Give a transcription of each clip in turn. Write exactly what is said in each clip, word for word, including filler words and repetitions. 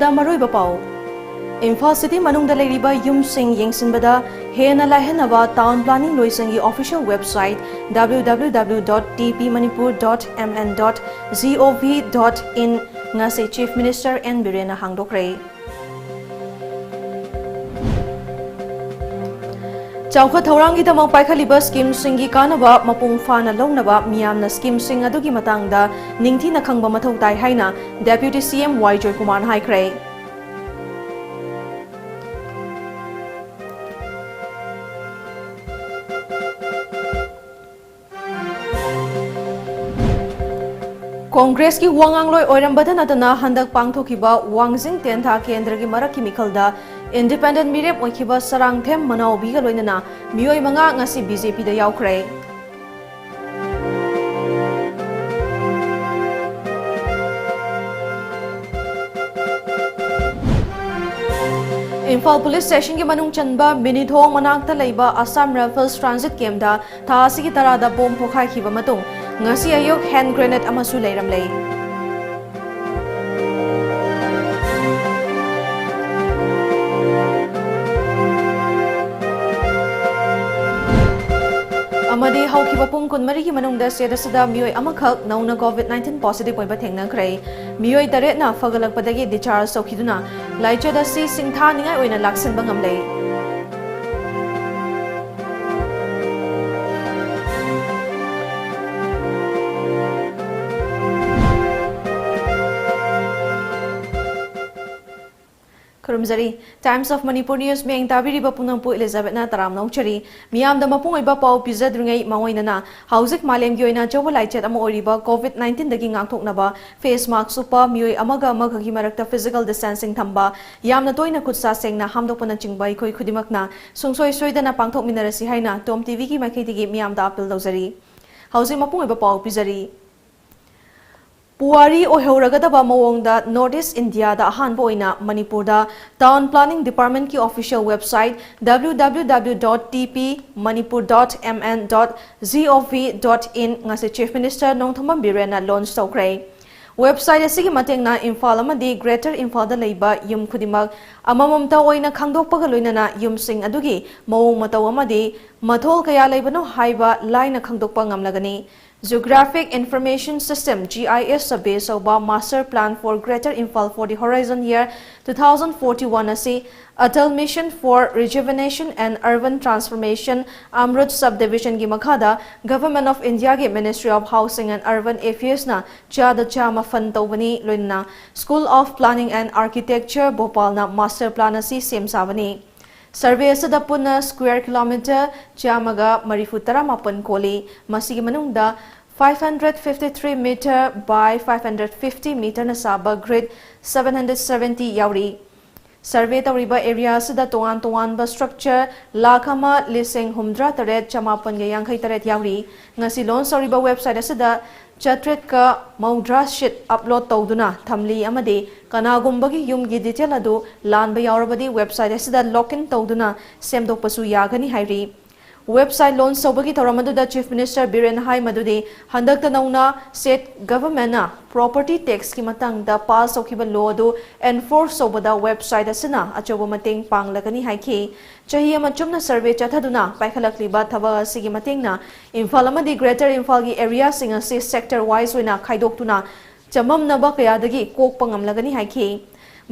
ꯗ ꯃꯔꯨꯑꯣꯏꯕ ꯄꯥꯎ꯫ ꯏꯝꯐꯥꯜ ꯁꯤꯇꯤ ꯃꯅꯨꯡꯗ ꯂꯩꯔꯤꯕ ꯌꯨꯝꯁꯤꯡ ꯌꯦꯡꯁꯤꯟꯕꯗ ꯍꯦꯟꯅ ꯂꯥꯏꯍꯟꯅꯕ ꯇꯥꯎꯟ ꯄ꯭ꯂꯥꯅꯤꯡ ꯂꯣꯏꯁꯪꯒꯤ official website W W W dot T P Manipur dot M N dot G O V dot in ꯉꯁꯤ Chief Minister N ꯕꯤꯔꯦꯟꯅ ꯍꯥꯡꯗꯣꯛꯈ꯭ꯔꯦ꯫ ꯆꯥꯎꯈꯠ ꯊꯧꯔꯥꯡꯒꯤꯗꯃꯛ ꯄꯥꯏꯈꯠꯂꯤꯕ ꯁ꯭ꯀꯤꯝꯁꯤꯡꯒꯤ ꯀꯥꯟꯅꯕ ꯃꯄꯨꯡ ꯐꯥꯅ ꯂꯧꯅꯕ ꯃꯤꯌꯥꯝꯅ ꯁ꯭ꯀꯤꯝꯁꯤꯡ ꯑꯗꯨꯒꯤ ꯃꯇꯥꯡꯗ ꯅꯤꯡꯊꯤꯅ ꯈꯪꯕ ꯃꯊꯧ ꯇꯥꯏ ꯍꯥꯏꯅ Deputy C M Y ꯖꯣꯏꯀꯨꯃꯥꯔꯅ ꯍꯥꯏꯈ꯭ꯔꯦ꯫ ꯀꯣꯡꯒ꯭ꯔꯦꯁꯀꯤ ꯋꯥ ꯉꯥꯡꯂꯣꯏ ꯑꯣꯏꯔꯝꯕꯗ ꯅꯠꯇꯅ ꯍꯟꯗꯛ ꯄꯥꯡꯊꯣꯛꯈꯤꯕ ꯋꯥꯡꯖꯤꯡ ꯇꯦꯟꯊꯥ ꯀꯦꯟꯗ꯭ꯔꯒꯤ ꯃꯔꯛꯀꯤ ꯃꯤꯈꯜꯗ ꯏꯟꯗꯤꯄꯦꯟꯗꯦꯟꯠ ꯃꯤꯔꯦꯞ ꯑꯣꯏꯈꯤꯕ ꯁꯔꯥꯡꯊꯦꯝ ꯃꯅꯥꯎꯕꯤꯒ ꯂꯣꯏꯅꯅ ꯃꯤꯑꯣꯏ ꯃꯉꯥ ꯉꯁꯤ B J P ꯗ ꯌꯥꯎꯈ꯭ꯔꯦ꯫ ꯏꯝꯐꯥꯜ ꯄꯨꯂꯤꯁ ꯁ꯭ꯇꯦꯁꯟꯒꯤ ꯃꯅꯨꯡ ꯆꯟꯕ ꯃꯤꯅꯤꯊꯣꯡ ꯃꯅꯥꯛꯇ ꯂꯩꯕ Assam Rifles transit camp ꯇ ꯊꯥ ꯑꯁꯤꯒꯤ ꯇꯔꯥꯗ ꯕꯣꯝ ꯄꯣꯈꯥꯏꯈꯤꯕ ꯃꯇꯨꯡ ꯉꯁꯤ ꯑꯌꯨꯛ hand grenade ꯑꯃꯁꯨ ꯂꯩꯔꯝꯂꯦ꯫ ꯑꯃꯗꯤ ꯍꯧꯈꯤꯕ ꯄꯨꯡ ꯀꯨꯟꯃꯔꯤꯒꯤ ꯃꯅꯨꯡꯗ state ꯑꯁꯤꯗ ꯃꯤꯑꯣꯏ ꯑꯃꯈꯛ ꯅꯧꯅ COVID nineteen positive ꯑꯣꯏꯕ ꯊꯦꯡꯅꯈ꯭ꯔꯦ꯫ ꯃꯤꯑꯣꯏ ꯇꯔꯦꯠꯅ ꯐꯒꯠꯂꯛꯄꯗꯒꯤ discharge ꯇꯧꯈꯤꯗꯨꯅ ꯂꯥꯏꯆꯠ ꯑꯁꯤ ꯁꯤꯡꯊꯥꯅꯤꯡꯉꯥꯏ ꯑꯣꯏꯅ ꯂꯥꯛꯁꯤꯟꯕ ꯉꯝꯂꯦ꯫ ꯈꯨꯔꯨꯝꯖꯔꯤ꯫ Times of Manipur News ꯃꯤꯠꯌꯦꯡ ꯇꯥꯕꯤꯔꯤꯕ ꯄꯨꯝꯅꯃꯛꯄꯨ ꯏꯂꯤꯖꯥꯕꯦꯠꯅ ꯇꯔꯥꯝꯅ ꯑꯣꯛꯆꯔꯤ꯫ ꯃꯤꯌꯥꯝꯗ ꯃꯄꯨꯡ ꯑꯣꯏꯕ ꯄꯥꯎ ꯄꯤꯖꯗ꯭ꯔꯤꯉꯩ ꯃꯥꯡꯑꯣꯏꯅꯅ ꯍꯧꯖꯤꯛ ꯃꯥꯂꯦꯝꯒꯤ ꯑꯣꯏꯅ ꯑꯆꯧꯕ ꯂꯥꯏꯆꯠ ꯑꯃ ꯑꯣꯏꯔꯤꯕ COVID nineteen ꯗꯒꯤ ꯉꯥꯛꯊꯣꯛꯅꯕ face mask ꯎꯞꯄ, ꯃꯤꯑꯣꯏ ꯑꯃꯒ ꯑꯃꯒꯒꯤ ꯃꯔꯛꯇ physical distancing ꯊꯝꯕ, ꯌꯥꯝꯅ ꯇꯣꯏꯅ ꯈꯨꯠ ꯁꯥ ꯁꯦꯡꯅ ꯍꯥꯝꯗꯣꯛꯄꯅꯆꯤꯡꯕ ꯑꯩꯈꯣꯏ ꯈꯨꯗꯤꯡꯃꯛꯅ ꯁꯨꯡꯁꯣꯏ ꯁꯣꯏꯗꯅ ꯄꯥꯡꯊꯣꯛꯃꯤꯟꯅꯔꯁꯤ ꯍꯥꯏꯅ Tom T V ꯒꯤ ꯃꯥꯏꯀꯩꯗꯒꯤ ꯃꯤꯌꯥꯝꯗ appeal ꯇꯧꯖꯔꯤ꯫ ꯍꯧꯖꯤꯛ ꯃꯄꯨꯡ ꯑꯣꯏꯕ ꯄꯥꯎ ꯄꯤꯖꯔꯤ꯫ ꯄꯨꯋꯥꯔꯤ ꯑꯣꯏꯍꯧꯔꯒꯗꯕ ꯃꯑꯣꯡꯗ North East India ꯗ ꯑꯍꯥꯟꯕ ꯑꯣꯏꯅ ꯃꯅꯤꯄꯨꯔꯗ Town Planning Department ꯀꯤ official website W W W dot T P Manipur dot M N dot G O V dot in ꯉꯁꯤ Chief Minister ꯅꯣꯡꯊꯣꯝꯕꯝ ꯕꯤꯔꯦꯟꯅ launch ꯇꯧꯈ꯭ꯔꯦ꯫ Website ꯑꯁꯤꯒꯤ ꯃꯇꯦꯡꯅ ꯏꯝꯐꯥꯜ ꯑꯃꯗꯤ Greater ꯏꯝꯐꯥꯜꯗ ꯂꯩꯕ ꯌꯨꯝ ꯈꯨꯗꯤꯡꯃꯛ ꯑꯃꯃꯝꯇ ꯑꯣꯏꯅ ꯈꯪꯗꯣꯛꯄꯒ ꯂꯣꯏꯅꯅ ꯌꯨꯝꯁꯤꯡ ꯑꯗꯨꯒꯤ ꯃꯑꯣꯡ ꯃꯇꯧ ꯑꯃꯗꯤ ꯃꯊꯣꯜ ꯀꯌꯥ ꯂꯩꯕꯅꯣ ꯍꯥꯏꯕ ꯂꯥꯏꯅ ꯈꯪꯗꯣꯛꯄ ꯉꯝꯂꯒꯅꯤ꯫ Geographic Information System, G I S, the base ꯇꯧꯕ Master Plan for Greater Imphal for the Horizon Year two thousand forty-one ꯑꯁꯤ Atal Mission for Rejuvenation and Urban Transformation, ꯑꯃ꯭ꯔꯨꯠ Subdivision ꯒꯤ ꯃꯈꯥꯗ Government of India ꯒꯤ Ministry of Housing and Urban Affairs ꯅ ꯆꯥꯗ ꯆꯥꯝꯃ fund ꯇꯧꯕꯅꯤ, ꯂꯣꯏꯅꯅ School of Planning and Architecture, ꯚꯣꯄꯥꯜꯅ Master Plan ꯑꯁꯤ ꯁꯦꯝ ꯁꯥꯕꯅꯤ꯫ Survey ꯑꯁꯤꯗ ꯄꯨꯟꯅ square kilometre ꯆꯥꯝꯃꯒ ꯃꯔꯤꯐꯨ ꯇꯔꯥ ꯃꯥꯄꯟ ꯀꯣꯜꯂꯤ꯫ ꯃꯁꯤꯒꯤ ꯃꯅꯨꯡꯗ five hundred fifty-three metre by five hundred fifty metre ꯅ ꯁꯥꯕ grid seven hundred seventy ꯌꯥꯎꯔꯤ꯫ Survey ꯇꯧꯔꯤꯕ area ꯑꯁꯤꯗ ꯇꯣꯉꯥꯟ ꯇꯣꯉꯥꯟꯕ structure ꯂꯥꯈ ꯑꯃ ꯂꯤꯁꯤꯡ ꯍꯨꯝꯗ꯭ꯔꯥ ꯇꯔꯦꯠ ꯆꯃꯥꯄꯟꯒ ꯌꯥꯡꯈꯩ ꯇꯔꯦꯠ ꯌꯥꯎꯔꯤ꯫ ꯉꯁꯤ launch ꯇꯧꯔꯤꯕ website ꯑꯁꯤꯗ ꯆꯥꯇ꯭ꯔꯦꯠꯀ ꯃꯧꯗ꯭ꯔꯥ sheet upload ꯇꯧꯗꯨꯅ ꯊꯝꯂꯤ ꯑꯃꯗꯤ ꯀꯅꯥꯒꯨꯝꯕꯒꯤ ꯌꯨꯝꯒꯤ detail ꯑꯗꯨ ꯂꯥꯟꯕ ꯌꯥꯎꯔꯕꯗꯤ website ꯑꯁꯤꯗ log in ꯇꯧꯗꯨꯅ ꯁꯦꯝꯗꯣꯛꯄꯁꯨ ꯌꯥꯒꯅꯤ ꯍꯥꯏꯔꯤ꯫ Website launch ꯇꯧꯕꯒꯤ ꯊꯧꯔꯝ ꯑꯗꯨꯗ Chief Minister ꯕꯤꯔꯦꯟꯅ ꯍꯥꯏ ꯃꯗꯨꯗꯤ ꯍꯟꯗꯛꯇ ꯅꯧꯅ state government ꯅ property tax ꯀꯤ ꯃꯇꯥꯡꯗ pass ꯇꯧꯈꯤꯕ law ꯑꯗꯨ enforce ꯇꯧꯕꯗ website ꯑꯁꯤꯅ ꯑꯆꯧꯕ ꯃꯇꯦꯡ ꯄꯥꯡꯂꯒꯅꯤ ꯍꯥꯏꯈꯤ꯫ ꯆꯍꯤ ꯑꯃ ꯆꯨꯞꯅ survey ꯆꯠꯊꯗꯨꯅ ꯄꯥꯏꯈꯠꯂꯛꯂꯤꯕ ꯊꯕꯛ ꯑꯁꯤꯒꯤ ꯃꯇꯦꯡꯅ ꯏꯝꯐꯥꯜ ꯑꯃꯗꯤ Greater ꯏꯝꯐꯥꯜꯒꯤ area ꯁꯤꯡ ꯑꯁꯤ sector wise ꯑꯣꯏꯅ ꯈꯥꯏꯗꯣꯛꯇꯨꯅ ꯆꯃꯝꯅꯕ ꯀꯌꯥꯗꯒꯤ ꯀꯣꯛꯄ ꯉꯝꯂꯒꯅꯤ ꯍꯥꯏꯈꯤ꯫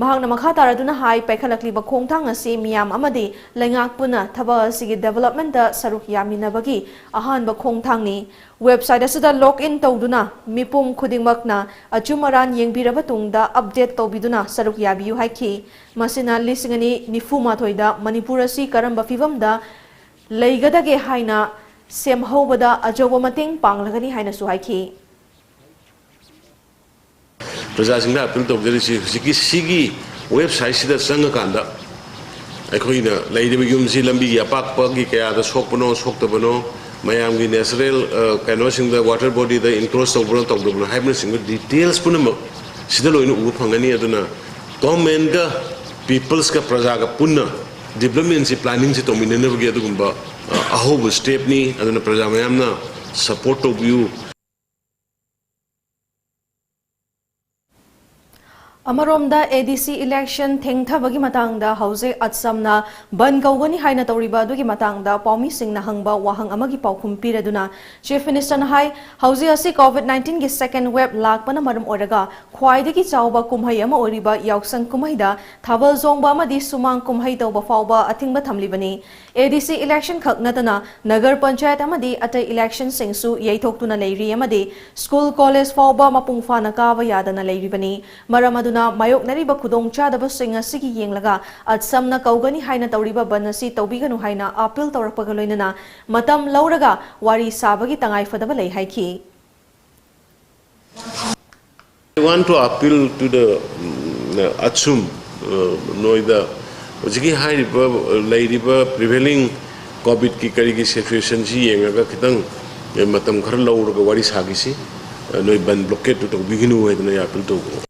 ꯃꯍꯥꯛꯅ ꯃꯈꯥ ꯇꯥꯔꯗꯨꯅ ꯍꯥꯏ, ꯄꯥꯏꯈꯠꯂꯛꯂꯤꯕ ꯈꯣꯡꯊꯥꯡ ꯑꯁꯤ ꯃꯤꯌꯥꯝ ꯑꯃꯗꯤ ꯂꯩꯉꯥꯛ ꯄꯨꯟꯅ ꯊꯕꯛ ꯑꯁꯤꯒꯤ development ꯇ ꯁꯔꯨꯛ ꯌꯥꯃꯤꯟꯅꯕꯒꯤ ꯑꯍꯥꯟꯕ ꯈꯣꯡꯊꯥꯡꯅꯤ꯫ Website ꯑꯁꯤꯗ log in ꯇꯧꯗꯨꯅ ꯃꯤꯄꯨꯝ ꯈꯨꯗꯤꯡꯃꯛꯅ ꯑꯆꯨꯝ ꯑꯔꯥꯟ ꯌꯦꯡꯕꯤꯔꯕ ꯇꯨꯡꯗ update ꯇꯧꯕꯤꯗꯨꯅ ꯁꯔꯨꯛ ꯌꯥꯕꯤꯌꯨ ꯍꯥꯏꯈꯤ꯫ ꯃꯁꯤꯅ ꯂꯤꯁꯤꯡ ꯑꯅꯤ ꯅꯤꯐꯨ ꯃꯥꯊꯣꯏꯗ ꯃꯅꯤꯄꯨꯔ ꯑꯁꯤ ꯀꯔꯝꯕ ꯐꯤꯚꯝꯗ ꯂꯩꯒꯗꯒꯦ ꯍꯥꯏꯅ ꯁꯦꯝꯍꯧꯕꯗ ꯑꯆꯧꯕ ꯃꯇꯦꯡ ꯄꯥꯡꯂꯒꯅꯤ ꯍꯥꯏꯅꯁꯨ ꯍꯥꯏꯈꯤ꯫ ꯄ꯭ꯔꯖꯥꯁꯤꯡꯗ appeal ꯇꯧꯖꯔꯤꯁꯤ, ꯍꯧꯖꯤꯛꯀꯤ ꯁꯤꯒꯤ website ꯁꯤꯗ ꯆꯪꯉꯀꯥꯟꯗ ꯑꯩꯈꯣꯏꯅ ꯂꯩꯔꯤꯕ ꯌꯨꯝꯁꯤ ꯂꯝꯕꯤꯒꯤ ꯑꯄꯥꯛꯄꯒꯤ ꯀꯌꯥꯗ ꯁꯣꯛꯄꯅꯣ, ꯁꯣꯛꯇꯕꯅꯣ, ꯃꯌꯥꯝꯒꯤ natural, ꯑ, ꯀꯩꯅꯣꯁꯤꯡꯗ, water body ꯗ encroach ꯇꯧꯕꯅꯣ, ꯇꯧꯗꯕꯅꯣ ꯍꯥꯏꯕꯅꯆꯤꯡꯕ details ꯄꯨꯝꯅꯃꯛ ꯁꯤꯗ ꯂꯣꯏꯅ ꯎꯕ ꯐꯪꯒꯅꯤ꯫ ꯑꯗꯨꯅ government ꯀ peoples ꯀ, ꯄ꯭ꯔꯖꯥꯒ ꯄꯨꯟꯅ development ꯁꯤ, planning ꯁꯤ ꯇꯧꯃꯤꯟꯅꯅꯕꯒꯤ ꯑꯗꯨꯒꯨꯝꯕ, ꯑ, ꯑꯍꯧꯕ step ꯅꯤ꯫ ꯑꯗꯨꯅ ꯄ꯭ꯔꯖꯥ ꯃꯌꯥꯝꯅ support ꯇꯧꯕꯤꯌꯨ꯫ ꯑꯃꯔꯣꯝꯗ, ADC election ꯊꯦꯡꯊꯕꯒꯤ ꯃꯇꯥꯡꯗ ꯍꯧꯖꯤꯛ ꯑꯠꯁꯝꯅ ꯕꯟ ꯀꯧꯒꯅꯤ ꯍꯥꯏꯅ ꯇꯧꯔꯤꯕ ꯑꯗꯨꯒꯤ ꯃꯇꯥꯡꯗ ꯄꯥꯎꯃꯤꯁꯤꯡꯅ ꯍꯪꯕ ꯋꯥꯍꯪ ꯑꯃꯒꯤ ꯄꯥꯎꯈꯨꯝ ꯄꯤꯔꯗꯨꯅ Chief Minister ꯅ ꯍꯥꯏ, ꯍꯧꯖꯤꯛ ꯑꯁꯤ COVID nineteen ꯒꯤ second wave ꯂꯥꯛꯄꯅ ꯃꯔꯝ ꯑꯣꯏꯔꯒ ꯈ꯭ꯋꯥꯏꯗꯒꯤ ꯆꯥꯎꯕ ꯀꯨꯝꯍꯩ ꯑꯃ ꯑꯣꯏꯔꯤꯕ ꯌꯥꯎꯁꯪ ꯀꯨꯝꯍꯩꯗ ꯊꯥꯕꯜ ꯆꯣꯡꯕ ꯑꯃꯗꯤ ꯁꯨꯃꯥꯡ ꯀꯨꯝꯍꯩ ꯇꯧꯕ ꯐꯥꯎꯕ ꯑꯊꯤꯡꯕ ꯊꯝꯂꯤꯕꯅꯤ꯫ ADC election ꯈꯛ ꯅꯠꯇꯅ ꯅꯒꯔ ꯄꯟꯆꯥꯌꯠ ꯑꯃꯗꯤ ꯑꯇꯩ election ꯁꯤꯡꯁꯨ ꯌꯩꯊꯣꯛꯇꯨꯅ ꯂꯩꯔꯤ ꯑꯃꯗꯤ school, college ꯐꯥꯎꯕ ꯃꯄꯨꯡ ꯐꯥꯅ ꯀꯥꯕ ꯌꯥꯗꯅ ꯂꯩꯔꯤꯕꯅꯤ꯫ ꯃꯔꯝ ꯑꯗꯨꯅ ꯃꯥꯌꯣꯛꯅꯔꯤꯕ ꯈꯨꯗꯣꯡꯆꯥꯗꯕꯁꯤꯡ ꯑꯁꯤꯒꯤ ꯌꯦꯡꯂꯒ ꯑꯠꯁꯝꯅ ꯀꯧꯒꯅꯤ ꯍꯥꯏꯅ ꯇꯧꯔꯤꯕ ꯕꯟ ꯑꯁꯤ ꯇꯧꯕꯤꯒꯅꯨ ꯍꯥꯏꯅ appeal ꯇꯧꯔꯛꯄꯒ ꯂꯣꯏꯅꯅ ꯃꯇꯝ ꯂꯧꯔꯒ ꯋꯥꯔꯤ ꯁꯥꯕꯒꯤ ꯇꯉꯥꯏꯐꯗꯕ ꯂꯩ ꯍꯥꯏꯈꯤ꯫ I want to appeal to the, ꯎꯝ, ꯑꯠꯁꯨꯝ, ꯑ, ꯅꯣꯏꯗ ꯍꯧꯖꯤꯛꯀꯤ ꯍꯥꯏꯔꯤꯕ, ꯑ, ꯂꯩꯔꯤꯕ prevailing COVID ꯀꯤ ꯀꯔꯤꯒꯤ situation ꯁꯤ ꯌꯦꯡꯉꯒ ꯈꯤꯇꯪ, ꯑ, ꯃꯇꯝ ꯈꯔ ꯂꯧꯔꯒ ꯋꯥꯔꯤ ꯁꯥꯈꯤꯁꯤ꯫ ꯑ, ꯅꯣꯏ ꯕꯟ blockade ꯇꯨ ꯇꯧꯕꯤꯒꯅꯨ ꯍꯥꯏꯗꯅ ꯑꯩ appeal ꯇꯧꯕ꯫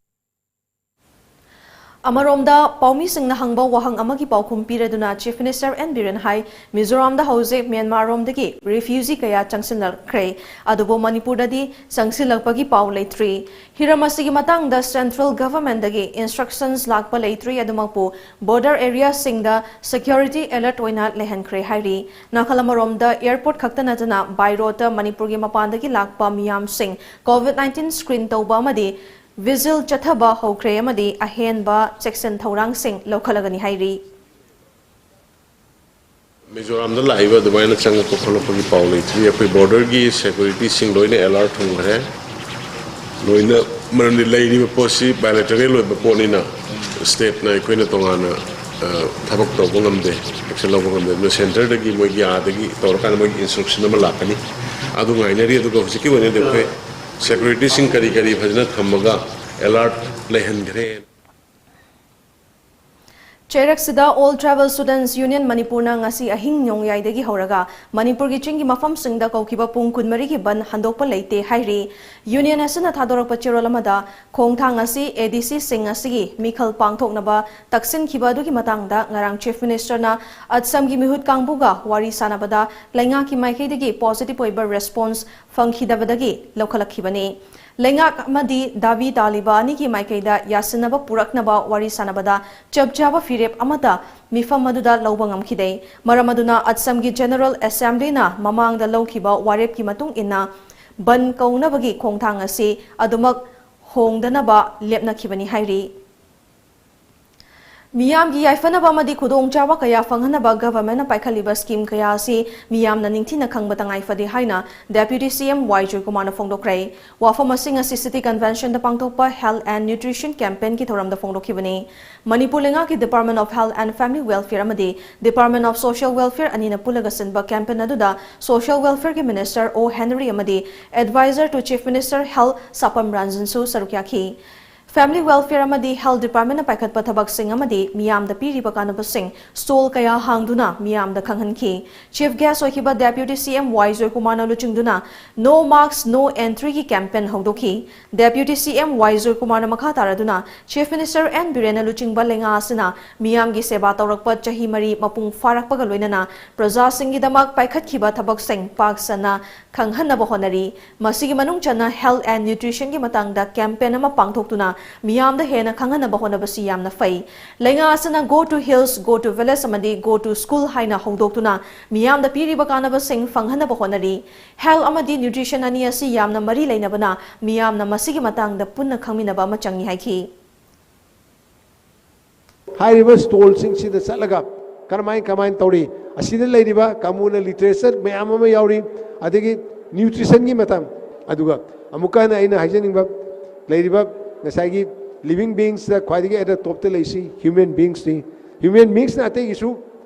ꯑꯃꯔꯣꯝꯗ, ꯄꯥꯎꯃꯤꯁꯤꯡꯅ ꯍꯪꯕ ꯋꯥꯍꯪ ꯑꯃꯒꯤ ꯄꯥꯎꯈꯨꯝ ꯄꯤꯔꯗꯨꯅ Chief Minister N Biren ꯍꯥꯏ, ꯃꯤꯖꯣꯔꯥꯝꯗ ꯍꯧꯖꯤꯛ ꯃ꯭ꯌꯥꯟꯃꯥꯔꯔꯣꯝꯗꯒꯤ refugee ꯀꯌꯥ ꯆꯪꯁꯤꯜꯂꯛꯈ꯭ꯔꯦ꯫ ꯑꯗꯨꯕꯨ ꯃꯅꯤꯄꯨꯔꯗꯗꯤ ꯆꯪꯁꯤꯜꯂꯛꯄꯒꯤ ꯄꯥꯎ ꯂꯩꯇ꯭ꯔꯤ꯫ ꯍꯤꯔꯝ ꯑꯁꯤꯒꯤ ꯃꯇꯥꯡꯗ central government ꯗꯒꯤ instructions ꯂꯥꯛꯄ ꯂꯩꯇ꯭ꯔꯤ꯫ ꯑꯗꯨꯃꯛꯄꯨ border area ꯁꯤꯡꯗ security alert ꯑꯣꯏꯅ ꯂꯩꯍꯟꯈ꯭ꯔꯦ ꯍꯥꯏꯔꯤ꯫ ꯅꯥꯀꯜ ꯑꯃꯔꯣꯝꯗ, airport ꯈꯛꯇ ꯅꯠꯇꯅ by road ꯇ ꯃꯅꯤꯄꯨꯔꯒꯤ ꯃꯄꯥꯟꯗꯒꯤ ꯂꯥꯛꯄ ꯃꯤꯌꯥꯝꯁꯤꯡ COVID nineteen screen ꯇꯧꯕ ꯑꯃꯗꯤ vigil ꯆꯠꯊꯕ ꯍꯧꯈ꯭ꯔꯦ ꯑꯃꯗꯤ ꯑꯍꯦꯟꯕ ꯆꯦꯛꯁꯤꯟ ꯊꯧꯔꯥꯡꯁꯤꯡ ꯂꯧꯈꯠꯂꯒꯅꯤ ꯍꯥꯏꯔꯤ꯫ ꯃꯤꯖꯣꯔꯥꯝꯗ ꯂꯥꯛꯏꯕ ꯑꯗꯨꯃꯥꯏꯅ ꯆꯪꯉꯛꯄ ꯈꯣꯠꯂꯛꯄꯒꯤ ꯄꯥꯎ ꯂꯩꯇ꯭ꯔꯤ꯫ ꯑꯩꯈꯣꯏ border ꯒꯤ security ꯁꯤꯡ ꯂꯣꯏꯅ alert ꯊꯝꯈ꯭ꯔꯦ꯫ ꯂꯣꯏꯅ, ꯃꯔꯝꯗꯤ ꯂꯩꯔꯤꯕ ꯄꯣꯠꯁꯤ bilateral ꯑꯣꯏꯕ ꯄꯣꯠꯅꯤꯅ state ꯅ ꯑꯩꯈꯣꯏꯅ ꯇꯣꯉꯥꯟꯅ, ꯑ, ꯊꯕꯛ ꯇꯧꯕ ꯉꯝꯗꯦ, action ꯂꯧꯕ ꯉꯝꯗꯦ꯫ ꯑꯗꯨꯅ centre ꯗꯒꯤ ꯃꯣꯏꯒꯤ ꯑꯥꯗꯒꯤ ꯇꯧꯔꯀꯥꯟꯗ ꯃꯣꯏꯒꯤ instruction ꯑꯃ ꯂꯥꯛꯀꯅꯤ꯫ ꯑꯗꯨ ꯉꯥꯏꯅꯔꯤ꯫ ꯑꯗꯨꯒ ꯍꯧꯖꯤꯛꯀꯤ ꯑꯣꯏꯅꯗꯤ ꯑꯩꯈꯣꯏ security ꯁꯤꯡ ꯀꯔꯤ ꯀꯔꯤ ꯐꯖꯅ ꯊꯝꯃꯒ alert ꯂꯩꯍꯟꯈ꯭ꯔꯦ꯫ ꯆꯩꯔꯛꯁꯤꯗ All Tribal Students Union ꯃꯅꯤꯄꯨꯔꯅ ꯉꯁꯤ ꯑꯍꯤꯡ ꯅꯣꯡꯌꯥꯏꯗꯒꯤ ꯍꯧꯔꯒ ꯃꯅꯤꯄꯨꯔꯒꯤ ꯆꯤꯡꯒꯤ ꯃꯐꯝꯁꯤꯡꯗ ꯀꯧꯈꯤꯕ ꯄꯨꯡ ꯀꯨꯟꯃꯔꯤꯒꯤ ꯕꯟ ꯍꯟꯗꯣꯛꯄ ꯂꯩꯇꯦ ꯍꯥꯏꯔꯤ꯫ Union ꯑꯁꯤꯅ ꯊꯥꯗꯣꯔꯛꯄ ꯆꯦꯔꯣꯜ ꯑꯃꯗ, ꯈꯣꯡꯊꯥꯡ ꯑꯁꯤ ADC ꯁꯤꯡ ꯑꯁꯤꯒꯤ ꯃꯤꯈꯜ ꯄꯥꯡꯊꯣꯛꯅꯕ ꯇꯛꯁꯤꯟꯈꯤꯕ ꯑꯗꯨꯒꯤ ꯃꯇꯥꯡꯗ ꯉꯔꯥꯡ Chief Minister ꯅ ꯑꯠꯁꯝꯒꯤ ꯃꯤꯍꯨꯠ ꯀꯥꯡꯕꯨꯒ ꯋꯥꯔꯤ ꯁꯥꯟꯅꯕꯗ ꯂꯩꯉꯥꯛꯀꯤ ꯃꯥꯏꯀꯩꯗꯒꯤ positive ꯑꯣꯏꯕ response ꯐꯪꯈꯤꯗꯕꯗꯒꯤ ꯂꯧꯈꯠꯂꯛꯈꯤꯕꯅꯤ꯫ ꯂꯩꯉꯥꯛ ꯑꯃꯗꯤ ꯗꯥꯕꯤ ꯇꯥꯜꯂꯤꯕ ꯑꯅꯤꯒꯤ ꯃꯥꯏꯀꯩꯗ ꯌꯥꯁꯤꯟꯅꯕ ꯄꯨꯔꯛꯅꯕ ꯋꯥꯔꯤ ꯁꯥꯟꯅꯕꯗ ꯆꯞ ꯆꯥꯕ ꯐꯤꯔꯦꯞ ꯑꯃꯠꯇ ꯃꯤꯐꯝ ꯑꯗꯨꯗ ꯂꯧꯕ ꯉꯝꯈꯤꯗꯦ꯫ ꯃꯔꯝ ꯑꯗꯨꯅ ꯑꯁꯝꯒꯤ General Assemblyꯅ ꯃꯃꯥꯡꯗ ꯂꯧꯈꯤꯕ ꯋꯥꯔꯦꯞꯀꯤ ꯃꯇꯨꯡ ꯏꯟꯅ ꯕꯟ ꯀꯧꯅꯕꯒꯤ ꯈꯣꯡꯊꯥꯡ ꯑꯁꯤ ꯑꯗꯨꯃꯛ ꯍꯣꯡꯗꯅꯕ ꯂꯦꯞꯅꯈꯤꯕꯅꯤ ꯍꯥꯏꯔꯤ꯫ ꯃꯤꯌꯥꯝꯒꯤ ꯌꯥꯏꯐꯅꯕ ꯑꯃꯗꯤ ꯈꯨꯗꯣꯡꯆꯥꯕ ꯀꯌꯥ ꯐꯪꯍꯟꯅꯕ governmentꯅ ꯄꯥꯏꯈꯠꯂꯤꯕ scheme ꯀꯌꯥ ꯑꯁꯤ ꯃꯤꯌꯥꯝꯅ ꯅꯤꯡꯊꯤꯅ ꯈꯪꯕ ꯇꯉꯥꯏ ꯐꯗꯦ ꯍꯥꯏꯅ Deputy CM ꯋꯥꯏ ꯖꯣꯏꯀꯨꯃꯥꯔꯅ ꯐꯣꯡꯗꯣꯛꯈ꯭ꯔꯦ꯫ ꯋꯥꯐꯝ ꯑꯁꯤ ꯉꯁꯤ City Conventionꯗ ꯄꯥꯡꯊꯣꯛꯄ Health and Nutrition Campaignꯒꯤ ꯊꯧꯔꯝꯗ ꯐꯣꯡꯗꯣꯛꯈꯤꯕꯅꯤ꯫ ꯃꯅꯤꯄꯨꯔ ꯂꯩꯉꯥꯛꯀꯤ Department of Health and Family Welfare ꯑꯃꯗꯤ Department of Social Welfare ꯑꯅꯤꯅ ꯄꯨꯜꯂꯒ ꯁꯤꯟꯕ campaign ꯑꯗꯨꯗ Social Welfareꯒꯤ Minister ꯑꯣ ꯍꯦꯅꯔꯤ ꯑꯃꯗꯤ Advisor to Chief Minister Health ꯁꯥꯄꯝ ꯔꯟꯖꯟꯁꯨ ꯁꯔꯨꯛ ꯌꯥꯈꯤ꯫ Family Welfare ꯑꯃꯗꯤ Health Departmentꯅ ꯄꯥꯏꯈꯠꯄ ꯊꯕꯛꯁꯤꯡ ꯑꯃꯗꯤ ꯃꯤꯌꯥꯝꯗ ꯄꯤꯔꯤꯕ ꯀꯥꯟꯅꯕꯁꯤꯡ stall ꯀꯌꯥ ꯍꯥꯡꯗꯨꯅ ꯃꯤꯌꯥꯝꯗ ꯈꯪꯍꯟꯈꯤ꯫ Chief Guest ꯑꯣꯏꯈꯤꯕ Deputy CM ꯋꯥꯏ ꯖꯣꯏꯀꯨꯃꯥꯔꯅ ꯂꯨꯆꯤꯡꯗꯨꯅ No Mask, No Entryꯒꯤ campaign ꯍꯧꯗꯣꯛꯈꯤ꯫ Deputy CM ꯋꯥꯏ ꯖꯣꯏꯀꯨꯃꯥꯔꯅ ꯃꯈꯥ ꯇꯥꯔꯗꯨꯅ Chief Minister ꯑꯦꯟ ꯕꯤꯔꯦꯟꯅ ꯂꯨꯆꯤꯡꯕ ꯂꯩꯉꯥꯛ ꯑꯁꯤꯅ ꯃꯤꯌꯥꯝꯒꯤ ꯁꯦꯕꯥ ꯇꯧꯔꯛꯄ ꯆꯍꯤ ꯃꯔꯤ ꯃꯄꯨꯡ ꯐꯥꯔꯛꯄꯒ ꯂꯣꯏꯅꯅ ꯄ꯭ꯔꯖꯥꯁꯤꯡꯒꯤꯗꯃꯛ ꯄꯥꯏꯈꯠꯈꯤꯕ ꯊꯕꯛꯁꯤꯡ ꯄꯥꯛ ꯁꯟꯅ ꯈꯪꯍꯟꯅꯕ ꯍꯣꯠꯅꯔꯤ꯫ ꯃꯁꯤꯒꯤ ꯃꯅꯨꯡ ꯆꯟꯅ Health and Nutritionꯒꯤ ꯃꯇꯥꯡꯗ campaign ꯑꯃ ꯄꯥꯡꯊꯣꯛꯇꯨꯅ ꯃꯤꯌꯥꯝꯗ ꯍꯦꯟꯅ ꯈꯪꯍꯟꯅꯕ ꯍꯣꯠꯅꯕꯁꯤ ꯌꯥꯝꯅ ꯐꯩ꯫ ꯂꯩꯉꯥꯛ ꯑꯁꯤꯅ Go to Hills, Go to Village ꯑꯃꯗꯤ Go to School ꯍꯥꯏꯅ ꯍꯧꯗꯣꯛꯇꯨꯅ ꯃꯤꯌꯥꯝꯗ ꯄꯤꯔꯤꯕ ꯀꯥꯟꯅꯕꯁꯤꯡ ꯐꯪꯍꯟꯅꯕ ꯍꯣꯠꯅꯔꯤ꯫ Health ꯑꯃꯗꯤ nutrition ꯑꯅꯤ ꯑꯁꯤ ꯌꯥꯝꯅ ꯃꯔꯤ ꯂꯩꯅꯕꯅ ꯃꯤꯌꯥꯝꯅ ꯃꯁꯤꯒꯤ ꯃꯇꯥꯡꯗ ꯄꯨꯟꯅ ꯈꯪꯃꯤꯟꯅꯕ ꯑꯃ ꯆꯪꯏ ꯍꯥꯏꯈꯤ꯫ ꯍꯥꯏꯔꯤꯕ stallꯁꯤꯡꯁꯤꯗ ꯆꯠꯂꯒ ꯀꯔꯝꯍꯥꯏ ꯀꯃꯥꯏꯅ ꯇꯧꯔꯤ, ꯑꯁꯤꯗ ꯂꯩꯔꯤꯕ ꯀꯥꯡꯕꯨꯅ literature ꯃꯌꯥꯝ ꯑꯃ ꯌꯥꯎꯔꯤ, ꯑꯗꯒꯤ nutritionꯒꯤ ꯃꯇꯥꯡ, ꯑꯗꯨꯒ ꯑꯃꯨꯛꯀ ꯍꯟꯅ ꯑꯩꯅ ꯍꯥꯏꯖꯅꯤꯡꯕ, ꯂꯩꯔꯤꯕ ꯉꯁꯥꯏꯒꯤ living beingsꯇ ꯈ꯭ꯋꯥꯏꯗꯒꯤ at the topꯇ ꯂꯩꯁꯤ human beingsꯅꯤ꯫ Human beingsꯅ ꯑꯇꯩꯒꯤꯁꯨ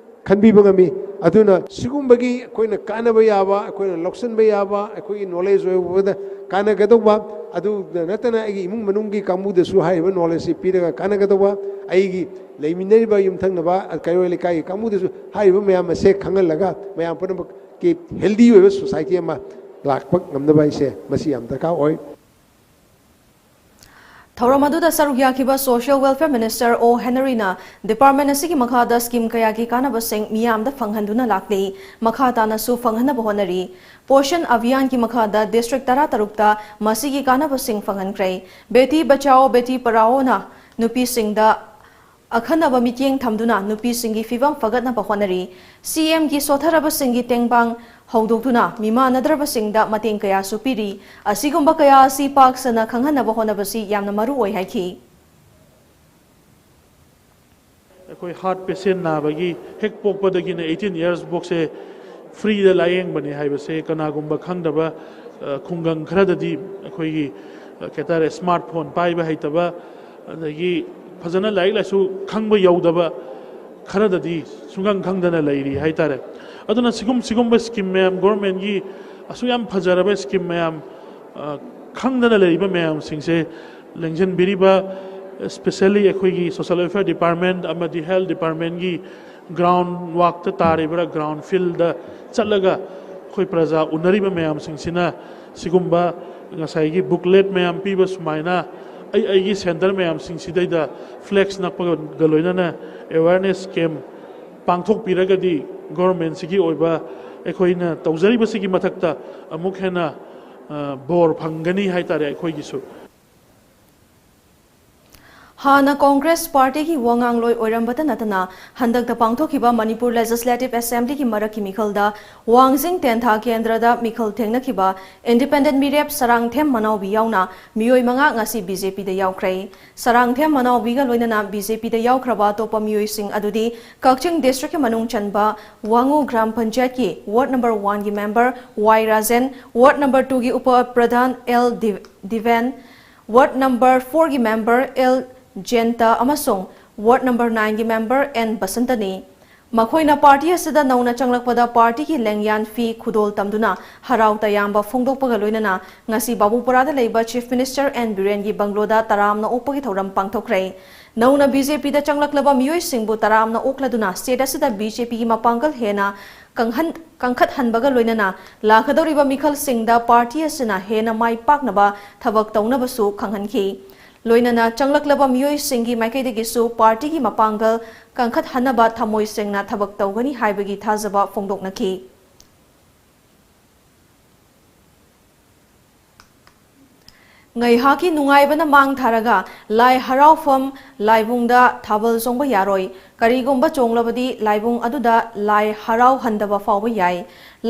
ꯈꯟꯕꯤꯕ ꯉꯝꯃꯤ꯫ ꯑꯗꯨꯅ ꯁꯤꯒꯨꯝꯕꯒꯤ ꯑꯩꯈꯣꯏꯅ ꯀꯥꯟꯅꯕ ꯌꯥꯕ, ꯑꯩꯈꯣꯏꯅ ꯂꯧꯁꯤꯟꯕ ꯌꯥꯕ, ꯑꯩꯈꯣꯏꯒꯤ knowledge ꯑꯣꯏꯕꯗ ꯀꯥꯟꯅꯒꯗꯧꯕ, ꯑꯗꯨꯗ ꯅꯠꯇꯅ ꯑꯩꯒꯤ ꯏꯃꯨꯡ ꯃꯅꯨꯡꯒꯤ ꯀꯥꯡꯕꯨꯗꯁꯨ ꯍꯥꯏꯔꯤꯕ knowledgeꯁꯤ ꯄꯤꯔꯒ ꯀꯥꯟꯅꯒꯗꯧꯕ, ꯑꯩꯒꯤ ꯂꯩꯃꯤꯟꯅꯔꯤꯕ ꯌꯨꯝꯊꯪꯅꯕ ꯀꯩꯔꯣꯏ ꯂꯩꯀꯥꯏꯒꯤ ꯀꯥꯡꯕꯨꯗꯁꯨ ꯍꯥꯏꯔꯤꯕ ꯃꯌꯥꯝ ꯑꯁꯦ ꯈꯪꯍꯜꯂꯒ ꯃꯌꯥꯝ ꯄꯨꯝꯅꯃꯛꯀꯤ healthy ꯑꯣꯏꯕ society ꯑꯃ ꯂꯥꯛꯄ ꯉꯝꯅꯕ ꯍꯥꯏꯁꯦ ꯃꯁꯤ ꯌꯥꯝ ꯗꯔꯀꯥꯔ ꯑꯣꯏ꯫ ꯊꯧꯔꯝ ꯑꯗꯨꯗ ꯁꯔꯨꯛ ꯌꯥꯈꯤꯕ Social Welfare Minister ꯑꯣ ꯍꯦꯅꯔꯤꯅ department ꯑꯁꯤꯒꯤ ꯃꯈꯥꯗ scheme ꯀꯌꯥꯒꯤ ꯀꯥꯟꯅꯕꯁꯤꯡ ꯃꯤꯌꯥꯝꯗ ꯐꯪꯍꯟꯗꯨꯅ ꯂꯥꯛꯂꯤ, ꯃꯈꯥ ꯇꯥꯅꯁꯨ ꯐꯪꯍꯟꯅꯕ ꯍꯣꯠꯅꯔꯤ꯫ Poshan Abhiyan ꯒꯤ ꯃꯈꯥꯗ district ꯇꯔꯥꯇꯔꯨꯛꯇ ꯃꯁꯤꯒꯤ ꯀꯥꯟꯅꯕꯁꯤꯡ ꯐꯪꯍꯟꯈ꯭ꯔꯦ꯫ Beti Bachao Beti Padhao ꯅ ꯅꯨꯄꯤꯁꯤꯡꯗ ꯑꯈꯟꯅꯕ ꯃꯤꯠꯌꯦꯡ ꯊꯝꯗꯨꯅ ꯅꯨꯄꯤꯁꯤꯡꯒꯤ ꯐꯤꯚꯝ ꯐꯒꯠꯅꯕ ꯍꯣꯠꯅꯔꯤ꯫ ꯁꯤ ꯑꯦꯝꯒꯤ ꯁꯣꯠꯊꯔꯕꯁꯤꯡꯒꯤ ꯇꯦꯡꯕꯥꯡ ꯍꯧꯗꯣꯛꯇꯨꯅ ꯃꯤꯃꯥꯟꯅꯗ꯭ꯔꯕꯁꯤꯡꯗ ꯃꯇꯦꯡ ꯀꯌꯥꯁꯨ ꯄꯤꯔꯤ꯫ ꯑꯁꯤꯒꯨꯝꯕ ꯀꯌꯥ ꯑꯁꯤ ꯄꯥꯛ ꯁꯟꯅ ꯈꯪꯍꯟꯅꯕ ꯍꯣꯠꯅꯕꯁꯤ ꯌꯥꯝꯅ ꯃꯔꯨ ꯑꯣꯏ ꯍꯥꯏꯈꯤ꯫ ꯑꯩꯈꯣꯏ heart patient ꯅꯥꯕꯒꯤ ꯍꯦꯛ ꯄꯣꯛꯄꯗꯒꯤꯅ eighteen years ꯐꯥꯎꯁꯦ free ꯗ ꯂꯥꯌꯦꯡꯕꯅꯤ ꯍꯥꯏꯕꯁꯦ ꯀꯅꯥꯒꯨꯝꯕ ꯈꯪꯗꯕ, ꯑ, ꯈꯨꯡꯒꯪ ꯈꯔꯗꯗꯤ ꯑꯩꯈꯣꯏꯒꯤ, ꯑ, ꯀꯩ ꯍꯥꯏꯇꯥꯔꯦ, smart phone ꯄꯥꯏꯕ ꯍꯩꯇꯕ, ꯑꯗꯒꯤ ꯐꯖꯅ ꯂꯥꯏꯔꯤꯛ ꯂꯥꯏꯁꯨ ꯈꯪꯕ ꯌꯧꯗꯕ ꯈꯔꯗꯗꯤ ꯁꯨꯡꯈꯪ ꯈꯪꯗꯅ ꯂꯩꯔꯤ ꯍꯥꯏꯇꯥꯔꯦ꯫ ꯑꯗꯨꯅ ꯁꯤꯒꯨꯝ-, ꯁꯤꯒꯨꯝꯕ scheme ꯃꯌꯥꯝ, government ꯀꯤ ꯑꯁꯨꯛ ꯌꯥꯝ ꯐꯖꯔꯕ scheme ꯃꯌꯥꯝ, ꯑ, ꯈꯪꯗꯅ ꯂꯩꯔꯤꯕ ꯃꯌꯥꯝꯁꯤꯡꯁꯦ ꯂꯦꯡꯁꯤꯟꯕꯤꯔꯤꯕ, especially ꯑꯩꯈꯣꯏꯒꯤ Social Welfare Department ꯑꯃꯗꯤ Health Department ꯀꯤ ground work ꯇ ꯇꯥꯔꯤꯕ꯭ꯔꯥ, ground field ꯗ ꯆꯠꯂꯒ ꯑꯩꯈꯣꯏ ꯄ꯭ꯔꯖꯥ ꯎꯅꯔꯤꯕ ꯃꯌꯥꯝꯁꯤꯡꯁꯤꯅ ꯁꯤꯒꯨꯝꯕ ꯉꯁꯥꯏꯒꯤ booklet ꯃꯌꯥꯝ ꯄꯤꯕ ꯁꯨꯃꯥꯏꯅ ꯑꯩ ꯑꯩꯒꯤ centre ꯃꯌꯥꯝꯁꯤꯡꯁꯤꯗꯩꯗ flags ꯅꯞꯄꯒ ꯂꯣꯏꯅꯅ awareness camp ꯄꯥꯡꯊꯣꯛꯄꯤꯔꯒꯗꯤ government ꯁꯤꯒꯤ ꯑꯣꯏꯕ ꯑꯩꯈꯣꯏꯅ ꯇꯧꯖꯔꯤꯕꯁꯤꯒꯤ ꯃꯊꯛꯇ ꯑꯃꯨꯛ ꯍꯦꯟꯅ, ꯑ, ꯕꯣꯔ ꯐꯪꯒꯅꯤ ꯍꯥꯏꯇꯥꯔꯦ ꯑꯩꯈꯣꯏꯒꯤꯁꯨ꯫ ꯍꯥꯟꯅ Congress party ꯒꯤ ꯋꯥꯉꯥꯡꯂꯣꯏ ꯑꯣꯏꯔꯝꯕꯇ ꯅꯠꯇꯅ ꯍꯟꯗꯛꯇ ꯄꯥꯡꯊꯣꯛꯈꯤꯕ Manipur Legislative Assembly ꯒꯤ ꯃꯔꯛꯀꯤ ꯃꯤꯈꯜꯗ ꯋꯥꯡꯖꯤꯡ ꯇꯦꯟꯊꯥ ꯀꯦꯟꯗ꯭ꯔꯗ ꯃꯤꯈꯜ ꯊꯦꯡꯅꯈꯤꯕ independent ꯃꯤꯔꯦꯞ ꯁꯔꯥꯡꯊꯦꯝ ꯃꯅꯥꯎꯕꯤ ꯌꯥꯎꯅ ꯃꯤꯑꯣꯏ ꯃꯉꯥ ꯉꯁꯤ B J P ꯗ ꯌꯥꯎꯈ꯭ꯔꯦ꯫ ꯁꯔꯥꯡꯊꯦꯝ ꯃꯅꯥꯎꯕꯤꯒ ꯂꯣꯏꯅꯅ B J P ꯗ ꯌꯥꯎꯈ꯭ꯔꯕ ꯑꯇꯣꯞꯄ ꯃꯤꯑꯣꯏꯁꯤꯡ ꯑꯗꯨꯗꯤ ꯀꯛꯆꯤꯡ district ꯀꯤ ꯃꯅꯨꯡ ꯆꯟꯕ ꯋꯥꯉꯨ ꯒ꯭ꯔꯥꯝ ꯄꯟꯆꯥꯌꯠꯀꯤ ward number one ꯒꯤ member Y Rajen, ward number two ꯒꯤ ꯎꯄ ꯄ꯭ꯔꯙꯥꯟ ꯑꯦꯜ ꯗꯤ-, ꯗꯤꯕꯦꯟ, ward number four ꯒꯤ member ꯑꯦꯜ ꯖꯦꯟꯇ ꯑꯃꯁꯨꯡ ward number nine ꯒꯤ member ꯑꯦꯟ ꯕꯁꯟꯇꯅꯤ꯫ ꯃꯈꯣꯏꯅ party ꯑꯁꯤꯗ ꯅꯧꯅ ꯆꯪꯂꯛꯄꯗ party ꯒꯤ ꯂꯦꯡꯌꯥꯟ ꯐꯤ ꯈꯨꯗꯣꯜ ꯇꯝꯗꯨꯅ ꯍꯔꯥꯎ ꯇꯌꯥꯝꯕ ꯐꯣꯡꯗꯣꯛꯄꯒ ꯂꯣꯏꯅꯅ ꯉꯁꯤ ꯕꯥꯕꯨꯄꯨꯔꯥꯗ ꯂꯩꯕ Chief Minister ꯑꯦꯟ ꯕꯤꯔꯦꯟꯒꯤ ꯕꯪꯒ꯭ꯂꯣꯗ ꯇꯔꯥꯝꯅ ꯑꯣꯛꯄꯒꯤ ꯊꯧꯔꯝ ꯄꯥꯡꯊꯣꯛꯈ꯭ꯔꯦ꯫ ꯅꯧꯅ B J P ꯗ ꯆꯪꯂꯛꯂꯕ ꯃꯤꯑꯣꯏꯁꯤꯡꯕꯨ ꯇꯔꯥꯝꯅ ꯑꯣꯛꯂꯗꯨꯅ state ꯑꯁꯤꯗ B J P ꯒꯤ ꯃꯄꯥꯡꯒꯜ ꯍꯦꯟꯅ ꯀꯪꯍꯟ-, ꯀꯪꯈꯠꯍꯟꯕꯒ ꯂꯣꯏꯅꯅ ꯂꯥꯛꯀꯗꯧꯔꯤꯕ ꯃꯤꯈꯜꯁꯤꯡꯗ party ꯑꯁꯤꯅ ꯍꯦꯟꯅ ꯃꯥꯏ ꯄꯥꯛꯅꯕ ꯊꯕꯛ ꯇꯧꯅꯕꯁꯨ ꯈꯪꯍꯟꯈꯤ꯫ ꯂꯣꯏꯅꯅ ꯆꯪꯂꯛꯂꯕ ꯃꯤꯑꯣꯏꯁꯤꯡꯒꯤ ꯃꯥꯏꯀꯩꯗꯒꯤꯁꯨ ꯄꯥꯔꯇꯤꯒꯤ ꯃꯄꯥꯡꯒꯜ ꯀꯟꯈꯠꯍꯟꯅꯕ ꯊꯃꯣꯏ ꯁꯦꯡꯅ ꯊꯕꯛ ꯇꯧꯒꯅꯤ ꯍꯥꯏꯕꯒꯤ ꯊꯥꯖꯕ ꯐꯣꯡꯗꯣꯛꯅꯈꯤ꯫ ꯉꯥꯏꯍꯥꯛꯀꯤ ꯅꯨꯡꯉꯥꯏꯕꯅ ꯃꯥꯡ ꯊꯥꯔꯒ ꯂꯥꯏ ꯍꯔꯥꯎꯐꯝ ꯂꯥꯏꯕꯨꯡꯗ ꯊꯥꯕꯜ ꯆꯣꯡꯕ ꯌꯥꯔꯣꯏ꯫ ꯀꯔꯤꯒꯨꯝꯕ ꯆꯣꯡꯂꯕꯗꯤ ꯂꯥꯏꯕꯨꯡ ꯑꯗꯨꯗ ꯂꯥꯏ ꯍꯔꯥꯎꯍꯟꯗꯕ ꯐꯥꯎꯕ ꯌꯥꯏ꯫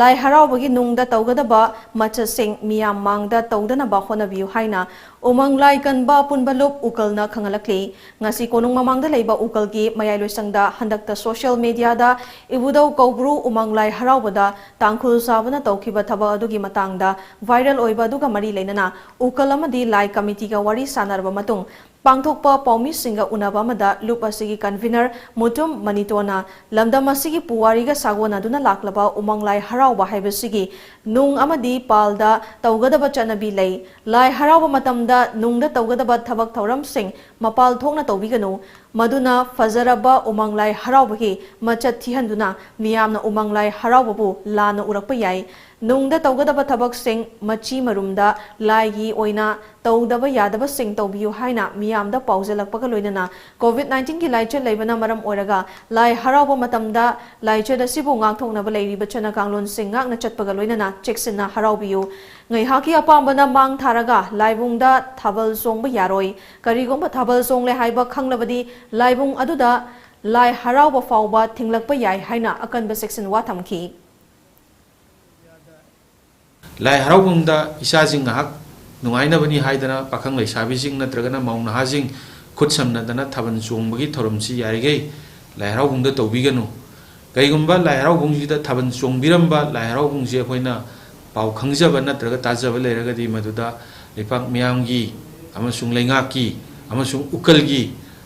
ꯂꯥꯏ ꯍꯔꯥꯎꯕꯒꯤ ꯅꯨꯡꯗ ꯇꯧꯒꯗꯕ ꯃꯆꯠꯁꯤꯡ ꯃꯤꯌꯥꯝ ꯃꯥꯡꯗ ꯇꯧꯗꯅꯕ ꯍꯣꯠꯅꯕꯤꯌꯨ ꯍꯥꯏꯅ ꯎꯃꯪ ꯂꯥꯏ ꯀꯟꯕ ꯑꯄꯨꯟꯕ ꯂꯨꯞ ꯎꯀꯜꯅ ꯈꯪꯍꯜꯂꯛꯂꯤ꯫ ꯉꯁꯤ ꯀꯣꯅꯨꯡ ꯃꯃꯥꯡꯗ ꯂꯩꯕ ꯎꯀꯜꯒꯤ ꯃꯌꯥꯏ ꯂꯣꯏꯁꯪꯗ ꯍꯟꯗꯛꯇ ꯁꯣꯁꯤꯌꯦꯜ ꯃꯤꯗꯤꯌꯥꯗ ꯏꯕꯨꯙꯧ ꯀꯧꯕ꯭ꯔꯨ ꯎꯃꯪ ꯂꯥꯏ ꯍꯔꯥꯎꯕꯗ ꯇꯥꯡꯈꯨꯜ ꯆꯥꯕꯅ ꯇꯧꯈꯤꯕ ꯊꯕꯛ ꯑꯗꯨꯒꯤ ꯃꯇꯥꯡꯗ ꯚꯥꯏꯔꯦꯜ ꯑꯣꯏꯕ ꯑꯗꯨꯒ ꯃꯔꯤ ꯂꯩꯅꯅ ꯎꯀꯜ ꯑꯃꯗꯤ ꯂꯥꯏ ꯀꯃꯤꯇꯤꯒ ꯋꯥꯔꯤ ꯁꯥꯟꯅꯔꯕ ꯃꯇꯨꯡ ꯄꯥꯡꯊꯣꯛꯄ ꯄꯥꯎꯃꯤꯁꯤꯡꯒ ꯎꯅꯕ ꯑꯃꯗ ꯂꯨꯞ ꯑꯁꯤꯒꯤ ꯀꯟꯚꯤꯅꯔ ꯃꯨꯇꯨꯝ ꯃꯅꯤꯇꯣꯅ ꯂꯝꯗꯝ ꯑꯁꯤꯒꯤ ꯄꯨꯋꯥꯔꯤꯒ ꯁꯥꯒꯣꯟꯅꯗꯨꯅ ꯂꯥꯛꯂꯕ ꯎꯃꯪ ꯂꯥꯏ ꯍꯔꯥꯎꯕ ꯍꯥꯏꯕꯁꯤꯒꯤ ꯅꯨꯡ ꯑꯃꯗꯤ ꯄꯥꯜꯗ ꯇꯧꯒꯗꯕ ꯆꯠꯅꯕꯤ ꯂꯩ꯫ ꯂꯥꯏ ꯍꯔꯥꯎꯕ ꯃꯇꯝꯗ ꯅꯨꯡꯗ ꯇꯧꯒꯗꯕ ꯊꯕꯛ ꯊꯧꯔꯝꯁꯤꯡ ꯃꯄꯥꯜ ꯊꯣꯛꯅ ꯇꯧꯕꯤꯒꯅꯨ꯫ ꯃꯗꯨꯅ ꯐꯖꯔꯕ ꯎꯃꯪ ꯂꯥꯏ ꯍꯔꯥꯎꯕꯒꯤ ꯃꯆꯠ ꯊꯤꯍꯟꯗꯨꯅ ꯃꯤꯌꯥꯝꯅ ꯎꯃꯪ ꯂꯥꯏ ꯍꯔꯥꯎꯕꯕꯨ ꯂꯥꯟꯅ ꯎꯔꯛꯄ ꯌꯥꯏ꯫ ꯅꯨꯡꯗ ꯇꯧꯒꯗꯕ ꯊꯕꯛꯁꯤꯡ ꯃꯆꯤ ꯃꯔꯨꯝꯗ ꯂꯥꯏꯒꯤ ꯑꯣꯏꯅ ꯇꯧꯗꯕ ꯌꯥꯗꯕꯁꯤꯡ ꯇꯧꯕꯤꯌꯨ ꯍꯥꯏꯅ ꯃꯤꯌꯥꯝꯗ ꯄꯥꯎꯖꯦꯜꯂꯛꯄꯒ ꯂꯣꯏꯅꯅ ꯀꯣꯚꯤꯗ ꯅꯥꯏꯟꯇꯤꯟꯒꯤ ꯂꯥꯏꯆꯠ ꯂꯩꯕꯅ ꯃꯔꯝ ꯑꯣꯏꯔꯒ ꯂꯥꯏ ꯍꯔꯥꯎꯕ ꯃꯇꯝꯗ ꯂꯥꯏꯆꯠ ꯑꯁꯤꯕꯨ ꯉꯥꯛꯊꯣꯛꯅꯕ ꯂꯩꯔꯤꯕ ꯆꯠꯅ ꯀꯥꯡꯂꯣꯟꯁꯤꯡ ꯉꯥꯛꯅ ꯆꯠꯄꯒ ꯂꯣꯏꯅꯅ ꯆꯦꯛꯁꯤꯟꯅ ꯍꯔꯥꯎꯕꯤꯌꯨ꯫ ꯉꯥꯏꯍꯥꯛꯀꯤ ꯑꯄꯥꯝꯕꯅ ꯃꯥꯡ ꯊꯥꯔꯒ ꯂꯥꯏꯕꯨꯡꯗ ꯊꯥꯕꯜ ꯆꯣꯡꯕ ꯌꯥꯔꯣꯏ꯫ ꯀꯔꯤꯒꯨꯝꯕ ꯊꯥꯕꯜ ꯆꯣꯡꯂꯦ ꯍꯥꯏꯕ ꯈꯪꯂꯕꯗꯤ ꯂꯥꯏꯕꯨꯡ ꯑꯗꯨꯗ ꯂꯥꯏ ꯍꯔꯥꯎꯕ ꯐꯥꯎꯕ ꯊꯤꯡꯂꯛꯄ ꯌꯥꯏ ꯍꯥꯏꯅ ꯑꯀꯟꯕ ꯆꯦꯛꯁꯤꯟꯋꯥ ꯊꯝꯈꯤ꯫ ꯂꯥꯏ ꯍꯔꯥꯎꯐꯝꯗ ꯏꯆꯥꯁꯤꯡ ꯉꯥꯏꯍꯥꯛ ꯅꯨꯡꯉꯥꯏꯅꯕꯅꯤ ꯍꯥꯏꯗꯅ ꯄꯥꯈꯪ ꯂꯩꯁꯥꯕꯤꯁꯤꯡ ꯅꯠꯇ꯭ꯔꯒꯅ ꯃꯧ ꯅꯍꯥꯁꯤꯡ ꯈꯨꯠ ꯁꯝꯅꯗꯅ ꯊꯥꯕꯜ ꯆꯣꯡꯕꯒꯤ ꯊꯧꯔꯝꯁꯤ ꯌꯥꯔꯤꯈꯩ ꯂꯥꯏ ꯍꯔꯥꯎꯐꯝꯗ ꯇꯧꯕꯤꯒꯅꯨ꯫ ꯀꯔꯤꯒꯨꯝꯕ ꯂꯥꯏ ꯍꯔꯥꯎꯐꯝꯁꯤꯗ ꯊꯥꯕꯜ ꯆꯣꯡꯕꯤꯔꯝꯕ ꯂꯥꯏ ꯍꯔꯥꯎꯐꯝꯁꯤ ꯑꯩꯈꯣꯏꯅ ꯄꯥꯎ ꯈꯪꯖꯕ ꯅꯠꯇ꯭ꯔꯒ ꯇꯥꯖꯕ ꯂꯩꯔꯒꯗꯤ ꯃꯗꯨꯗ ꯂꯩꯄꯥꯛ ꯃꯤꯌꯥꯝꯒꯤ ꯑꯃꯁꯨꯡ ꯂꯩꯉꯥꯛꯀꯤ ꯑꯃꯁꯨꯡ ꯎꯀꯜꯒꯤ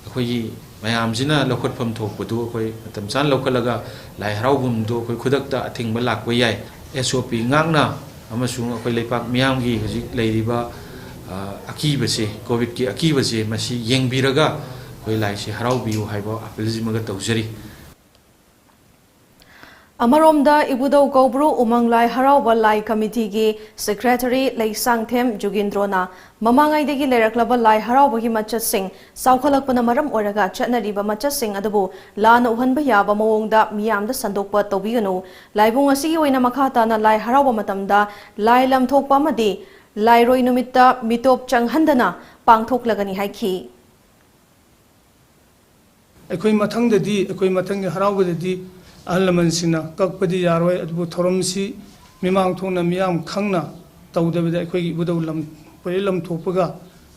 ꯑꯩꯈꯣꯏꯒꯤ ꯃꯌꯥꯝꯁꯤꯅ ꯂꯧꯈꯠꯐꯝ ꯊꯣꯛꯄꯗꯨ ꯑꯩꯈꯣꯏ ꯃꯇꯝ ꯆꯥꯅ ꯂꯧꯈꯠꯂꯒ ꯂꯥꯏ ꯍꯔꯥꯎꯐꯝꯗꯨ ꯑꯩꯈꯣꯏ ꯈꯨꯗꯛꯇ ꯑꯊꯤꯡꯕ ꯂꯥꯛꯄ ꯌꯥꯏ꯫ ꯑꯦꯁ ꯑꯣ ꯄꯤ ꯉꯥꯛꯅ ꯑꯃꯁꯨꯡ ꯑꯩꯈꯣꯏ ꯂꯩꯄꯥꯛ ꯃꯤꯌꯥꯝꯒꯤ ꯍꯧꯖꯤꯛ ꯂꯩꯔꯤꯕ, ꯑ, ꯑꯀꯤꯕꯁꯦ, ꯀꯣꯚꯤꯗꯀꯤ ꯑꯀꯤꯕꯁꯦ, ꯃꯁꯤ ꯌꯦꯡꯕꯤꯔꯒ ꯑꯩꯈꯣꯏ ꯂꯥꯏꯁꯦ ꯍꯔꯥꯎꯕꯤꯌꯨ ꯍꯥꯏꯕ ꯑꯥꯄꯤꯜꯁꯤꯃꯒ ꯇꯧꯖꯔꯤ꯫ ꯑꯃꯔꯣꯝꯗ, ꯏꯕꯨꯙꯧ ꯀꯧꯕ꯭ꯔꯨ ꯎꯃꯪ ꯂꯥꯏ ꯍꯔꯥꯎꯕ ꯂꯥꯏ ꯀꯃꯤꯇꯤꯒꯤ ꯁꯦꯀ꯭ꯔꯦꯇꯔꯤ ꯂꯩꯁꯥꯡꯊꯦꯝ ꯖꯨꯒꯤꯟꯗ꯭ꯔꯣꯅ ꯃꯃꯥꯡꯉꯩꯗꯒꯤ ꯂꯩꯔꯛꯂꯕ ꯂꯥꯏ ꯍꯔꯥꯎꯕꯒꯤ ꯃꯆꯠꯁꯤꯡ ꯆꯥꯎꯈꯠꯂꯛꯄꯅ ꯃꯔꯝ ꯑꯣꯏꯔꯒ ꯆꯠꯅꯔꯤꯕ ꯃꯆꯠꯁꯤꯡ ꯑꯗꯨꯕꯨ ꯂꯥꯟꯅ ꯎꯍꯟꯕ ꯌꯥꯕ ꯃꯑꯣꯡꯗ ꯃꯤꯌꯥꯝꯗ ꯁꯟꯗꯣꯛꯄ ꯇꯧꯕꯤꯒꯅꯨ꯫ ꯂꯥꯏꯕꯨꯡ ꯑꯁꯤꯒꯤ ꯑꯣꯏꯅ ꯃꯈꯥ ꯇꯥꯅ ꯂꯥꯏ ꯍꯔꯥꯎꯕ ꯃꯇꯝꯗ ꯂꯥꯏ ꯂꯝꯊꯣꯛꯄ ꯑꯃꯗꯤ ꯂꯥꯏꯔꯣꯏ ꯅꯨꯃꯤꯠꯇ ꯃꯤꯇꯣꯞ ꯆꯪꯍꯟꯗꯅ ꯄꯥꯡꯊꯣꯛꯂꯒꯅꯤ ꯍꯥꯏꯈꯤ꯫ ꯑꯩꯈꯣꯏ ꯃꯊꯪꯗꯗꯤ, ꯑꯩꯈꯣꯏ ꯃꯊꯪꯒꯤ ꯍꯔꯥꯎꯕꯗꯗꯤ ꯑꯍꯜ ꯂꯃꯟꯁꯤꯡꯅ ꯀꯛꯄꯗꯤ ꯌꯥꯔꯣꯏ, ꯑꯗꯨꯕꯨ ꯊꯧꯔꯝꯁꯤ ꯃꯤꯃꯥꯡ ꯊꯣꯛꯅ ꯃꯤꯌꯥꯝ ꯈꯪꯅ ꯇꯧꯗꯕꯤꯗ ꯑꯩꯈꯣꯏꯒꯤ ꯏꯕꯨꯙꯧ ꯂꯝ, ꯄꯣꯏꯔꯦꯜ ꯂꯝꯊꯣꯛꯄꯒ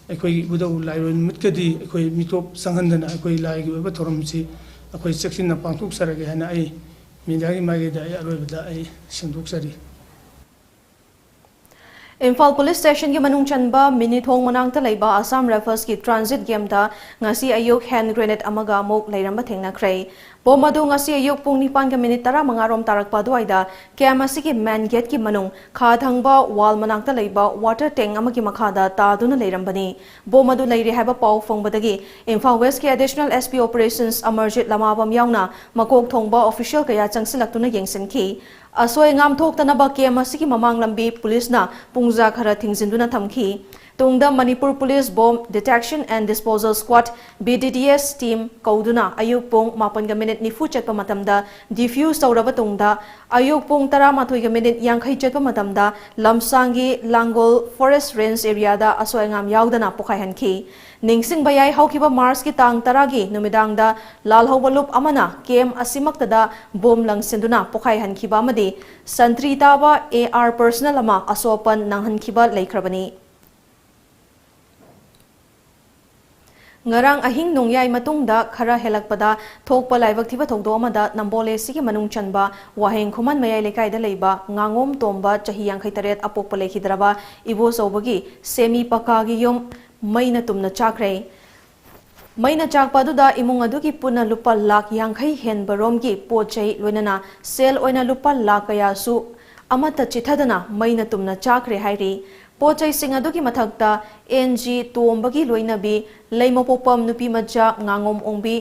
ꯑꯩꯈꯣꯏꯒꯤ ꯏꯕꯨꯙꯧ ꯂꯥꯏꯔꯣꯏ ꯅꯨꯃꯤꯠꯀꯗꯤ ꯑꯩꯈꯣꯏ ꯃꯤꯇꯣꯞ ꯆꯪꯍꯟꯗꯅ ꯑꯩꯈꯣꯏ ꯂꯥꯏꯒꯤ ꯑꯣꯏꯕ ꯊꯧꯔꯝꯁꯤ ꯑꯩꯈꯣꯏ ꯆꯦꯛꯁꯤꯟꯅ ꯄꯥꯡꯊꯣꯛꯆꯔꯒꯦ ꯍꯥꯏꯅ ꯑꯩ ꯃꯤꯗꯤꯌꯥꯒꯤ ꯃꯥꯏꯀꯩꯗ ꯑꯩ ꯑꯔꯣꯏꯕꯗ ꯑꯩ ꯁꯦꯡꯗꯣꯛꯆꯔꯤ꯫ ꯏꯝꯐꯥꯜ ꯄꯨꯂꯤꯁ ꯁ꯭ꯇꯦꯁꯟꯒꯤ ꯃꯅꯨꯡ ꯆꯟꯕ ꯃꯤꯅꯤ ꯊꯣꯡ ꯃꯅꯥꯛꯇ ꯂꯩꯕ ꯑꯁꯥꯝ ꯔꯥꯏꯐꯜꯁꯀꯤ ꯇ꯭ꯔꯥꯟꯖꯤꯠ ꯀꯦꯝꯞꯇ ꯉꯁꯤ ꯑꯌꯨꯛ ꯍꯦꯟ ꯒ꯭ꯔꯦꯅꯦꯗ ꯑꯃꯒ ꯑꯃꯨꯛ ꯂꯩꯔꯝꯕ ꯊꯦꯡꯅꯈ꯭ꯔꯦ꯫ ꯕꯣꯝ ꯑꯗꯨ ꯉꯁꯤ ꯑꯌꯨꯛ ꯄꯨꯡ ꯅꯤꯄꯥꯟꯒ ꯃꯤꯅꯤꯠ ꯇꯔꯥꯃꯉꯥ ꯔꯣꯝ ꯇꯥꯔꯛꯄ ꯑꯗꯨꯋꯥꯏꯗ ꯀꯦꯝꯞ ꯑꯁꯤꯒꯤ ꯃꯦꯟ ꯒꯦꯠꯀꯤ ꯃꯅꯨꯡ ꯈꯥ ꯊꯪꯕ ꯋꯥꯜ ꯃꯅꯥꯛꯇ ꯂꯩꯕ ꯋꯥꯇꯔ ꯇꯦꯡꯛ ꯑꯃꯒꯤ ꯃꯈꯥꯗ ꯇꯥꯗꯨꯅ ꯂꯩꯔꯝꯕꯅꯤ꯫ ꯕꯣꯝ ꯑꯗꯨ ꯂꯩꯔꯦ ꯍꯥꯏꯕ ꯄꯥꯎ ꯐꯪꯕꯗꯒꯤ ꯏꯝꯐꯥꯜ ꯋꯦꯁꯀꯤ ꯑꯦꯗꯤꯁꯅꯦꯜ ꯑꯦꯁ ꯄꯤ ꯑꯣꯄꯔꯦꯁꯟꯁ ꯑꯃꯔꯖꯤꯠ ꯂꯃꯥꯕꯝ ꯌꯥꯎꯅ ꯃꯀꯣꯛ ꯊꯣꯡꯕ ꯑꯣꯐꯤꯁꯤꯌꯦꯜ ꯀꯌꯥ ꯆꯪꯁꯤꯜꯂꯛꯇꯨꯅ ꯌꯦꯡꯁꯤꯟꯈꯤ꯫ ꯑꯁꯣꯏ ꯑꯉꯥꯝ ꯊꯣꯛꯇꯅꯕ ꯀꯦꯝꯞ ꯑꯁꯤꯒꯤ ꯃꯃꯥꯡ ꯂꯝꯕꯤ ꯄꯨꯂꯤꯁꯅ ꯄꯨꯡꯖꯥ ꯈꯔ ꯊꯤꯡꯖꯤꯟꯗꯨꯅ ꯊꯝꯈꯤ꯫ ꯇꯨꯡꯗ Manipur police bomb detection and disposal squad, B D D S, team ꯀꯧꯗꯨꯅ ꯑꯌꯨꯛ ꯄꯨꯡ ꯃꯥꯄꯟꯒ ꯃꯤꯅꯤꯠ ꯅꯤꯐꯨ ꯆꯠꯄ ꯃꯇꯝꯗ ꯗꯤꯐ꯭ꯌꯨꯁ ꯇꯧꯔꯕ ꯇꯨꯡꯗ ꯑꯌꯨꯛ ꯄꯨꯡ ꯇꯔꯥꯃꯥꯊꯣꯏꯒ ꯃꯤꯅꯤꯠ ꯌꯥꯡꯈꯩ ꯆꯠꯄ ꯃꯇꯝꯗ ꯂꯝꯁꯥꯡꯒꯤ ꯂꯥꯡꯒꯣꯜ ꯐꯣꯔꯦꯁ ꯔꯦꯟꯖ ꯑꯦꯔꯤꯌꯥꯗ ꯑꯁꯣꯏ ꯑꯉꯥꯝ ꯌꯥꯎꯗꯅ ꯄꯣꯈꯥꯏꯍꯟꯈꯤ꯫ ꯅꯤꯡꯁꯤꯡꯕ ꯌꯥꯏ, ꯍꯧꯈꯤꯕ ꯃꯥꯔꯆꯀꯤ ꯇꯥꯡ ꯇꯔꯥꯒꯤ ꯅꯨꯃꯤꯗꯥꯡꯗ ꯂꯥꯜꯍꯧꯕ ꯂꯨꯞ ꯑꯃꯅ ꯀꯦꯝꯞ ꯑꯁꯤꯃꯛꯇꯗ ꯕꯣꯝ ꯂꯪꯁꯤꯟꯗꯨꯅ ꯄꯣꯈꯥꯏꯍꯟꯈꯤꯕ ꯑꯃꯗꯤ ꯁꯟꯇ꯭ꯔꯤ ꯇꯥꯕ ꯑꯦ ꯑꯥꯔ ꯄꯔꯁꯅꯦꯜ ꯑꯃ ꯑꯁꯣꯛ ꯑꯄꯟ ꯅꯪꯍꯟꯈꯤꯕ ꯂꯩꯈ꯭ꯔꯕꯅꯤ꯫ ꯉꯔꯥꯡ ꯑꯍꯤꯡ ꯅꯣꯡꯌꯥꯏ ꯃꯇꯨꯡꯗ ꯈꯔ ꯍꯦꯜꯂꯛꯄꯗ ꯊꯣꯛꯄ ꯂꯥꯏꯕꯛ ꯊꯤꯕ ꯊꯧꯗꯣꯛ ꯑꯃꯗ ꯅꯝꯕꯣꯜ ꯑꯦ ꯁꯤꯒꯤ ꯃꯅꯨꯡ ꯆꯟꯕ ꯋꯥꯍꯦꯡ ꯈꯨꯃꯟ ꯃꯌꯥꯏ ꯂꯩꯀꯥꯏꯗ ꯂꯩꯕ ꯉꯥꯉꯣꯝ ꯇꯣꯝꯕ, ꯆꯍꯤ ꯌꯥꯡꯈꯩ ꯇꯔꯦꯠ, ꯑꯄꯣꯛꯄ ꯂꯩꯈꯤꯗ꯭ꯔꯕ ꯏꯕꯣꯆꯧꯕꯒꯤ ꯁꯦꯃꯤ ꯄꯀꯥꯒꯤ ꯌꯨꯝ ꯃꯩꯅ ꯇꯨꯝꯅ ꯆꯥꯛꯈ꯭ꯔꯦ꯫ ꯃꯩꯅ ꯆꯥꯛꯄ ꯑꯗꯨꯗ ꯏꯃꯨꯡ ꯑꯗꯨꯒꯤ ꯄꯨꯟꯅ ꯂꯨꯄꯥ ꯂꯥꯈ ꯌꯥꯡꯈꯩ ꯍꯦꯟꯕ ꯔꯣꯝꯒꯤ ꯄꯣꯠ ꯆꯩ, ꯂꯣꯏꯅꯅ ꯁꯦꯜ ꯑꯣꯏꯅ ꯂꯨꯄꯥ ꯂꯥꯈ ꯀꯌꯥꯁꯨ ꯑꯃꯠꯇ ꯆꯤꯊꯗꯅ ꯃꯩꯅ ꯇꯨꯝꯅ ꯆꯥꯛꯈ꯭ꯔꯦ ꯍꯥꯏꯔꯤ꯫ ꯄꯣꯠ ꯆꯩꯁꯤꯡ ꯑꯗꯨꯒꯤ ꯃꯊꯛꯇ ꯑꯦꯟ ꯖꯤ ꯇꯣꯝꯕꯒꯤ ꯂꯣꯏꯅꯕꯤ ꯂꯩꯃꯄꯣꯛꯄꯝ ꯅꯨꯄꯤꯃꯆꯥ ꯉꯥꯉꯣꯝ ꯑꯣꯡꯕꯤ,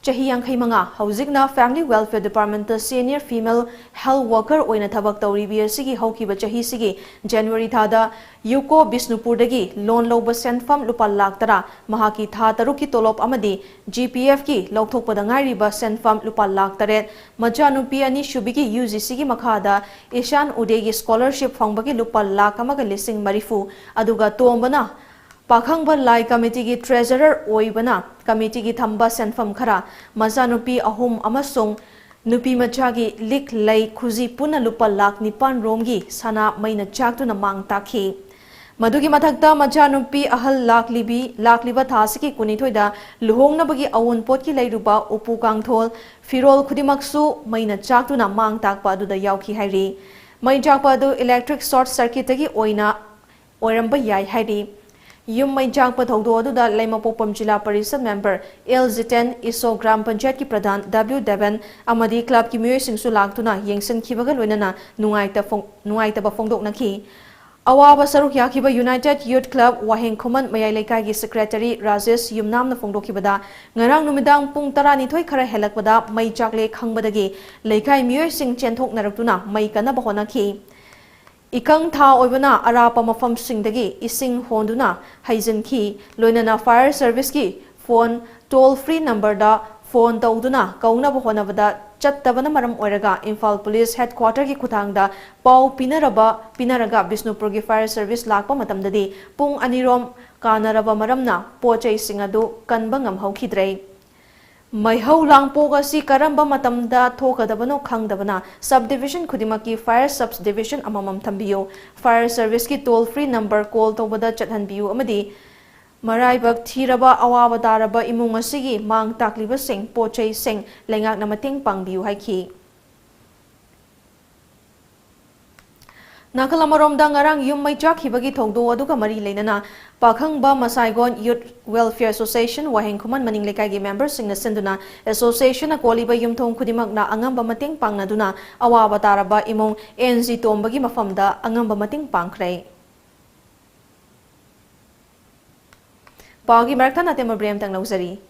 ꯆꯍꯤ ꯌꯥꯡꯈꯩ ꯃꯉꯥ, ꯍꯧꯖꯤꯛꯅ Family Welfare Department ꯇ Senior Female Health Worker ꯑꯣꯏꯅ ꯊꯕꯛ ꯇꯧꯔꯤꯕꯤ ꯑꯁꯤꯒꯤ ꯍꯧꯈꯤꯕ ꯆꯍꯤꯁꯤꯒꯤ January ꯊꯥꯗ ꯌꯨꯀꯣ ꯕꯤꯁꯅꯨꯄꯨꯔꯗꯒꯤ loan ꯂꯧꯕ ꯁꯦꯟꯐꯝ ꯂꯨꯄꯥ ꯂꯥꯈ ꯇꯔꯥ, ꯃꯍꯥꯛꯀꯤ ꯊꯥ ꯇꯔꯨꯛꯀꯤ ꯇꯣꯂꯣꯞ ꯑꯃꯗꯤ G P F ꯀꯤ ꯂꯧꯊꯣꯛꯄꯗ ꯉꯥꯏꯔꯤꯕ ꯁꯦꯟꯐꯝ ꯂꯨꯄꯥ ꯂꯥꯈ ꯇꯔꯦꯠ, ꯃꯆꯥꯅꯨꯄꯤ ꯑꯅꯤꯁꯨꯕꯤꯒꯤ U G C ꯒꯤ ꯃꯈꯥꯗ ꯏꯁꯥꯟ ꯎꯗꯦꯒꯤ scholarship ꯐꯪꯕꯒꯤ ꯂꯨꯄꯥ ꯂꯥꯈ ꯑꯃꯒ ꯂꯤꯁꯤꯡ ꯃꯔꯤꯐꯨ, ꯑꯗꯨꯒ ꯇꯣꯝꯕꯅ ꯄꯥꯈꯪꯕ ꯂꯥꯏ committee ꯒꯤ treasurer ꯑꯣꯏꯕꯅ committee ꯒꯤ ꯊꯝꯕ ꯁꯦꯟꯐꯝ ꯈꯔ, ꯃꯆꯥꯅꯨꯄꯤ ꯑꯍꯨꯝ ꯑꯃꯁꯨꯡ ꯅꯨꯄꯤ ꯃꯆꯥꯒꯤ ꯂꯤꯛ ꯂꯩ ꯈꯨꯖꯤ ꯄꯨꯟꯅ ꯂꯨꯄꯥ ꯂꯥꯈ ꯅꯤꯄꯥꯟ ꯔꯣꯝꯒꯤ ꯁꯅꯥ ꯃꯩꯅ ꯆꯥꯛꯇꯨꯅ ꯃꯥꯡ ꯇꯥꯛꯈꯤ꯫ ꯃꯗꯨꯒꯤ ꯃꯊꯛꯇ ꯃꯆꯥꯅꯨꯄꯤ ꯑꯍꯜ ꯂꯥꯛꯂꯤꯕꯤ, ꯂꯥꯛꯂꯤꯕ ꯊꯥ ꯑꯁꯤꯒꯤ ꯀꯨꯟꯅꯤꯊꯣꯏꯗ ꯂꯨꯍꯣꯡꯅꯕꯒꯤ ꯑꯑꯣꯟꯄꯣꯠꯀꯤ ꯂꯩꯔꯨꯕ ꯎꯄꯨ ꯀꯥꯡꯊꯣꯜ, ꯐꯤꯔꯣꯜ ꯈꯨꯗꯤꯡꯃꯛꯁꯨ ꯃꯩꯅ ꯆꯥꯛꯇꯨꯅ ꯃꯥꯡ ꯇꯥꯛꯄ ꯑꯗꯨꯗ ꯌꯥꯎꯈꯤ ꯍꯥꯏꯔꯤ꯫ ꯃꯩ ꯆꯥꯛꯄ ꯑꯗꯨ electric short circuit ꯇꯒꯤ ꯑꯣꯏꯅ ꯑꯣꯏꯔꯝꯕ ꯌꯥꯏ ꯍꯥꯏꯔꯤ꯫ ꯌꯨꯝ ꯃꯩ ꯆꯥꯛꯄ ꯊꯧꯗꯣꯛ ꯑꯗꯨꯗ ꯂꯩꯃꯄꯣꯛꯄꯝ ꯖꯤꯂꯥ ꯄꯔꯤꯁꯗ member ꯑꯦꯜ ꯖꯤꯇꯦꯟ, ꯏꯁꯣ ꯒ꯭ꯔꯥꯝ ꯄꯟꯆꯥꯌꯠꯀꯤ ꯄ꯭ꯔꯙꯥꯟ ꯗꯕ꯭ꯂꯤꯎ ꯗꯦꯕꯟ ꯑꯃꯗꯤ club ꯀꯤ ꯃꯤꯑꯣꯏꯁꯤꯡꯁꯨ ꯂꯥꯛꯇꯨꯅ ꯌꯦꯡꯁꯤꯟꯈꯤꯕꯒ ꯂꯣꯏꯅꯅ ꯅꯨꯡꯉꯥꯏꯇ ꯐꯣꯡ-, ꯅꯨꯡꯉꯥꯏꯇꯕ ꯐꯣꯡꯗꯣꯛꯅꯈꯤ꯫ ꯑꯋꯥꯕ ꯁꯔꯨꯛ ꯌꯥꯈꯤꯕ United Youth Club ꯋꯥꯍꯦꯡ ꯈꯨꯃꯟ ꯃꯌꯥꯏ ꯂꯩꯀꯥꯏꯒꯤ secretary ꯔꯥꯖꯦꯁ ꯌꯨꯝꯅꯥꯝꯅ ꯐꯣꯡꯗꯣꯛꯈꯤꯕꯗ, ꯉꯔꯥꯡ ꯅꯨꯃꯤꯗꯥꯡ ꯄꯨꯡ ꯇꯔꯥꯅꯤꯊꯣꯏ ꯈꯔ ꯍꯦꯜꯂꯛꯄꯗ ꯃꯩ ꯆꯥꯛꯂꯦ ꯈꯪꯕꯗꯒꯤ ꯂꯩꯀꯥꯏ ꯃꯤꯑꯣꯏꯁꯤꯡ ꯆꯦꯟꯊꯣꯛꯅꯔꯛꯇꯨꯅ ꯃꯩ ꯀꯟꯅꯕ ꯍꯣꯠꯅꯈꯤ꯫ ꯏꯀꯪ ꯊꯥ ꯑꯣꯏꯕꯅ ꯑꯔꯥꯞꯄ ꯃꯐꯝꯁꯤꯡꯗꯒꯤ ꯏꯁꯤꯡ ꯍꯣꯟꯗꯨꯅ ꯍꯩꯖꯤꯟꯈꯤ꯫ ꯂꯣꯏꯅꯅ fire service ꯀꯤ phone toll free number ꯗ phone ꯇꯧꯗꯨꯅ ꯀꯧꯅꯕ ꯍꯣꯠꯅꯕꯗ ꯆꯠꯇꯕꯅ ꯃꯔꯝ ꯑꯣꯏꯔꯒ ꯏꯝꯐꯥꯜ police headquarter ꯒꯤ ꯈꯨꯠꯊꯥꯡꯗ ꯄꯥꯎ ꯄꯤꯅꯔꯕ, ꯄꯤꯅꯔꯒ ꯕꯤꯁꯅꯨꯄꯨꯔꯒꯤ fire service ꯂꯥꯛꯄ ꯃꯇꯝꯗꯗꯤ ꯄꯨꯡ ꯑꯅꯤꯔꯣꯝ ꯀꯥꯟꯅꯔꯕ ꯃꯔꯝꯅ ꯄꯣꯠ ꯆꯩꯁꯤꯡ ꯑꯗꯨ ꯀꯟꯕ ꯉꯝꯍꯧꯈꯤꯗ꯭ꯔꯦ꯫ ꯃꯩꯍꯧ ꯂꯥꯡꯄꯣꯛ ꯑꯁꯤ ꯀꯔꯝꯕ ꯃꯇꯝꯗ ꯊꯣꯛꯀꯗꯕꯅꯣ ꯈꯪꯗꯕꯅ sub division ꯈꯨꯗꯤꯡꯃꯛꯀꯤ fire sub division ꯑꯃꯃꯝ ꯊꯝꯕꯤꯌꯨ꯫ Fire service ꯀꯤ toll free number call ꯇꯧꯕꯗ ꯆꯠꯍꯟꯕꯤꯌꯨ ꯑꯃꯗꯤ ꯃꯔꯥꯏꯕꯛ ꯊꯤꯔꯕ ꯑꯋꯥꯕ ꯇꯥꯔꯕ ꯏꯃꯨꯡ ꯑꯁꯤꯒꯤ ꯃꯥꯡ ꯇꯥꯛꯂꯤꯕꯁꯤꯡ, ꯄꯣꯠ ꯆꯩꯁꯤꯡ ꯂꯩꯉꯥꯛꯅ ꯃꯇꯦꯡ ꯄꯥꯡꯕꯤꯌꯨ ꯍꯥꯏꯈꯤ꯫ ꯅꯥꯀꯜ ꯑꯃꯔꯣꯝꯗ, ꯉꯔꯥꯡ ꯌꯨꯝ ꯃꯩ ꯆꯥꯛꯈꯤꯕꯒꯤ ꯊꯧꯗꯣꯛ ꯑꯗꯨꯒ ꯃꯔꯤ ꯂꯩꯅꯅ ꯄꯥꯈꯪꯕ ꯃꯁꯥꯏꯒꯣꯟ Youth Welfare Association ꯋꯥꯍꯦꯡ ꯈꯨꯃꯟ ꯃꯅꯤꯡ ꯂꯩꯀꯥꯏꯒꯤ member ꯁꯤꯡꯅ ꯁꯤꯟꯗꯨꯅ association ꯅ ꯀꯣꯜꯂꯤꯕ ꯌꯨꯝꯊꯣꯡ ꯈꯨꯗꯤꯡꯃꯛꯅ ꯑꯉꯝꯕ ꯃꯇꯦꯡ ꯄꯥꯡꯅꯗꯨꯅ ꯑꯋꯥꯕ ꯇꯥꯔꯕ ꯏꯃꯨꯡ ꯑꯦꯟ ꯖꯤ ꯇꯣꯝꯕꯒꯤ ꯃꯐꯝꯗ ꯑꯉꯝꯕ ꯃꯇꯦꯡ ꯄꯥꯡꯈ꯭ꯔꯦ꯫ ꯄꯥꯎꯒꯤ ꯃꯔꯛꯇ ꯅꯥꯇꯦꯝ ꯃꯕ꯭ꯔꯦꯝꯇꯪ ꯂꯧꯖꯔꯤ꯫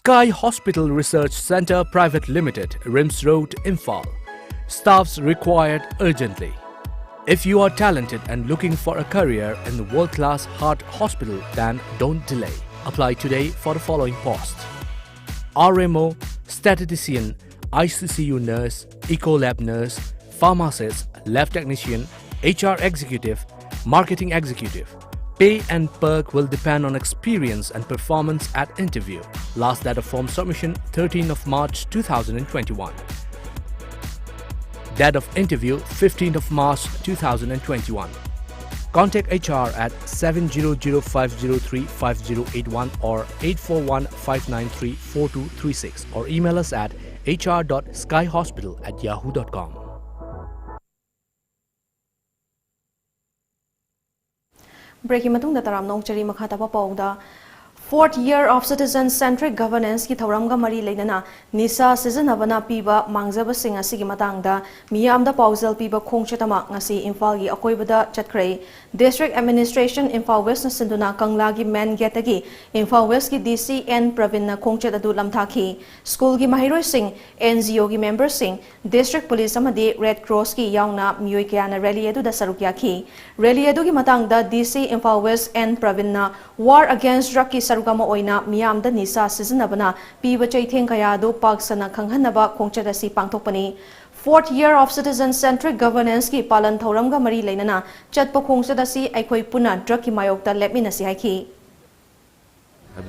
Sky Hospital Research Centre Private Limited, RIMS Road, Imphal. Staffs required urgently. If you are talented and looking for a career in the world-class heart hospital, then don't delay. Apply today for the following posts: R M O, statistician, I C C U nurse, ecolab nurse, pharmacist, lab technician, H R executive, marketing executive. Pay and perk will depend on experience and performance at interview. Last date of form submission, thirteenth of March two thousand twenty-one. Date of interview, fifteenth of March two thousand twenty-one. Contact H R at seven zero zero five zero three five zero eight one or eight four one five nine three four two three six, or email us at H R dot sky hospital at yahoo dot com. Break ꯀꯤ ꯃꯇꯨꯡꯗ ꯇꯔꯥꯝꯅ ꯑꯣꯛꯆꯔꯤ꯫ ꯃꯈꯥ ꯇꯥꯕ ꯄꯥꯎꯗ, Fourth year of citizen centric governance ꯀꯤ ꯊꯧꯔꯝꯒ ꯃꯔꯤ ꯂꯩꯅꯅ ꯅꯤꯁꯥ ꯁꯤꯖꯤꯟꯅꯕꯅ ꯄꯤꯕ ꯃꯥꯡꯖꯕꯁꯤꯡ ꯑꯁꯤꯒꯤ ꯃꯇꯥꯡꯗ ꯃꯤꯌꯥꯝꯗ ꯄꯥꯎꯖꯦꯜ ꯄꯤꯕ ꯈꯣꯡꯆꯠ ꯑꯃ ꯉꯁꯤ ꯏꯝꯐꯥꯜꯒꯤ ꯑꯀꯣꯏꯕꯗ ꯆꯠꯈ꯭ꯔꯦ꯫ District Administration Imphal West ꯅ ꯁꯤꯟꯗꯨꯅ ꯀꯪꯂꯥꯒꯤ main gate ꯇꯒꯤ ꯏꯝꯐꯥꯜ West ꯀꯤ D C N ꯄ꯭ꯔꯕꯤꯟꯅ ꯈꯣꯡꯆꯠ ꯑꯗꯨ ꯂꯝꯊꯥꯈꯤ꯫ ꯁ꯭ꯀꯨꯜꯒꯤ ꯃꯍꯩꯔꯣꯏꯁꯤꯡ, N G O ꯒꯤ member ꯁꯤꯡ, District Police ꯑꯃꯗꯤ Red Cross ꯀꯤ ꯌꯥꯎꯅ ꯃꯤꯑꯣꯏ ꯀꯌꯥꯅ rally ꯑꯗꯨꯗ ꯁꯔꯨꯛ ꯌꯥꯈꯤ꯫ Rally ꯑꯗꯨꯒꯤ ꯃꯇꯥꯡꯗ D C Imphal West N ꯄ꯭ꯔꯕꯤꯟꯅ war against drug ꯀꯤ ꯁꯔꯨꯛ ꯑꯃ ꯑꯣꯏꯅ ꯃꯤꯌꯥꯝꯗ ꯅꯤꯁꯥ ꯁꯤꯖꯤꯟꯅꯕꯅ ꯄꯤꯕ ꯆꯩꯊꯦꯡ ꯀꯌꯥ ꯑꯗꯨ ꯄꯥꯛ ꯁꯟꯅ ꯈꯪꯍꯟꯅꯕ ꯈꯣꯡꯆꯠ ꯑꯁꯤ ꯄꯥꯡꯊꯣꯛꯄꯅꯤ꯫ Fourth year of citizen centric governance ꯀꯤ ꯄꯥꯂꯟ ꯊꯧꯔꯝꯒ ꯃꯔꯤ ꯂꯩꯅꯅ ꯆꯠꯄ ꯈꯣꯡꯆꯠ ꯑꯁꯤ ꯑꯩꯈꯣꯏ ꯄꯨꯟꯅ drug ꯀꯤ ꯃꯥꯌꯣꯛꯇ ꯂꯦꯞꯃꯤꯟꯅꯁꯤ ꯍꯥꯏꯈꯤ꯫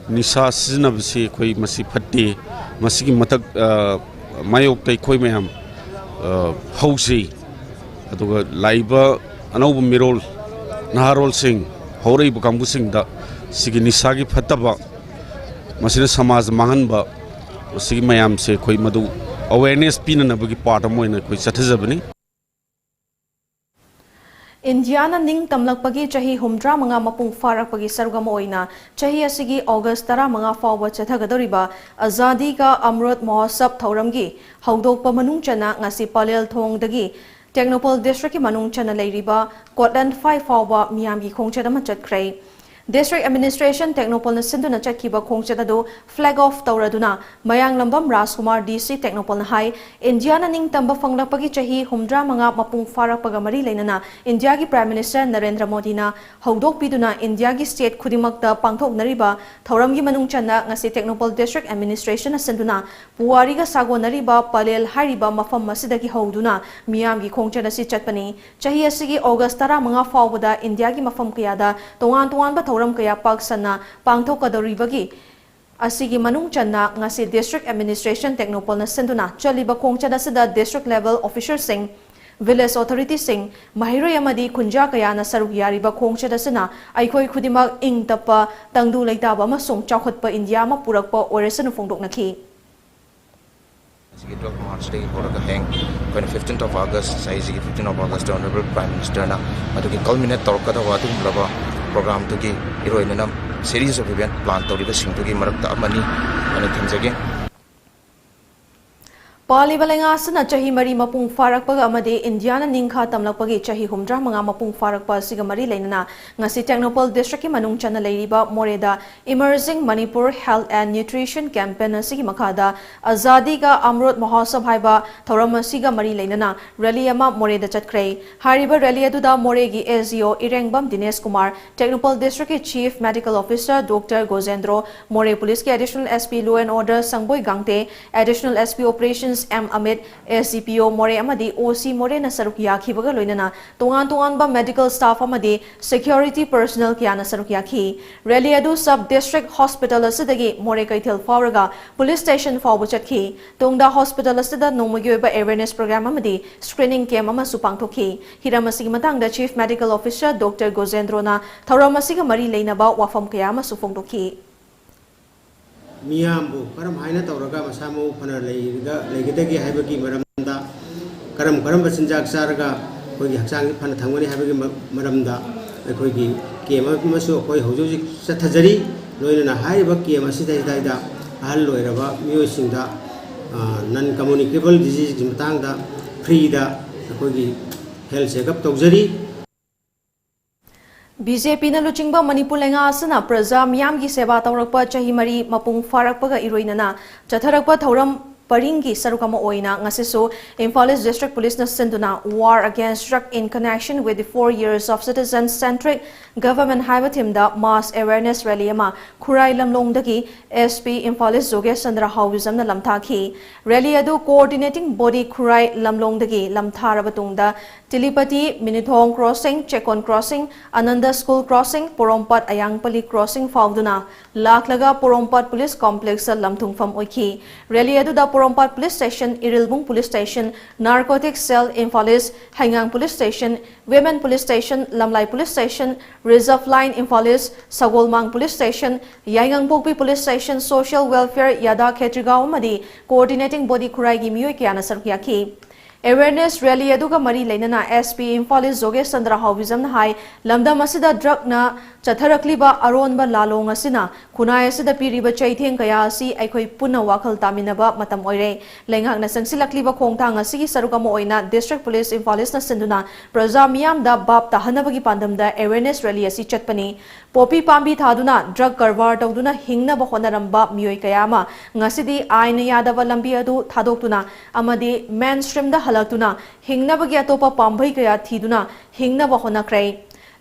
ꯅꯤꯁꯥ ꯁꯤꯖꯤꯟꯅꯕꯁꯤ ꯑꯩꯈꯣꯏ ꯃꯁꯤ ꯐꯠꯇꯦ꯫ ꯃꯁꯤꯒꯤ ꯃꯊꯛ, ꯑ, ꯃꯥꯌꯣꯛꯇ ꯑꯩꯈꯣꯏ ꯃꯌꯥꯝ, ꯑ, ꯍꯧꯁꯤ꯫ ꯑꯗꯨꯒ ꯂꯥꯛꯏꯕ ꯑꯅꯧꯕ ꯃꯤꯔꯣꯜ, ꯅꯍꯥꯔꯣꯜꯁꯤꯡ, ꯍꯧꯔꯛꯏꯕ ꯀꯥꯡꯕꯨꯁꯤꯡꯗ ꯁꯤꯒꯤ ꯅꯤꯁꯥꯒꯤ ꯐꯠꯇꯕ, ꯃꯁꯤꯅ ꯁꯃꯥꯖ ꯃꯥꯡꯍꯟꯕ, ꯃꯁꯤꯒꯤ ꯃꯌꯥꯝꯁꯦ ꯑꯩꯈꯣꯏ ꯃꯗꯨ awareness ꯄꯤꯅꯅꯕꯒꯤ part ꯑꯃ ꯑꯣꯏꯅ ꯑꯩꯈꯣꯏ ꯆꯠꯊꯖꯕꯅꯤ꯫ ꯏꯟꯗꯤꯌꯥꯅ ꯅꯤꯡꯇꯝꯂꯛꯄꯒꯤ ꯆꯍꯤ ꯍꯨꯝꯗ꯭ꯔꯥ ꯃꯉꯥ ꯃꯄꯨꯡ ꯐꯥꯔꯛꯄꯒꯤ ꯁꯔꯨꯛ ꯑꯃ ꯑꯣꯏꯅ ꯆꯍꯤ ꯑꯁꯤꯒꯤ August ꯇꯔꯥꯃꯉꯥ ꯐꯥꯎꯕ ꯆꯠꯊꯒꯗꯧꯔꯤꯕ Azadi Ka Amrut Mahotsav ꯊꯧꯔꯝꯒꯤ ꯍꯧꯗꯣꯛꯄ ꯃꯅꯨꯡ ꯆꯟꯅ ꯉꯁꯤ ꯄꯂꯦꯜ ꯊꯣꯡꯗꯒꯤ ꯇꯦꯡꯅꯧꯄꯜ district ꯀꯤ ꯃꯅꯨꯡ ꯆꯟꯅ ꯂꯩꯔꯤꯕ Kotland five ꯐꯥꯎꯕ ꯃꯤꯌꯥꯝꯒꯤ ꯈꯣꯡꯆꯠ ꯑꯃ ꯆꯠꯈ꯭ꯔꯦ꯫ District Administration ꯇꯦꯡꯅꯧꯄꯜꯅ ꯁꯤꯟꯗꯨꯅ ꯆꯠꯈꯤꯕ ꯈꯣꯡꯆꯠ ꯑꯗꯨ flag off ꯇꯧꯔꯗꯨꯅ ꯃꯌꯥꯡꯂꯝꯕꯝ ꯔꯥꯖꯀꯨꯃꯥꯔ, D C ꯇꯦꯡꯅꯧꯄꯜꯅ ꯍꯥꯏ, ꯏꯟꯗꯤꯌꯥꯅ ꯅꯤꯡꯇꯝꯕ ꯐꯪꯂꯛꯄꯒꯤ ꯆꯍꯤ ꯍꯨꯝꯗ꯭ꯔꯥ ꯃꯉꯥ ꯃꯄꯨꯡ ꯐꯥꯔꯛꯄꯒ ꯃꯔꯤ ꯂꯩꯅꯅ ꯏꯟꯗꯤꯌꯥꯒꯤ Prime Minister ꯅꯔꯦꯟꯗ꯭ꯔ ꯃꯣꯗꯤꯅ ꯍꯧꯗꯣꯛꯄꯤꯗꯨꯅ ꯏꯟꯗꯤꯌꯥꯒꯤ state ꯈꯨꯗꯤꯡꯃꯛꯇ ꯄꯥꯡꯊꯣꯛꯅꯔꯤꯕ ꯊꯧꯔꯝꯒꯤ ꯃꯅꯨꯡ ꯆꯟꯅ ꯉꯁꯤ ꯇꯦꯡꯅꯧꯄꯜ District Administrationꯅ ꯁꯤꯟꯗꯨꯅ ꯄꯨꯋꯥꯔꯤꯒ ꯁꯥꯒꯣꯟꯅꯔꯤꯕ ꯄꯂꯦꯜ ꯍꯥꯏꯔꯤꯕ ꯃꯐꯝ ꯑꯁꯤꯗꯒꯤ ꯍꯧꯗꯨꯅ ꯃꯤꯌꯥꯝꯒꯤ ꯈꯣꯡꯆꯠ ꯑꯁꯤ ꯆꯠꯄꯅꯤ꯫ ꯆꯍꯤ ꯑꯁꯤꯒꯤ August ꯇꯔꯥꯃꯉꯥ ꯐꯥꯎꯕꯗ ꯏꯟꯗꯤꯌꯥꯒꯤ ꯃꯐꯝ ꯀꯌꯥꯗ ꯇꯣꯉꯥꯟ ꯇꯣꯉꯥꯟꯕ ꯊꯧꯔꯝ ꯀꯌꯥ ꯄꯥꯛ ꯁꯟꯅ ꯄꯥꯡꯊꯣꯛꯀꯗꯧꯔꯤꯕꯒꯤ ꯑꯁꯤꯒꯤ ꯃꯅꯨꯡ ꯆꯟꯅ ꯉꯁꯤ District Administration ꯇꯦꯡꯅꯧꯄꯜꯅ ꯁꯤꯟꯗꯨꯅ ꯆꯠꯂꯤꯕ ꯈꯣꯡꯆꯠ ꯑꯁꯤꯗ district level officerꯁꯤꯡ, village authorityꯁꯤꯡ, ꯃꯍꯩꯔꯣꯏ ꯑꯃꯗꯤ ꯈꯨꯟꯖꯥ ꯀꯌꯥꯅ ꯁꯔꯨꯛ ꯌꯥꯔꯤꯕ ꯈꯣꯡꯆꯠ ꯑꯁꯤꯅ ꯑꯩꯈꯣꯏ ꯈꯨꯗꯤꯡꯃꯛ ꯏꯪ ꯇꯞꯄ, ꯇꯪꯗꯨ ꯂꯩꯇꯥꯕ ꯑꯃꯁꯨꯡ ꯆꯥꯎꯈꯠꯄ ꯏꯟꯗꯤꯌꯥ ꯑꯃ ꯄꯨꯔꯛꯄ ꯑꯣꯏꯔꯁꯅꯨ ꯐꯣꯡꯗꯣꯛꯅꯈꯤ꯫ ꯑꯁꯤꯒꯤ twelve Marchꯇꯒꯤ ꯍꯧꯔꯒ ꯍꯌꯦꯡ ꯑꯩꯈꯣꯏꯅ fifteenth of August, ꯆꯍꯤꯁꯤꯒꯤ fifteenth of August Honorable Prime Ministerꯅ ꯃꯗꯨꯒꯤ culminate ꯇꯧꯔꯛꯀꯗꯕ ꯑꯗꯨꯒꯨꯝꯂꯕ programꯗꯨꯒꯤ ꯏꯔꯣꯏꯅꯅ series of event plan ꯇꯧꯔꯤꯕꯁꯤꯡꯗꯨꯒꯤ ꯃꯔꯛꯇ ꯑꯃꯅꯤ ꯍꯥꯏꯅ ꯊꯝꯖꯒꯦ꯫ ꯄꯥꯜꯂꯤꯕ ꯂꯩꯉꯥꯛ ꯑꯁꯤꯅ ꯆꯍꯤ ꯃꯔꯤ ꯃꯄꯨꯡ ꯐꯥꯔꯛꯄꯒ ꯑꯃꯗꯤ ꯏꯟꯗꯤꯌꯥꯅ ꯅꯤꯡꯈꯥ ꯇꯝꯂꯛꯄꯒꯤ ꯆꯍꯤ ꯍꯨꯝꯗ꯭ꯔꯥ ꯃꯉꯥ ꯃꯄꯨꯡ ꯐꯥꯔꯛꯄ ꯑꯁꯤꯒ ꯃꯔꯤ ꯂꯩꯅꯅ ꯉꯁꯤ ꯇꯦꯡꯅꯧꯄꯜ districtꯀꯤ ꯃꯅꯨꯡ ꯆꯟꯅ ꯂꯩꯔꯤꯕ ꯃꯣꯔꯦꯗ Emerging Manipur Health and Nutrition Campaign ꯑꯁꯤꯒꯤ ꯃꯈꯥꯗ Azadi Ka Amrut Mahotsav ꯍꯥꯏꯕ ꯊꯧꯔꯝ ꯑꯁꯤꯒ ꯃꯔꯤ ꯂꯩꯅꯅ rally ꯑꯃ ꯃꯣꯔꯦꯗ ꯆꯠꯈ꯭ꯔꯦ꯫ ꯍꯥꯏꯔꯤꯕ rally ꯑꯗꯨꯗ ꯃꯣꯔꯦꯒꯤ S D O ꯏꯔꯦꯡꯕꯝ ꯗꯤꯅꯦꯁ Kumar, Tengnoupal districtꯀꯤ Chief Medical Officer Doctor ꯒꯣꯖꯦꯟꯗ꯭ꯔꯣ, ꯃꯣꯔꯦ Policeꯀꯤ Additional S P Law and Order ꯁꯪꯕꯣꯏ ꯒꯥꯡꯇꯦ, Additional S P Operations M Amit, S D P O ꯃꯣꯔꯦ ꯑꯃꯗꯤ O C ꯃꯣꯔꯦꯅ ꯁꯔꯨꯛ ꯌꯥꯈꯤꯕꯒ ꯂꯣꯏꯅꯅ ꯇꯣꯉꯥꯟ ꯇꯣꯉꯥꯟꯕ medical staff ꯑꯃꯗꯤ security personnel ꯀꯌꯥꯅ ꯁꯔꯨꯛ ꯌꯥꯈꯤ꯫ Rally ꯑꯗꯨ sub district hospital ꯑꯁꯤꯗꯒꯤ ꯃꯣꯔꯦ ꯀꯩꯊꯦꯜ ꯐꯥꯎꯔꯒ police station ꯐꯥꯎꯕ ꯆꯠꯈꯤ꯫ ꯇꯨꯡꯗ hospital ꯑꯁꯤꯗ ꯅꯣꯡꯃꯒꯤ ꯑꯣꯏꯕ awareness program ꯑꯃꯗꯤ screening camp ꯑꯃꯁꯨ ꯄꯥꯡꯊꯣꯛꯈꯤ꯫ ꯍꯤꯔꯝ ꯑꯁꯤꯒꯤ ꯃꯇꯥꯡꯗ Chief Medical Officer Doctor ꯒꯣꯖꯦꯟꯗ꯭ꯔꯣꯅ ꯊꯧꯔꯝ ꯑꯁꯤꯒ ꯃꯔꯤ ꯂꯩꯅꯕ ꯋꯥꯐꯝ ꯀꯌꯥ ꯑꯃꯁꯨ ꯐꯣꯡꯗꯣꯛꯈꯤ꯫ ꯃꯤꯌꯥꯝꯕꯨ ꯀꯔꯝ ꯍꯥꯏꯅ ꯇꯧꯔꯒ ꯃꯁꯥ ꯃꯎ ꯐꯅ ꯂꯩꯔꯒ, ꯂꯩꯒꯗꯒꯦ ꯍꯥꯏꯕꯒꯤ ꯃꯔꯝꯗ, ꯀꯔꯝ ꯀꯔꯝꯕ ꯆꯤꯟꯖꯥꯛ ꯆꯥꯔꯒ ꯑꯩꯈꯣꯏꯒꯤ ꯍꯛꯆꯥꯡꯁꯤ ꯐꯅ ꯊꯝꯒꯅꯤ ꯍꯥꯏꯕꯒꯤ ꯃ-, ꯃꯔꯝꯗ ꯑꯩꯈꯣꯏꯒꯤ camp ꯑꯃꯁꯨ ꯑꯩꯈꯣꯏ ꯍꯧꯖꯤꯛ ꯍꯧꯖꯤꯛ ꯆꯠꯊꯖꯔꯤ꯫ ꯂꯣꯏꯅꯅ ꯍꯥꯏꯔꯤꯕ camp ꯑꯁꯤꯗꯩꯗ ꯑꯍꯜ ꯑꯣꯏꯔꯕ ꯃꯤꯑꯣꯏꯁꯤꯡꯗ, ꯑ, non communicable diseaseꯀꯤ ꯃꯇꯥꯡꯗ freeꯗ ꯑꯩꯈꯣꯏꯒꯤ health checkup ꯇꯧꯖꯔꯤ꯫ ꯕꯤ ꯖꯦ ꯄꯤꯅ ꯂꯨꯆꯤꯡꯕ ꯃꯅꯤꯄꯨꯔ ꯂꯩꯉꯥꯛ ꯑꯁꯤꯅ ꯄ꯭ꯔꯖꯥ ꯃꯤꯌꯥꯝꯒꯤ ꯁꯦꯕꯥ ꯇꯧꯔꯛꯄ ꯆꯍꯤ ꯃꯔꯤ ꯃꯄꯨꯡ ꯐꯥꯔꯛꯄꯒ ꯏꯔꯣꯏꯅꯅ ꯆꯠꯊꯔꯛꯄ ꯊꯧꯔꯝ ꯄꯔꯤꯡꯒꯤ ꯁꯔꯨꯛ ꯑꯃ ꯑꯣꯏꯅ ꯉꯁꯤꯁꯨ ꯏꯝꯐꯥꯜ ꯏꯁ ꯗꯤꯁꯇ꯭ꯔꯤꯛ ꯄꯨꯂꯤꯁꯅ ꯁꯤꯟꯗꯨꯅ War Against Drug in Connection with the Four Years of Citizen Centric Government ꯍꯥꯏꯕ ꯊꯤꯝꯗ mass awareness rally ꯑꯃ ꯈꯨꯔꯥꯏ ꯂꯝꯂꯣꯡꯗꯒꯤ ꯑꯦꯁ ꯄꯤ ꯏꯝꯐꯥꯜ ꯏꯁ ꯖꯣꯒꯦꯁ ꯆꯟꯗ꯭ꯔ ꯍꯥꯎꯕꯤꯖꯝꯅ ꯂꯝꯊꯥꯈꯤ꯫ Rally ꯑꯗꯨ coordinating body ꯈꯨꯔꯥꯏ ꯂꯝꯂꯣꯡꯗꯒꯤ ꯂꯝꯊꯥꯔꯕ ꯇꯨꯡꯗ ꯇꯤꯂꯤꯄꯇꯤ, ꯃꯤꯅꯤꯊꯣꯡ crossing, ꯆꯦꯛꯀꯣꯟ crossing, ꯑꯅꯟꯗ school crossing, ꯄꯣꯔꯣꯝꯄꯥꯠ ꯑꯌꯥꯡꯄꯜꯂꯤ crossing ꯐꯥꯎꯗꯨꯅ ꯂꯥꯛꯂꯒ ꯄꯣꯔꯣꯝꯄꯥꯠ police complexꯇ ꯂꯝꯊꯨꯡꯐꯝ ꯑꯣꯏꯈꯤ꯫ Rally ꯑꯗꯨꯗ ꯄꯣꯔꯣꯝꯄꯥꯠ police station, Irilbung police station, narcotic cell Imphal ꯏꯁ, ꯍꯩꯉꯥꯡ police station, women police station, ꯂꯝꯂꯥꯏ police station, reserve line Imphal ꯏꯁ, ꯁꯒꯣꯜꯃꯥꯡ police station, ꯌꯥꯏꯉꯪꯄꯣꯛꯄꯤ police station, social welfare, ꯌꯥꯗꯥ ꯈꯦꯇ꯭ꯔꯤꯒꯥꯎ ꯑꯃꯗꯤ coordinating body ꯈꯨꯔꯥꯏꯒꯤ ꯃꯤꯑꯣꯏ ꯀꯌꯥꯅ ꯁꯔꯨꯛ ꯌꯥꯈꯤ꯫ Awareness rally ꯑꯗꯨꯒ ꯃꯔꯤ ꯂꯩꯅꯅ ꯑꯦꯁ ꯄꯤ ꯏꯝꯐꯥꯜ ꯏꯁ ꯖꯣꯒꯦꯁ ꯆꯟꯗ꯭ꯔ ꯍꯥꯎꯕꯤꯖꯝꯅ ꯍꯥꯏ, ꯂꯝꯗꯝ ꯑꯁꯤꯗ drugꯅ ꯆꯠꯊꯔꯛꯂꯤꯕ ꯑꯔꯣꯟꯕ ꯂꯥꯂꯣꯡ ꯑꯁꯤꯅ ꯈꯨꯟꯅꯥꯏ ꯑꯁꯤꯗ ꯄꯤꯔꯤꯕ ꯆꯩꯊꯦꯡ ꯀꯌꯥ ꯑꯁꯤ ꯑꯩꯈꯣꯏ ꯄꯨꯟꯅ ꯋꯥꯈꯜ ꯇꯥꯃꯤꯟꯅꯕ ꯃꯇꯝ ꯑꯣꯏꯔꯦ꯫ ꯂꯩꯉꯥꯛꯅ ꯆꯪꯁꯤꯜꯂꯛꯂꯤꯕ ꯈꯣꯡꯊꯥꯡ ꯑꯁꯤꯒꯤ ꯁꯔꯨꯛ ꯑꯃ ꯑꯣꯏꯅ district police ꯏꯝꯐꯥꯜ ꯏꯁꯅ ꯁꯤꯟꯗꯨꯅ ꯄ꯭ꯔꯖꯥ ꯃꯤꯌꯥꯝꯗ ꯚꯥꯞ ꯇꯥꯍꯟꯅꯕꯒꯤ ꯄꯥꯟꯗꯝꯗ awareness rally ꯑꯁꯤ ꯆꯠꯄꯅꯤ꯫ ꯄꯣꯄꯤ ꯄꯥꯝꯕꯤ ꯊꯥꯗꯨꯅ drug ꯀꯔꯕꯥꯔ ꯇꯧꯗꯨꯅ ꯍꯤꯡꯅꯕ ꯍꯣꯠꯅꯔꯝꯕ ꯃꯤꯑꯣꯏ ꯀꯌꯥ ꯑꯃ ꯉꯁꯤꯗꯤ ꯑꯥꯏꯟꯅ ꯌꯥꯗꯕ ꯂꯝꯕꯤ ꯑꯗꯨ ꯊꯥꯗꯣꯛꯇꯨꯅ ꯑꯃꯗꯤ mainstreamꯗ ꯍꯜꯂꯛꯇꯨꯅ ꯍꯤꯡꯅꯕꯒꯤ ꯑꯇꯣꯞꯄ ꯄꯥꯝꯕꯩ ꯀꯌꯥ ꯊꯤꯗꯨꯅ ꯍꯤꯡꯅꯕ ꯍꯣꯠꯅꯈ꯭ꯔꯦ꯫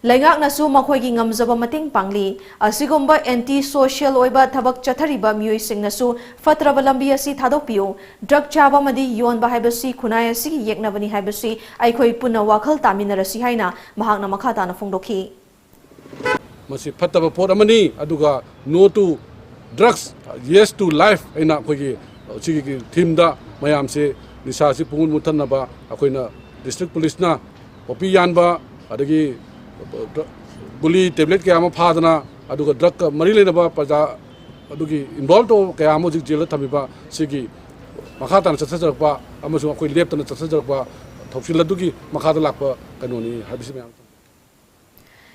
ꯂꯩꯉꯥꯛꯅꯁꯨ ꯃꯈꯣꯏꯒꯤ ꯉꯝꯖꯕ ꯃꯇꯦꯡ ꯄꯥꯡꯂꯤ꯫ ꯑꯁꯤꯒꯨꯝꯕ anti social ꯑꯣꯏꯕ ꯊꯕꯛ ꯆꯠꯊꯔꯤꯕ ꯃꯤꯑꯣꯏꯁꯤꯡꯅꯁꯨ ꯐꯠꯇ꯭ꯔꯕ ꯂꯝꯕꯤ ꯑꯁꯤ ꯊꯥꯗꯣꯛꯄꯤꯌꯨ꯫ Drug ꯆꯥꯕ ꯑꯃꯗꯤ ꯌꯣꯟꯕ ꯍꯥꯏꯕꯁꯤ ꯈꯨꯟꯅꯥꯏ ꯑꯁꯤꯒꯤ ꯌꯦꯛꯅꯕꯅꯤ ꯍꯥꯏꯕꯁꯤ ꯑꯩꯈꯣꯏ ꯄꯨꯟꯅ ꯋꯥꯈꯜ ꯇꯥꯃꯤꯟꯅꯔꯁꯤ ꯍꯥꯏꯅ ꯃꯍꯥꯛꯅ ꯃꯈꯥ ꯇꯥꯅ ꯐꯣꯡꯗꯣꯛꯈꯤ꯫ ꯃꯁꯤ ꯐꯠꯇꯕ ꯄꯣꯠ ꯑꯃꯅꯤ, ꯑꯗꯨꯒ no to drugs, yes to life ꯍꯥꯏꯅ ꯑꯩꯈꯣꯏꯒꯤ ꯁꯤꯒꯤ themeꯗ ꯃꯌꯥꯝꯁꯦ ꯅꯤꯁꯥꯁꯤ ꯄꯨꯡꯃꯨꯠ ꯃꯨꯠꯊꯠꯅꯕ ꯑꯩꯈꯣꯏꯅ district policeꯅ ꯄꯣꯄꯤ ꯌꯥꯟꯕ, ꯑꯗꯒꯤ ꯒꯨꯂꯤ tablet ꯀꯌꯥ ꯑꯃ ꯐꯥꯗꯅ, ꯑꯗꯨꯒ drugꯀ ꯃꯔꯤ ꯂꯩꯅꯕ ꯄ꯭ꯔꯖꯥ ꯑꯗꯨꯒꯤ involve ꯇꯧꯕ ꯀꯌꯥ ꯑꯃ ꯍꯧꯖꯤꯛ jailꯗ ꯊꯝꯃꯤꯕ ꯁꯤꯒꯤ ꯃꯈꯥ ꯇꯥꯅ ꯆꯠꯊꯖꯔꯛꯄ ꯑꯃꯁꯨꯡ ꯑꯩꯈꯣꯏ ꯂꯦꯞꯇꯅ ꯆꯠꯊꯖꯔꯛꯄ ꯊꯧꯁꯤꯜ ꯑꯗꯨꯒꯤ ꯃꯈꯥꯗ ꯂꯥꯛꯄ ꯀꯩꯅꯣꯅꯤ ꯍꯥꯏꯕꯁꯤ ꯃꯌꯥꯝ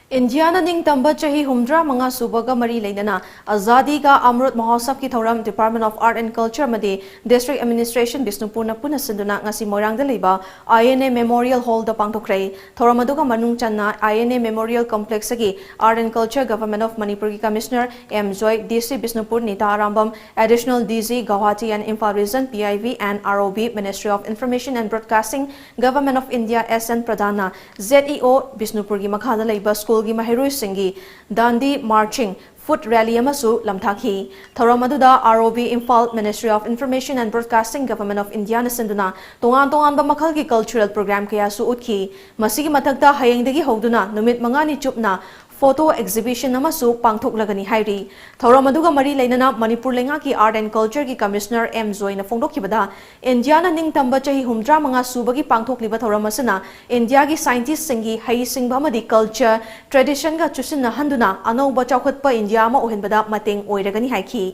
ꯏꯟꯗꯤꯌꯥꯅ ꯅꯤꯡꯇꯝꯕ ꯆꯍꯤ ꯍꯨꯝꯗ꯭ꯔꯥ ꯃꯉꯥ ꯁꯨꯕꯒ ꯃꯔꯤ ꯂꯩꯅꯅ ꯑꯖꯥꯗꯤ ꯀꯥ ꯑꯃ꯭ꯔꯨꯠ ꯃꯍꯣꯠꯁꯕꯀꯤ ꯊꯧꯔꯝ Department of Art and Culture ꯑꯃꯗꯤ District Administration ꯕꯤꯁꯅꯨꯄꯨꯔꯅ ꯄꯨꯟꯅ ꯁꯤꯟꯗꯨꯅ ꯉꯁꯤ ꯃꯣꯏꯔꯥꯡꯗ ꯂꯩꯕ I N A Memorial Hallꯗ ꯄꯥꯡꯊꯣꯛꯈ꯭ꯔꯦ꯫ ꯊꯧꯔꯝ ꯑꯗꯨꯒ ꯃꯅꯨꯡ ꯆꯟꯅ I N A Memorial Complexꯀꯤ Art and Culture Government of Manipurꯒꯤ Commissioner M Joy, D C Bishnupur Nita Arambam, Additional D G Guwahati and Imphal Region, P I V and R O B, Ministry of Information and Broadcasting, Government of India, S N ꯄ꯭ꯔꯙꯥꯟꯅ, Z E O ꯕꯤꯁꯅꯨꯄꯨꯔꯒꯤ ꯃꯈꯥꯗ ꯂꯩꯕ ꯁ꯭ꯀꯨꯜꯒꯤ ꯃꯍꯩꯔꯣꯏꯁꯤꯡꯒꯤ ꯗꯥꯟꯗꯤ ꯃꯥꯔꯆꯤꯡ, food rally ꯑꯃꯁꯨ ꯂꯝꯊꯥꯈꯤ꯫ ꯊꯧꯔꯝ ꯑꯗꯨꯗ R O B Imphal, Ministry of Information and Broadcasting, Government of Indiaꯅ ꯁꯤꯟꯗꯨꯅ ꯇꯣꯉꯥꯟ ꯇꯣꯉꯥꯟꯕ ꯃꯈꯜꯒꯤ cultural program ꯀꯌꯥꯁꯨ ꯎꯠꯈꯤ꯫ ꯃꯁꯤꯒꯤ ꯃꯊꯛꯇ ꯍꯌꯦꯡꯗꯒꯤ ꯍꯧꯗꯨꯅ ꯅꯨꯃꯤꯠ ꯃꯉꯥꯅꯤ ꯆꯨꯞꯅ photo exhibition ꯑꯃꯁꯨ ꯄꯥꯡꯊꯣꯛꯂꯒꯅꯤ ꯍꯥꯏꯔꯤ꯫ ꯊꯧꯔꯝ ꯑꯗꯨꯒ ꯃꯔꯤ ꯂꯩꯅꯅ ꯃꯅꯤꯄꯨꯔ ꯂꯩꯉꯥꯛꯀꯤ Art and Cultureꯒꯤ Commissioner M Joyꯅ ꯐꯣꯡꯗꯣꯛꯈꯤꯕꯗ, ꯏꯟꯗꯤꯌꯥꯅ ꯅꯤꯡꯇꯝꯕ ꯆꯍꯤ ꯍꯨꯝꯗ꯭ꯔꯥ ꯃꯉꯥ ꯁꯨꯕꯒꯤ ꯄꯥꯡꯊꯣꯛꯂꯤꯕ ꯊꯧꯔꯝ ꯑꯁꯤꯅ ꯏꯟꯗꯤꯌꯥꯒꯤ scientistꯁꯤꯡꯒꯤ ꯍꯩꯁꯤꯡꯕ ꯑꯃꯗꯤ culture, traditionꯒ ꯆꯨꯁꯤꯟꯅꯍꯟꯗꯨꯅ ꯑꯅꯧꯕ ꯆꯥꯎꯈꯠꯄ ꯏꯟꯗꯤꯌꯥ ꯑꯃ ꯑꯣꯏꯍꯟꯕꯗ ꯃꯇꯦꯡ ꯑꯣꯏꯔꯒꯅꯤ ꯍꯥꯏꯈꯤ꯫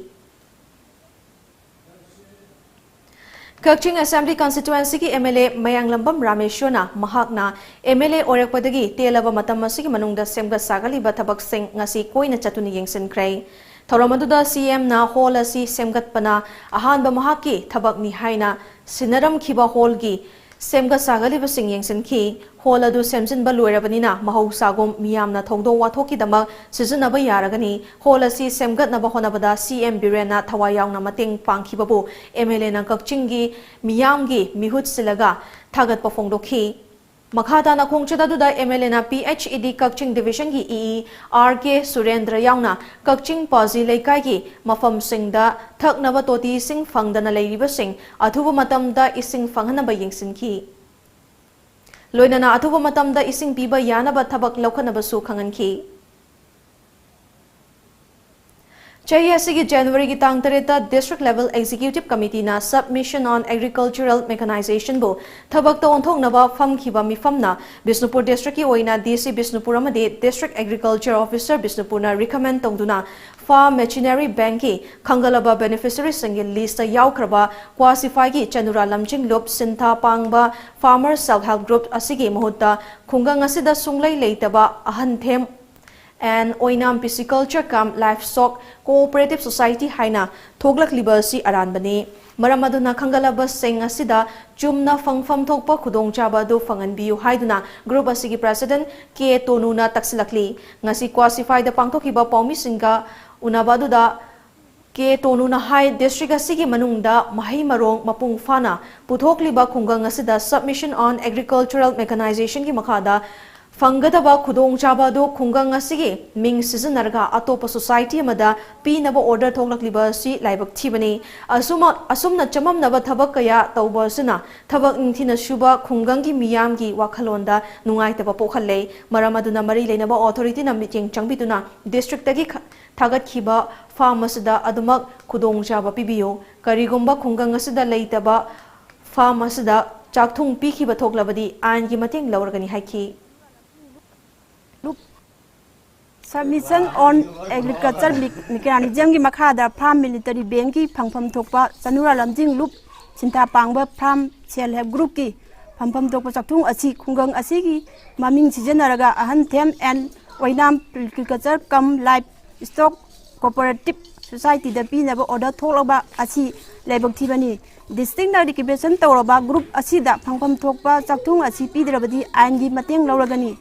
ꯀꯛꯆꯤꯡ Assembly Constituencyꯒꯤ M L A ꯃꯌꯥꯡꯂꯝꯕꯝ ꯔꯥꯃꯦꯁ꯭ꯋꯔꯅ ꯃꯍꯥꯛꯅ M L A ꯑꯣꯏꯔꯛꯄꯗꯒꯤ ꯇꯦꯜꯂꯕ ꯃꯇꯝ ꯑꯁꯤꯒꯤ ꯃꯅꯨꯡꯗ ꯁꯦꯝꯒꯠ ꯁꯥꯒꯠꯂꯤꯕ ꯊꯕꯛꯁꯤꯡ ꯉꯁꯤ ꯀꯣꯏꯅ ꯆꯠꯇꯨꯅ ꯌꯦꯡꯁꯤꯟꯈ꯭ꯔꯦ꯫ ꯊꯧꯔꯝ ꯑꯗꯨꯗ C Mꯅ hall ꯑꯁꯤ ꯁꯦꯝꯒꯠꯄꯅ ꯑꯍꯥꯟꯕ ꯃꯍꯥꯛꯀꯤ ꯊꯕꯛꯅꯤ ꯍꯥꯏꯅ ꯁꯤꯟꯅꯔꯝꯈꯤꯕ hallꯒꯤ ꯁꯦꯝꯒꯠ ꯁꯥꯒꯠꯂꯤꯕꯁꯤꯡ ꯌꯦꯡꯁꯤꯟꯈꯤ꯫ Hall ꯑꯗꯨ ꯁꯦꯝꯖꯤꯟꯕ ꯂꯣꯏꯔꯕꯅꯤꯅ ꯃꯍꯧꯁꯥꯒꯨꯝ ꯃꯤꯌꯥꯝꯅ ꯊꯧꯗꯣꯛ ꯋꯥꯊꯣꯛꯀꯤꯗꯃꯛ ꯁꯤꯖꯤꯟꯅꯕ ꯌꯥꯔꯒꯅꯤ꯫ Hall ꯑꯁꯤ ꯁꯦꯝꯒꯠꯅꯕ ꯍꯣꯠꯅꯕꯗ C M ꯕꯤꯔꯦꯟꯅ ꯊꯋꯥꯏ ꯌꯥꯎꯅ ꯃꯇꯦꯡ ꯄꯥꯡꯈꯤꯕꯕꯨ M L Aꯅ ꯀꯛꯆꯤꯡꯒꯤ ꯃꯤꯌꯥꯝꯒꯤ ꯃꯤꯍꯨꯠ ꯁꯤꯜꯂꯒ ꯊꯥꯒꯠꯄ ꯐꯣꯡꯗꯣꯛꯈꯤ꯫ ꯃꯈꯥ ꯇꯥꯅ ꯈꯣꯡꯆꯠ ꯑꯗꯨꯗ M L Aꯅ P H E D ꯀꯛꯆꯤꯡ Divisionꯒꯤ E E R K ꯁꯨꯔꯦꯟꯗ꯭ꯔ ꯌꯥꯎꯅ ꯀꯛꯆꯤꯡ ꯄꯥꯖꯤ ꯂꯩꯀꯥꯏꯒꯤ ꯃꯐꯝꯁꯤꯡꯗ ꯊꯛꯅꯕ ꯇꯣꯇꯤ ꯏꯁꯤꯡ ꯐꯪꯗꯅ ꯂꯩꯔꯤꯕꯁꯤꯡ ꯑꯊꯨꯕ ꯃꯇꯝꯗ ꯏꯁꯤꯡ ꯐꯪꯍꯟꯅꯕ ꯌꯦꯡꯁꯤꯟꯈꯤ꯫ ꯂꯣꯏꯅꯅ ꯑꯊꯨꯕ ꯃꯇꯝꯗ ꯏꯁꯤꯡ ꯄꯤꯕ ꯌꯥꯅꯕ ꯊꯕꯛ ꯂꯧꯈꯠꯅꯕꯁꯨ ꯈꯪꯍꯟꯈꯤ꯫ ꯆꯍꯤ ꯑꯁꯤꯒꯤ ꯖꯅꯋꯥꯔꯤꯒꯤ ꯇꯥꯡ ꯇꯔꯦꯠꯇ District Level Executive Committeeꯅ Submission on Agricultural Mechanizationꯕꯨ ꯊꯕꯛꯇ ꯑꯣꯟꯊꯣꯛꯅꯕ ꯐꯝꯈꯤꯕ ꯃꯤꯐꯝꯅ ꯕꯤꯁꯅꯨꯄꯨꯔ districtꯀꯤ ꯑꯣꯏꯅ DC ꯕꯤꯁꯅꯨꯄꯨꯔ ꯑꯃꯗꯤ District Agriculture Officer ꯕꯤꯁꯅꯨꯄꯨꯔꯅ recommend ꯇꯧꯗꯨꯅ Farm Machinery Bankꯀꯤ ꯈꯪꯒꯠꯂꯕ beneficiariesꯁꯤꯡꯒꯤ listꯇ ꯌꯥꯎꯈ꯭ꯔꯕ ꯀ꯭ꯋꯥꯁꯤꯐꯥꯏꯒꯤ ꯆꯅꯨꯔꯥ ꯂꯝꯖꯤꯡꯂꯨꯞ ꯁꯤꯟꯊꯥ ꯄꯥꯡꯕ Farmer Self Help Group ꯑꯁꯤꯒꯤ ꯃꯍꯨꯠꯇ ꯈꯨꯡꯒꯪ ꯑꯁꯤꯗ ꯁꯨꯡꯂꯩ ꯂꯩꯇꯕ ꯑꯍꯟꯊꯦꯝ and Oinam Pisciculture cum Livestock Cooperative Society ꯍꯥꯏꯅ ꯊꯣꯛꯂꯛꯂꯤꯕ ꯑꯁꯤ ꯑꯔꯥꯟꯕꯅꯤ꯫ ꯃꯔꯝ ꯑꯗꯨꯅ ꯈꯪꯒꯠꯂꯕꯁꯤꯡ ꯑꯁꯤꯗ ꯆꯨꯝꯅ ꯐꯪꯐꯝ ꯊꯣꯛꯄ ꯈꯨꯗꯣꯡꯆꯥꯕ ꯑꯗꯨ ꯐꯪꯍꯟꯕꯤꯌꯨ ꯍꯥꯏꯗꯨꯅ group ꯑꯁꯤꯒꯤ president ꯀꯦ ꯇꯣꯅꯨꯅ ꯇꯛꯁꯤꯜꯂꯛꯂꯤ꯫ ꯉꯁꯤ ꯀ꯭ꯋꯥꯁꯤꯐꯥꯏꯗ ꯄꯥꯡꯊꯣꯛꯈꯤꯕ ꯄꯥꯎꯃꯤꯁꯤꯡꯒ ꯎꯅꯕ ꯑꯗꯨꯗ ꯀꯦ ꯇꯣꯅꯨꯅ ꯍꯥꯏ, district ꯑꯁꯤꯒꯤ ꯃꯅꯨꯡꯗ ꯃꯍꯩ ꯃꯔꯣꯡ ꯃꯄꯨꯡ ꯐꯥꯅ ꯄꯨꯊꯣꯛꯂꯤꯕ ꯈꯨꯡꯒꯪ ꯑꯁꯤꯗ Submission on Agricultural Mechanizationꯒꯤ ꯃꯈꯥꯗ ꯐꯪꯒꯗꯕ ꯈꯨꯗꯣꯡꯆꯥꯕ ꯑꯗꯨ ꯈꯨꯡꯒꯪ ꯑꯁꯤꯒꯤ ꯃꯤꯡ ꯁꯤꯖꯤꯟꯅꯔꯒ ꯑꯇꯣꯞꯄ society ꯑꯃꯗ ꯄꯤꯅꯕ order ꯊꯣꯛꯂꯛꯂꯤꯕ ꯑꯁꯤ ꯂꯥꯏꯕꯛ ꯊꯤꯕꯅꯤ꯫ ꯑꯁꯨꯝ-, ꯑꯁꯨꯝꯅ ꯆꯃꯝꯅꯕ ꯊꯕꯛ ꯀꯌꯥ ꯇꯧꯕ ꯑꯁꯤꯅ ꯊꯕꯛ ꯅꯤꯡꯊꯤꯅ ꯁꯨꯕ ꯈꯨꯡꯒꯪꯒꯤ ꯃꯤꯌꯥꯝꯒꯤ ꯋꯥꯈꯜꯂꯣꯟꯗ ꯅꯨꯡꯉꯥꯏꯇꯕ ꯄꯣꯛꯍꯜꯂꯦ꯫ ꯃꯔꯝ ꯑꯗꯨꯅ ꯃꯔꯤ ꯂꯩꯅꯕ authorityꯅ ꯃꯤꯠꯌꯦꯡ ꯆꯪꯕꯤꯗꯨꯅ districtꯇꯒꯤ ꯈ-, ꯊꯥꯒꯠꯈꯤꯕ farm ꯑꯁꯤꯗ ꯑꯗꯨꯃꯛ ꯈꯨꯗꯣꯡꯆꯥꯕ ꯄꯤꯕꯤꯌꯨ꯫ ꯀꯔꯤꯒꯨꯝꯕ ꯈꯨꯡꯒꯪ ꯑꯁꯤꯗ ꯂꯩꯇꯕ farm ꯑꯁꯤꯗ ꯆꯥꯛꯊꯨꯡ ꯄꯤꯈꯤꯕ ꯊꯣꯛꯂꯕꯗꯤ ꯑꯥꯏꯟꯒꯤ ꯃꯇꯦꯡ ꯂꯧꯔꯒꯅꯤ ꯍꯥꯏꯈꯤ꯫ Submission on Agriculture Me-, Mechanizationꯒꯤ ꯃꯈꯥꯗ Farm Machinery Bankꯀꯤ ꯐꯪꯐꯝ ꯊꯣꯛꯄ ꯆꯅꯨꯔꯥ ꯂꯝꯖꯤꯡ ꯂꯨꯞ ꯁꯤꯟꯊꯥ ꯄꯥꯡꯕ Farm Self Help Groupꯀꯤ ꯐꯪꯐꯝ ꯊꯣꯛꯄ ꯆꯥꯛꯊꯨꯡ ꯑꯁꯤ ꯈꯨꯡꯒꯪ ꯑꯁꯤꯒꯤ ꯃꯃꯤꯡ ꯁꯤꯖꯤꯟꯅꯔꯒ ꯑꯍꯟꯊꯦꯝ and Oinam Pisciculture cum Livestock Cooperative Societyꯗ ꯄꯤꯅꯕ order ꯊꯣꯛꯂꯕ ꯑꯁꯤ ꯂꯥꯏꯕꯛ ꯊꯤꯕꯅꯤ꯫ Districtꯅ recommendation ꯇꯧꯔꯕ group ꯑꯁꯤꯗ ꯐꯪꯐꯝ ꯊꯣꯛꯄ ꯆꯥꯛꯊꯨꯡ ꯑꯁꯤ ꯄꯤꯗ꯭ꯔꯕꯗꯤ ꯑꯥꯏꯟꯒꯤ ꯃꯇꯦꯡ ꯂꯧꯔꯒꯅꯤ꯫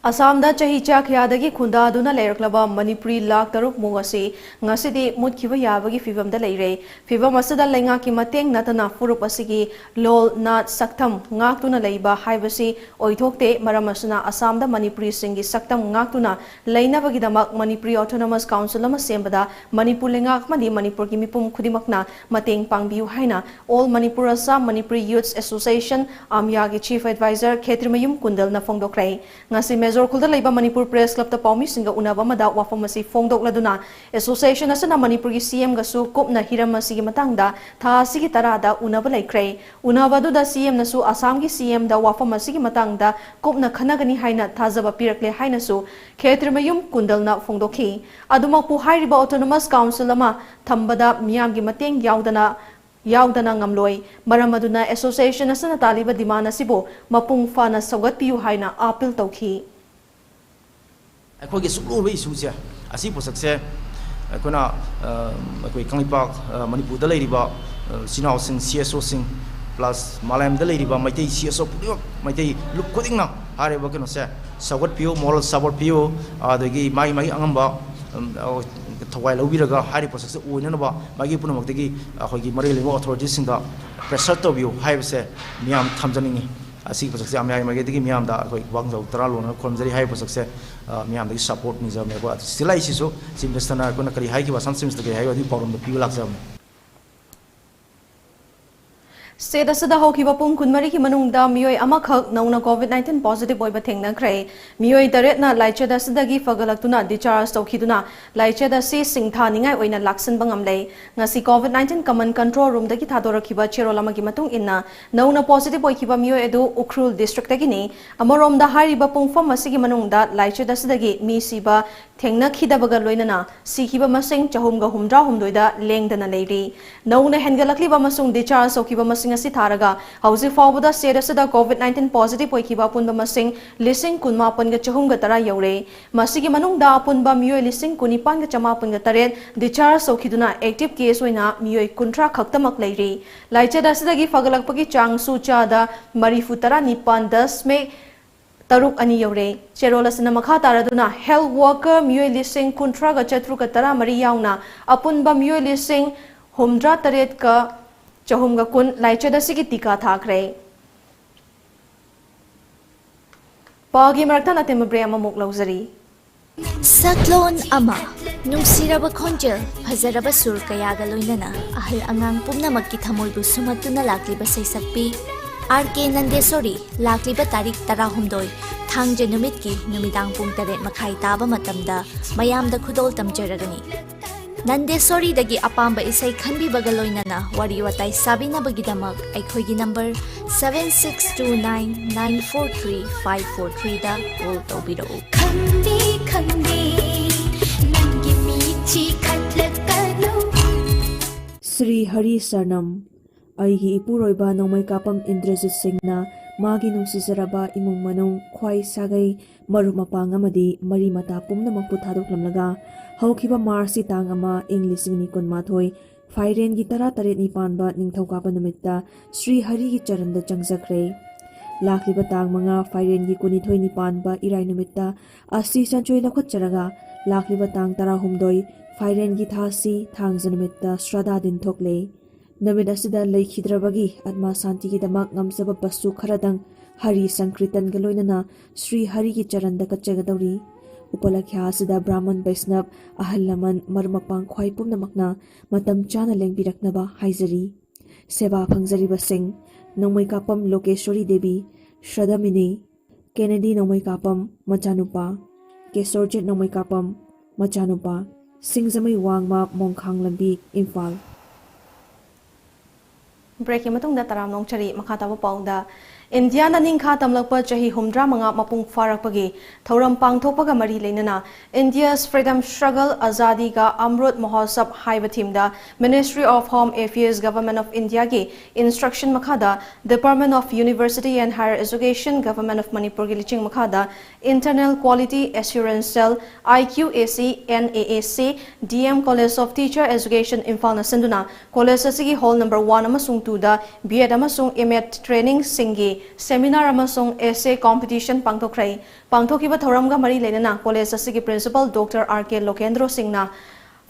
ꯑꯁꯥꯝꯗ ꯆꯍꯤ ꯆꯥ ꯀꯌꯥꯗꯒꯤ ꯈꯨꯟꯗꯥꯗꯨꯅ ꯂꯩꯔꯛꯂꯕ ꯃꯅꯤꯄꯨꯔꯤ ꯂꯥꯈ ꯇꯔꯨꯛ ꯃꯨꯛ ꯑꯁꯤ ꯉꯁꯤꯗꯤ ꯃꯨꯠꯈꯤꯕ ꯌꯥꯕꯒꯤ ꯐꯤꯚꯝꯗ ꯂꯩꯔꯦ꯫ ꯐꯤꯚꯝ ꯑꯁꯤꯗ ꯂꯩꯉꯥꯛꯀꯤ ꯃꯇꯦꯡ ꯅꯠꯇꯅ ꯐꯨꯔꯨꯞ ꯑꯁꯤꯒꯤ ꯂꯣꯜ, ꯅꯥꯠ, ꯁꯛꯇꯝ ꯉꯥꯛꯇꯨꯅ ꯂꯩꯕ ꯍꯥꯏꯕꯁꯤ ꯑꯣꯏꯊꯣꯛꯇꯦ꯫ ꯃꯔꯝ ꯑꯁꯤꯅ ꯑꯁꯥꯝꯗ ꯃꯅꯤꯄꯨꯔꯤꯁꯤꯡꯒꯤ ꯁꯛꯇꯝ ꯉꯥꯛꯇꯨꯅ ꯂꯩꯅꯕꯒꯤꯗꯃꯛ ꯃꯅꯤꯄꯨꯔꯤ Autonomous Council ꯑꯃ ꯁꯦꯝꯕꯗ ꯃꯅꯤꯄꯨꯔ ꯂꯩꯉꯥꯛ ꯑꯃꯗꯤ ꯃꯅꯤꯄꯨꯔꯒꯤ ꯃꯤꯄꯨꯝ ꯈꯨꯗꯤꯡꯃꯛꯅ ꯃꯇꯦꯡ ꯄꯥꯡꯕꯤꯌꯨ ꯍꯥꯏꯅ All Manipur Assam Manipuri Youths Association, ꯑꯃꯌꯥꯒꯤ Chief Advisor ꯈꯦꯇ꯭ꯔꯤꯃꯌꯨꯝ ꯀꯨꯟꯗꯜꯅ ꯐꯣꯡꯗꯣꯛꯈ꯭ꯔꯦ꯫ ꯉꯁꯤ ꯃꯦꯖꯣꯔ ꯎꯈ꯭ꯔꯨꯜꯗ ꯂꯩꯕ ꯃꯅꯤꯄꯨꯔ ꯄ꯭ꯔꯦꯁ ꯀ꯭ꯂꯕꯇ ꯄꯥꯎꯃꯤꯁꯤꯡꯒ ꯎꯅꯕ ꯑꯃꯗ ꯋꯥꯐꯝ ꯑꯁꯤ ꯐꯣꯡꯗꯣꯛꯂꯗꯨꯅ, ꯑꯦꯁꯣꯁꯤꯌꯦꯁꯟ ꯑꯁꯤꯅ ꯃꯅꯤꯄꯨꯔꯒꯤ ꯁꯤꯑꯦꯝꯒꯁꯨ ꯀꯨꯞꯅ ꯍꯤꯔꯝ ꯑꯁꯤꯒꯤ ꯃꯇꯥꯡꯗ ꯊꯥ ꯑꯁꯤꯒꯤ ꯇꯔꯥꯗ ꯎꯅꯕ ꯂꯩꯈ꯭ꯔꯦ꯫ ꯎꯅꯕ ꯑꯗꯨꯗ ꯁꯤꯑꯦꯝꯅꯁꯨ ꯑꯁꯥꯝꯒꯤ ꯁꯤꯑꯦꯝꯗ ꯋꯥꯐꯝ ꯑꯁꯤꯒꯤ ꯃꯇꯥꯡꯗ ꯀꯨꯞꯅ ꯈꯟꯅꯒꯅꯤ ꯍꯥꯏꯅ ꯊꯥꯖꯕ ꯄꯤꯔꯛꯂꯦ ꯍꯥꯏꯅꯁꯨ ꯈꯦꯇ꯭ꯔꯤꯃꯌꯨꯝ ꯀꯨꯟꯗꯜꯅ ꯐꯣꯡꯗꯣꯛꯈꯤ꯫ ꯑꯗꯨꯃꯛꯄꯨ ꯍꯥꯏꯔꯤꯕ ꯑꯣꯇꯣꯅꯣꯃꯁ ꯀꯥꯎꯟꯁꯤꯜ ꯑꯃ ꯊꯝꯕꯗ ꯃꯤꯌꯥꯝꯒꯤ ꯃꯇꯦꯡ ꯌꯥꯎꯗꯅ ꯌꯥꯎꯗꯅ ꯉꯝꯂꯣꯏ꯫ ꯃꯔꯝ ꯑꯗꯨꯅ ꯑꯦꯁꯣꯁꯤꯌꯦꯁꯟ ꯑꯁꯤꯅ ꯇꯥꯜꯂꯤꯕ ꯗꯤꯃꯥꯟ ꯑꯁꯤꯕꯨ ꯃꯄꯨꯡ ꯐꯥꯅ ꯁꯧꯒꯠꯄꯤꯌꯨ ꯍꯥꯏꯅ ꯑꯥꯄꯤꯜ ꯇꯧꯈꯤ꯫ ꯑꯩꯈꯣꯏꯒꯤ ꯁꯨꯛꯂꯨꯕ ꯏꯁꯨꯁꯦ, ꯑꯁꯤ ꯄꯣꯠꯁꯛꯁꯦ ꯑꯩꯈꯣꯏꯅ, ꯑ, ꯑꯩꯈꯣꯏ ꯀꯪꯂꯩꯄꯥꯛ, ꯑ, ꯃꯅꯤꯄꯨꯔꯗ ꯂꯩꯔꯤꯕ, ꯑ, ꯏꯆꯤꯟ ꯏꯅꯥꯎꯁꯤꯡ, ꯁꯤ ꯑꯦꯁ ꯑꯣꯁꯤꯡ, plus ꯃꯥꯂꯦꯝꯗ ꯂꯩꯔꯤꯕ ꯃꯩꯇꯩ ꯁꯤ ꯑꯦꯁ ꯑꯣ ꯈꯨꯗꯤꯡꯃꯛ, ꯃꯩꯇꯩ ꯂꯨꯞ ꯈꯨꯗꯤꯡꯅ ꯍꯥꯏꯔꯤꯕ ꯀꯩꯅꯣꯁꯦ ꯁꯧꯒꯠꯄꯤꯌꯨ, moral support ꯄꯤꯌꯨ, ꯑꯗꯒꯤ ꯃꯥꯒꯤ, ꯃꯥꯒꯤ ꯑꯉꯝꯕ, ꯎꯝ, ꯑ, ꯊꯋꯥꯏ ꯂꯧꯕꯤꯔꯒ ꯍꯥꯏꯔꯤꯕ ꯄꯣꯠꯁꯛꯁꯦ ꯑꯣꯏꯅꯅꯕ ꯃꯥꯒꯤ ꯄꯨꯝꯅꯃꯛꯇꯒꯤ ꯑꯩꯈꯣꯏꯒꯤ ꯃꯔꯤ ꯂꯩꯅꯕ ꯑꯣꯊꯣꯔꯤꯇꯤꯁꯤꯡꯗ ꯄ꯭ꯔꯦꯁꯔ ꯇꯧꯕꯤꯌꯨ ꯍꯥꯏꯕꯁꯦ ꯃꯤꯌꯥꯝ ꯊꯝꯖꯅꯤꯡꯉꯤ꯫ ꯑꯁꯤꯒꯤ ꯄꯣꯠꯁꯛꯁꯦ ꯌꯥꯝ ꯌꯥꯏ ꯃꯥꯏꯀꯩꯗꯒꯤ ꯃꯤꯌꯥꯝꯗ ꯑꯩꯈꯣꯏ ꯋꯥꯍꯪꯖꯥꯎ ꯇꯔꯥ ꯂꯣꯟꯅ ꯈꯨꯔꯨꯝꯖꯔꯤ ꯍꯥꯏꯔꯤꯕ ꯄꯣꯠꯁꯛꯁꯦ, ꯑ, ꯃꯤꯌꯥꯝꯗꯒꯤ ꯁꯄꯣꯔꯠ ꯅꯤꯖꯕꯅꯦ꯫ ꯑꯩꯈꯣꯏ ꯁꯤꯂꯥꯏꯁꯤꯁꯨ ꯆꯤꯐ ꯃꯤꯅꯤꯁꯇꯔꯅ ꯑꯩꯈꯣꯏꯅ ꯀꯔꯤ ꯍꯥꯏꯈꯤꯕ, ꯑꯁꯥꯝ ꯆꯤꯐ ꯃꯤꯅꯤꯁꯇꯔ ꯀꯔꯤ ꯍꯥꯏꯈꯤꯕ ꯑꯗꯨꯒꯤ ꯄꯥꯎꯔꯝꯗꯣ ꯄꯤꯕ ꯂꯥꯛꯆꯕꯅꯦ꯫ ꯁ꯭ꯇꯦꯠ ꯑꯁꯤꯗ ꯍꯧꯈꯤꯕ ꯄꯨꯡ ꯀꯨꯟꯃꯔꯤꯒꯤ ꯃꯅꯨꯡꯗ ꯃꯤꯑꯣꯏ ꯑꯃꯈꯛ ꯅꯧꯅ ꯀꯣꯚꯤꯗ ꯅꯥꯏꯟꯇꯤꯟ ꯄꯣꯖꯤꯇꯤꯚ ꯑꯣꯏꯕ ꯊꯦꯡꯅꯈ꯭ꯔꯦ꯫ ꯃꯤꯑꯣꯏ ꯇꯔꯦꯠꯅ ꯂꯥꯏꯆꯠ ꯑꯁꯤꯗꯒꯤ ꯐꯒꯠꯂꯛꯇꯨꯅ ꯗꯤꯁꯆꯥꯔꯖ ꯇꯧꯈꯤꯗꯨꯅ ꯂꯥꯏꯆꯠ ꯑꯁꯤ ꯁꯤꯡꯊꯥꯅꯤꯡꯉꯥꯏ ꯑꯣꯏꯅ ꯂꯥꯛꯁꯤꯟꯕ ꯉꯝꯂꯦ꯫ ꯉꯁꯤ ꯀꯣꯚꯤꯗ ꯅꯥꯏꯟꯇꯤꯟ ꯀꯃꯟ ꯀꯟꯇ꯭ꯔꯣꯜ ꯔꯨꯝꯗꯒꯤ ꯊꯥꯗꯣꯔꯛꯈꯤꯕ ꯆꯦꯔꯣꯜ ꯑꯃꯒꯤ ꯃꯇꯨꯡ ꯏꯟꯅ, ꯅꯧꯅ ꯄꯣꯖꯤꯇꯤꯚ ꯑꯣꯏꯈꯤꯕ ꯃꯤꯑꯣꯏ ꯑꯗꯨ ꯎꯈ꯭ꯔꯨꯜ ꯗꯤꯁꯇ꯭ꯔꯤꯛꯇꯒꯤꯅꯤ꯫ ꯑꯃꯔꯣꯝꯗ, ꯍꯥꯏꯔꯤꯕ ꯄꯨꯡꯐꯝ ꯑꯁꯤꯒꯤ ꯃꯅꯨꯡꯗ ꯂꯥꯏꯆꯠ ꯑꯁꯤꯗꯒꯤ ꯃꯤ ꯁꯤꯕ ꯊꯦꯡꯅꯈꯤꯗꯕꯒ ꯂꯣꯏꯅꯅ ꯁꯤꯈꯤꯕ ꯃꯁꯤꯡ ꯆꯍꯨꯝꯒ ꯍꯨꯝꯗ꯭ꯔꯥ ꯍꯨꯝꯗꯣꯏꯗ ꯂꯦꯡꯗꯅ ꯂꯩꯔꯤ꯫ ꯅꯧꯅ ꯍꯦꯟꯒꯠꯂꯛꯂꯤꯕ ꯑꯃꯁꯨꯡ ꯗꯤꯁꯆꯥꯔꯖ ꯇꯧꯈꯤꯕ ꯃꯁꯤꯡ ꯑꯁꯤ ꯊꯥꯔꯒ, ꯍꯧꯖꯤꯛ ꯐꯥꯎꯕꯗ ꯁ꯭ꯇꯦꯠ ꯑꯁꯤꯗ ꯀꯣꯚꯤꯗ ꯅꯥꯏꯟꯇꯤꯟ ꯄꯣꯖꯤꯇꯤꯚ ꯑꯣꯏꯈꯤꯕ ꯑꯄꯨꯟꯕ ꯃꯁꯤꯡ ꯂꯤꯁꯤꯡ ꯀꯨꯟꯃꯥꯄꯟꯒ ꯆꯍꯨꯝꯒ ꯇꯔꯥ ꯌꯧꯔꯦ꯫ ꯃꯁꯤꯒꯤ ꯃꯅꯨꯡꯗ ꯑꯄꯨꯟꯕ ꯃꯤꯑꯣꯏ ꯂꯤꯁꯤꯡ ꯀꯨꯟꯅꯤꯄꯥꯟꯒ ꯆꯃꯥꯄꯟꯒ ꯇꯔꯦꯠ ꯗꯤꯁꯆꯥꯔꯖ ꯇꯧꯈꯤꯗꯨꯅ, ꯑꯦꯛꯇꯤꯚ ꯀꯦꯁ ꯑꯣꯏꯅ ꯃꯤꯑꯣꯏ ꯀꯨꯟꯊ꯭ꯔꯥ ꯈꯛꯇꯃꯛ ꯂꯩꯔꯤ꯫ ꯂꯥꯏꯆꯠ ꯑꯁꯤꯗꯒꯤ ꯐꯒꯠꯂꯛꯄꯒꯤ ꯆꯥꯡꯁꯨ ꯆꯥꯗ ꯃꯔꯤꯐꯨ ꯇꯔꯥ ꯅꯤꯄꯥꯟ ꯗꯁꯃꯤꯛ ꯇꯔꯨꯛ ꯑꯅꯤ ꯌꯧꯔꯦ꯫ ꯆꯦꯔꯣꯜ ꯑꯁꯤꯅ ꯃꯈꯥ ꯇꯥꯔꯗꯨꯅ, ꯍꯦꯜꯊ ꯋꯥꯔꯀꯔ ꯃꯤꯑꯣꯏ ꯂꯤꯁꯤꯡ ꯀꯨꯟꯊ꯭ꯔꯥꯒ ꯆꯥꯇ꯭ꯔꯨꯛꯀ ꯇꯔꯥ ꯃꯔꯤ ꯌꯥꯎꯅ ꯑꯄꯨꯟꯕ ꯃꯤꯑꯣꯏ ꯂꯤꯁꯤꯡ ꯍꯨꯝꯗ꯭ꯔꯥ ꯇꯔꯦꯠꯀ ꯆꯍꯨꯝꯒ ꯀꯨꯟ ꯂꯥꯏꯆꯠ ꯑꯁꯤꯒꯤ ꯇꯤꯀꯥ ꯊꯥꯈ꯭ꯔꯦ꯫ ꯄꯥꯎꯒꯤ ꯃꯔꯛꯇ ꯅꯇꯦꯝꯕ ꯕ꯭ꯔꯦꯛ ꯑꯃꯃꯨꯛ ꯂꯧꯖꯔꯤ꯫ ꯁꯛꯂꯣꯟ ꯑꯃ, ꯅꯨꯡꯁꯤꯔꯕ ꯈꯣꯟꯖꯦꯜ, ꯐꯖꯔꯕ ꯁꯨꯔ ꯀꯌꯥꯒ ꯂꯣꯏꯅꯅ ꯑꯍꯜ ꯑꯉꯥꯡ ꯄꯨꯝꯅꯃꯛꯀꯤ ꯊꯃꯣꯏꯕꯨ ꯁꯨꯝꯍꯠꯇꯨꯅ ꯂꯥꯛꯂꯤꯕ ꯁꯩꯁꯛꯄꯤ ꯑꯥꯔ ꯀꯦ ꯅꯟꯗꯦꯁꯣꯔꯤ, ꯂꯥꯛꯂꯤꯕ ꯇꯥꯔꯤꯛ ꯇꯔꯥꯍꯨꯝꯗꯣꯏ, ꯊꯥꯡꯖ ꯅꯨꯃꯤꯠꯀꯤ ꯅꯨꯃꯤꯗꯥꯡ ꯄꯨꯡ ꯇꯔꯦꯠ ꯃꯈꯥꯏ ꯇꯥꯕ ꯃꯇꯝꯗ ꯃꯌꯥꯝꯗ ꯈꯨꯗꯣꯜ ꯇꯝꯖꯔꯒꯅꯤ꯫ ꯅꯟꯗꯦꯁꯣꯔꯤꯗꯒꯤ ꯑꯄꯥꯝꯕ ꯏꯁꯩ ꯈꯟꯕꯤꯕꯒ ꯂꯣꯏꯅꯅ ꯋꯥꯔꯤ ꯋꯥꯇꯥꯏ ꯁꯥꯕꯤꯅꯕꯒꯤꯗꯃꯛ ꯑꯩꯈꯣꯏꯒꯤ number seven six two nine nine four three five four three ꯗ ꯀꯣꯜ ꯇꯧꯕꯤꯔꯛꯎ꯫ ꯈꯪꯗꯦ, ꯈꯪꯗꯦ, ꯅꯪꯒꯤ ꯃꯤꯠꯁꯤ ꯈꯠꯂꯛꯀꯅꯨ꯫ ꯁ꯭ꯔꯤ ꯍꯔꯤ ꯁꯔꯅꯝ꯫ ꯑꯩꯒꯤ ꯏꯄꯨꯔꯣꯏꯕ ꯅꯣꯡꯃꯩ ꯀꯥꯄꯝ ꯏꯟꯗ꯭ꯔꯖꯤꯠ ꯁꯤꯡꯅ ꯃꯥꯒꯤ ꯅꯨꯡꯁꯤꯖꯔꯕ ꯏꯃꯨꯡ ꯃꯅꯨꯡ, ꯈ꯭ꯋꯥꯏ ꯁꯥꯒꯩ, ꯃꯔꯨꯞ ꯃꯄꯥꯡ ꯑꯃꯗꯤ ꯃꯔꯤ ꯃꯇꯥ ꯄꯨꯝꯅꯃꯛꯄꯨ ꯊꯥꯗꯣꯛꯂꯝꯂꯒ ꯍꯧꯈꯤꯕ ꯃꯥꯔꯆꯀꯤ ꯇꯥꯡ ꯑꯃ, ꯏꯪ ꯂꯤꯁꯤꯡ ꯑꯅꯤ ꯀꯨꯟꯃꯥꯊꯣꯏ, ꯐꯥꯏꯔꯦꯟꯒꯤ ꯇꯔꯥꯇꯔꯦꯠꯅꯤ ꯄꯥꯟꯕ ꯅꯤꯡꯊꯧꯀꯥꯕ ꯅꯨꯃꯤꯠꯇ ꯁ꯭ꯔꯤ ꯍꯔꯤꯒꯤ ꯆꯔꯟꯗ ꯆꯪꯖꯈ꯭ꯔꯦ꯫ ꯂꯥꯛꯂꯤꯕ ꯇꯥꯡ ꯃꯉꯥ, ꯐꯥꯏꯔꯦꯟꯒꯤ ꯀꯨꯟꯅꯤꯊꯣꯏꯅꯤ ꯄꯥꯟꯕ ꯏꯔꯥꯏ ꯅꯨꯃꯤꯠꯇ ꯑꯁꯤ ꯆꯟꯆꯣꯏ ꯂꯧꯈꯠꯆꯔꯒ ꯂꯥꯛꯂꯤꯕ ꯇꯥꯡ ꯇꯔꯥꯍꯨꯝꯗꯣꯏ, ꯐꯥꯏꯔꯦꯟꯒꯤ ꯊꯥꯁꯤ ꯊꯥꯡꯖ ꯅꯨꯃꯤꯠꯇ ꯁ꯭ꯔꯥꯗꯥ ꯗꯤꯟ ꯊꯣꯛꯂꯦ꯫ ꯅꯨꯃꯤꯠ ꯑꯁꯤꯗ ꯂꯩꯈꯤꯗ꯭ꯔꯕꯒꯤ ꯑꯥꯠꯃꯥ ꯁꯥꯟꯇꯤꯒꯤꯗꯃꯛ ꯉꯝꯖꯕ ꯕꯁꯨ ꯈꯔꯗꯪ ꯍꯔꯤ ꯁꯪꯀ꯭ꯔꯤꯇꯟꯒ ꯂꯣꯏꯅꯅ ꯁ꯭ꯔꯤ ꯍꯔꯤꯒꯤ ꯆꯔꯟꯗ ꯀꯠꯆꯒꯗꯧꯔꯤ꯫ ꯎꯄꯂꯈ꯭ꯌꯥ ꯑꯁꯤꯗ ꯕ꯭ꯔꯥꯍꯃꯟ ꯕꯩꯁꯅꯕ, ꯑꯍꯜ ꯂꯃꯟ, ꯃꯔꯨꯞ ꯃꯄꯥꯡ ꯈ꯭ꯋꯥꯏ ꯄꯨꯝꯅꯃꯛꯅ ꯃꯇꯝ ꯆꯥꯅ ꯂꯦꯡꯕꯤꯔꯛꯅꯕ ꯍꯥꯏꯖꯔꯤ꯫ ꯁꯦꯕꯥ ꯐꯪꯖꯔꯤꯕꯁꯤꯡ: ꯅꯣꯡꯃꯩ ꯀꯥꯄꯝ ꯂꯣꯀꯦꯁꯣꯔꯤ ꯗꯦꯕꯤ, ꯁ꯭ꯔꯗꯃꯤꯅꯤ, ꯀꯦꯅꯦꯗꯤ ꯅꯣꯡꯃꯩ ꯀꯥꯄꯝ ꯃꯆꯥꯅꯨꯄꯥ, ꯀꯦꯁꯣꯔꯖꯤꯠ ꯅꯣꯡꯃꯩ ꯀꯥꯄꯝ ꯃꯆꯥꯅꯨꯄꯥ, ꯁꯤꯡꯖꯃꯩ ꯋꯥꯡꯃ ꯃꯣꯡꯈꯥꯡ ꯂꯝꯕꯤ, ꯏꯝꯐꯥꯜ꯫ ꯕ꯭ꯔꯦꯛꯀꯤ ꯃꯇꯨꯡꯗ ꯇꯔꯥꯝꯅ ꯑꯣꯛꯆꯔꯤ꯫ ꯃꯈꯥ ꯇꯥꯕ ꯄꯥꯎꯗ, ꯏꯟꯗꯤꯌꯥꯅ ꯅꯤꯡꯈꯥ ꯇꯝꯂꯛꯄ ꯆꯍꯤ ꯍꯨꯝꯗ꯭ꯔꯥ ꯃꯉꯥ ꯃꯄꯨꯡ ꯐꯥꯔꯛꯄꯒꯤ ꯊꯧꯔꯝ ꯄꯥꯡꯊꯣꯛꯄꯒ ꯃꯔꯤ ꯂꯩꯅꯅ India's Freedom Struggle, Azadi Ka Amrut Mahotsav ꯍꯥꯏꯕ theme the Ministry of Home Affairs, Government of India ꯒꯤ instruction ꯃꯈꯥꯗ Department of University and Higher Education, Government of Manipur ꯒꯤ ꯂꯨꯆꯤꯡ ꯃꯈꯥꯗ Internal Quality Assurance Cell, I Q A C, N A A C, D M College of Teacher Education, ꯏꯝꯐꯥꯜꯅ ꯁꯤꯟꯗꯨꯅ college ꯑꯁꯤꯒꯤ hall number one ꯑꯃꯁꯨꯡ two ꯗ B Ed ꯑꯃꯁꯨꯡ M Ed training ꯁꯤꯡꯒꯤ seminar ꯑꯃꯁꯨꯡ essay competition ꯄꯥꯡꯊꯣꯛꯈ꯭ꯔꯦ꯫ ꯄꯥꯡꯊꯣꯛꯈꯤꯕ ꯊꯧꯔꯝꯒ ꯃꯔꯤ ꯂꯩꯅꯅ college ꯑꯁꯤꯒꯤ principal Doctor R K ꯂꯣꯀꯦꯟꯗ꯭ꯔꯣ ꯁꯤꯡꯅ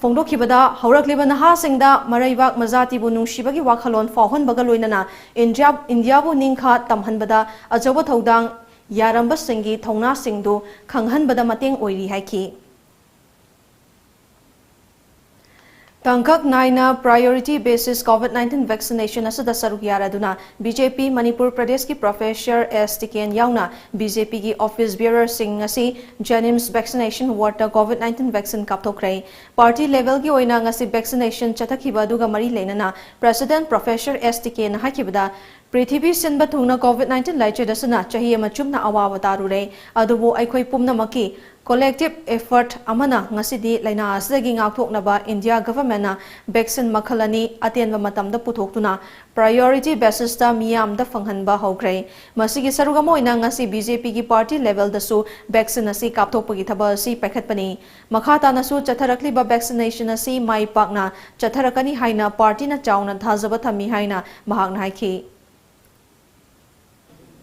ꯐꯣꯡꯗꯣꯛꯈꯤꯕꯗ, ꯍꯧꯔꯛꯂꯤꯕ ꯅꯍꯥꯁꯤꯡꯗ ꯃꯔꯩꯕꯥꯛ ꯃꯖꯥꯇꯤꯕꯨ ꯅꯨꯡꯁꯤꯕꯒꯤ ꯋꯥꯈꯜꯂꯣꯟ ꯐꯥꯎꯍꯟꯕꯒ ꯂꯣꯏꯅꯅ ꯏꯟꯗꯤꯌꯥ, ꯏꯟꯗꯤꯌꯥꯕꯨ ꯅꯤꯡꯈꯥ ꯇꯝꯍꯟꯕꯗ ꯑꯆꯧꯕ ꯊꯧꯗꯥꯡ ꯌꯥꯔꯝꯕꯁꯤꯡꯒꯤ ꯊꯧꯅꯥꯁꯤꯡꯗꯨ ꯈꯪꯍꯟꯕꯗ ꯃꯇꯦꯡ ꯑꯣꯏꯔꯤ ꯍꯥꯏꯈꯤ꯫ ꯇꯥꯡꯀꯛ ꯅꯥꯏꯅ priority basis COVID nineteen vaccination ꯑꯁꯤꯗ ꯁꯔꯨꯛ ꯌꯥꯔꯗꯨꯅ BJP ꯃꯅꯤꯄꯨꯔ ꯄ꯭ꯔꯗꯦꯁꯀꯤ Professor S ꯇꯤꯀꯦꯟ ꯌꯥꯎꯅ BJPꯒꯤ office bearerꯁꯤꯡ ꯉꯁꯤ JNIMS vaccination wardꯇ COVID nineteen vaccine ꯀꯥꯞꯊꯣꯛꯈ꯭ꯔꯦ꯫ Party levelꯒꯤ ꯑꯣꯏꯅ ꯉꯁꯤ vaccination ꯆꯠꯊꯈꯤꯕ ꯑꯗꯨꯒ ꯃꯔꯤ ꯂꯩꯅꯅ President Professor S ꯇꯤꯀꯦꯟꯅ ꯍꯥꯏꯈꯤꯕꯗ, ꯄ꯭ꯔꯤꯊꯤꯕꯤ ꯁꯤꯟꯕ ꯊꯨꯡꯅ COVID nineteen ꯂꯥꯏꯆꯠ ꯑꯁꯤꯅ ꯆꯍꯤ ꯑꯃ ꯆꯨꯞꯅ ꯑꯋꯥꯕ ꯇꯥꯔꯨꯔꯦ꯫ ꯑꯗꯨꯕꯨ ꯑꯩꯈꯣꯏ ꯄꯨꯝꯅꯃꯛꯀꯤ collective effort ꯑꯃꯅ ꯉꯁꯤꯗꯤ ꯂꯥꯏꯅꯥ ꯑꯁꯤꯗꯒꯤ ꯉꯥꯛꯊꯣꯛꯅꯕ India governmentꯅ vaccine ꯃꯈꯜ ꯑꯅꯤ ꯑꯇꯦꯟꯕ ꯃꯇꯝꯗ ꯄꯨꯊꯣꯛꯇꯨꯅ priority basisꯇ ꯃꯤꯌꯥꯝꯗ ꯐꯪꯍꯟꯕ ꯍꯧꯈ꯭ꯔꯦ꯫ ꯃꯁꯤꯒꯤ ꯁꯔꯨꯛ ꯑꯃ ꯑꯣꯏꯅ ꯉꯁꯤ BJPꯒꯤ party levelꯗꯁꯨ vaccine ꯑꯁꯤ ꯀꯥꯞꯊꯣꯛꯄꯒꯤ ꯊꯕꯛ ꯑꯁꯤ ꯄꯥꯏꯈꯠꯄꯅꯤ꯫ ꯃꯈꯥ ꯇꯥꯅꯁꯨ ꯆꯠꯊꯔꯛꯂꯤꯕ vaccination ꯑꯁꯤ ꯃꯥꯏ ꯄꯥꯛꯅ ꯆꯠꯊꯔꯛꯀꯅꯤ ꯍꯥꯏꯅ partyꯅ ꯆꯥꯎꯅ ꯊꯥꯖꯕ ꯊꯝꯃꯤ ꯍꯥꯏꯅ ꯃꯍꯥꯛꯅ ꯍꯥꯏꯈꯤ꯫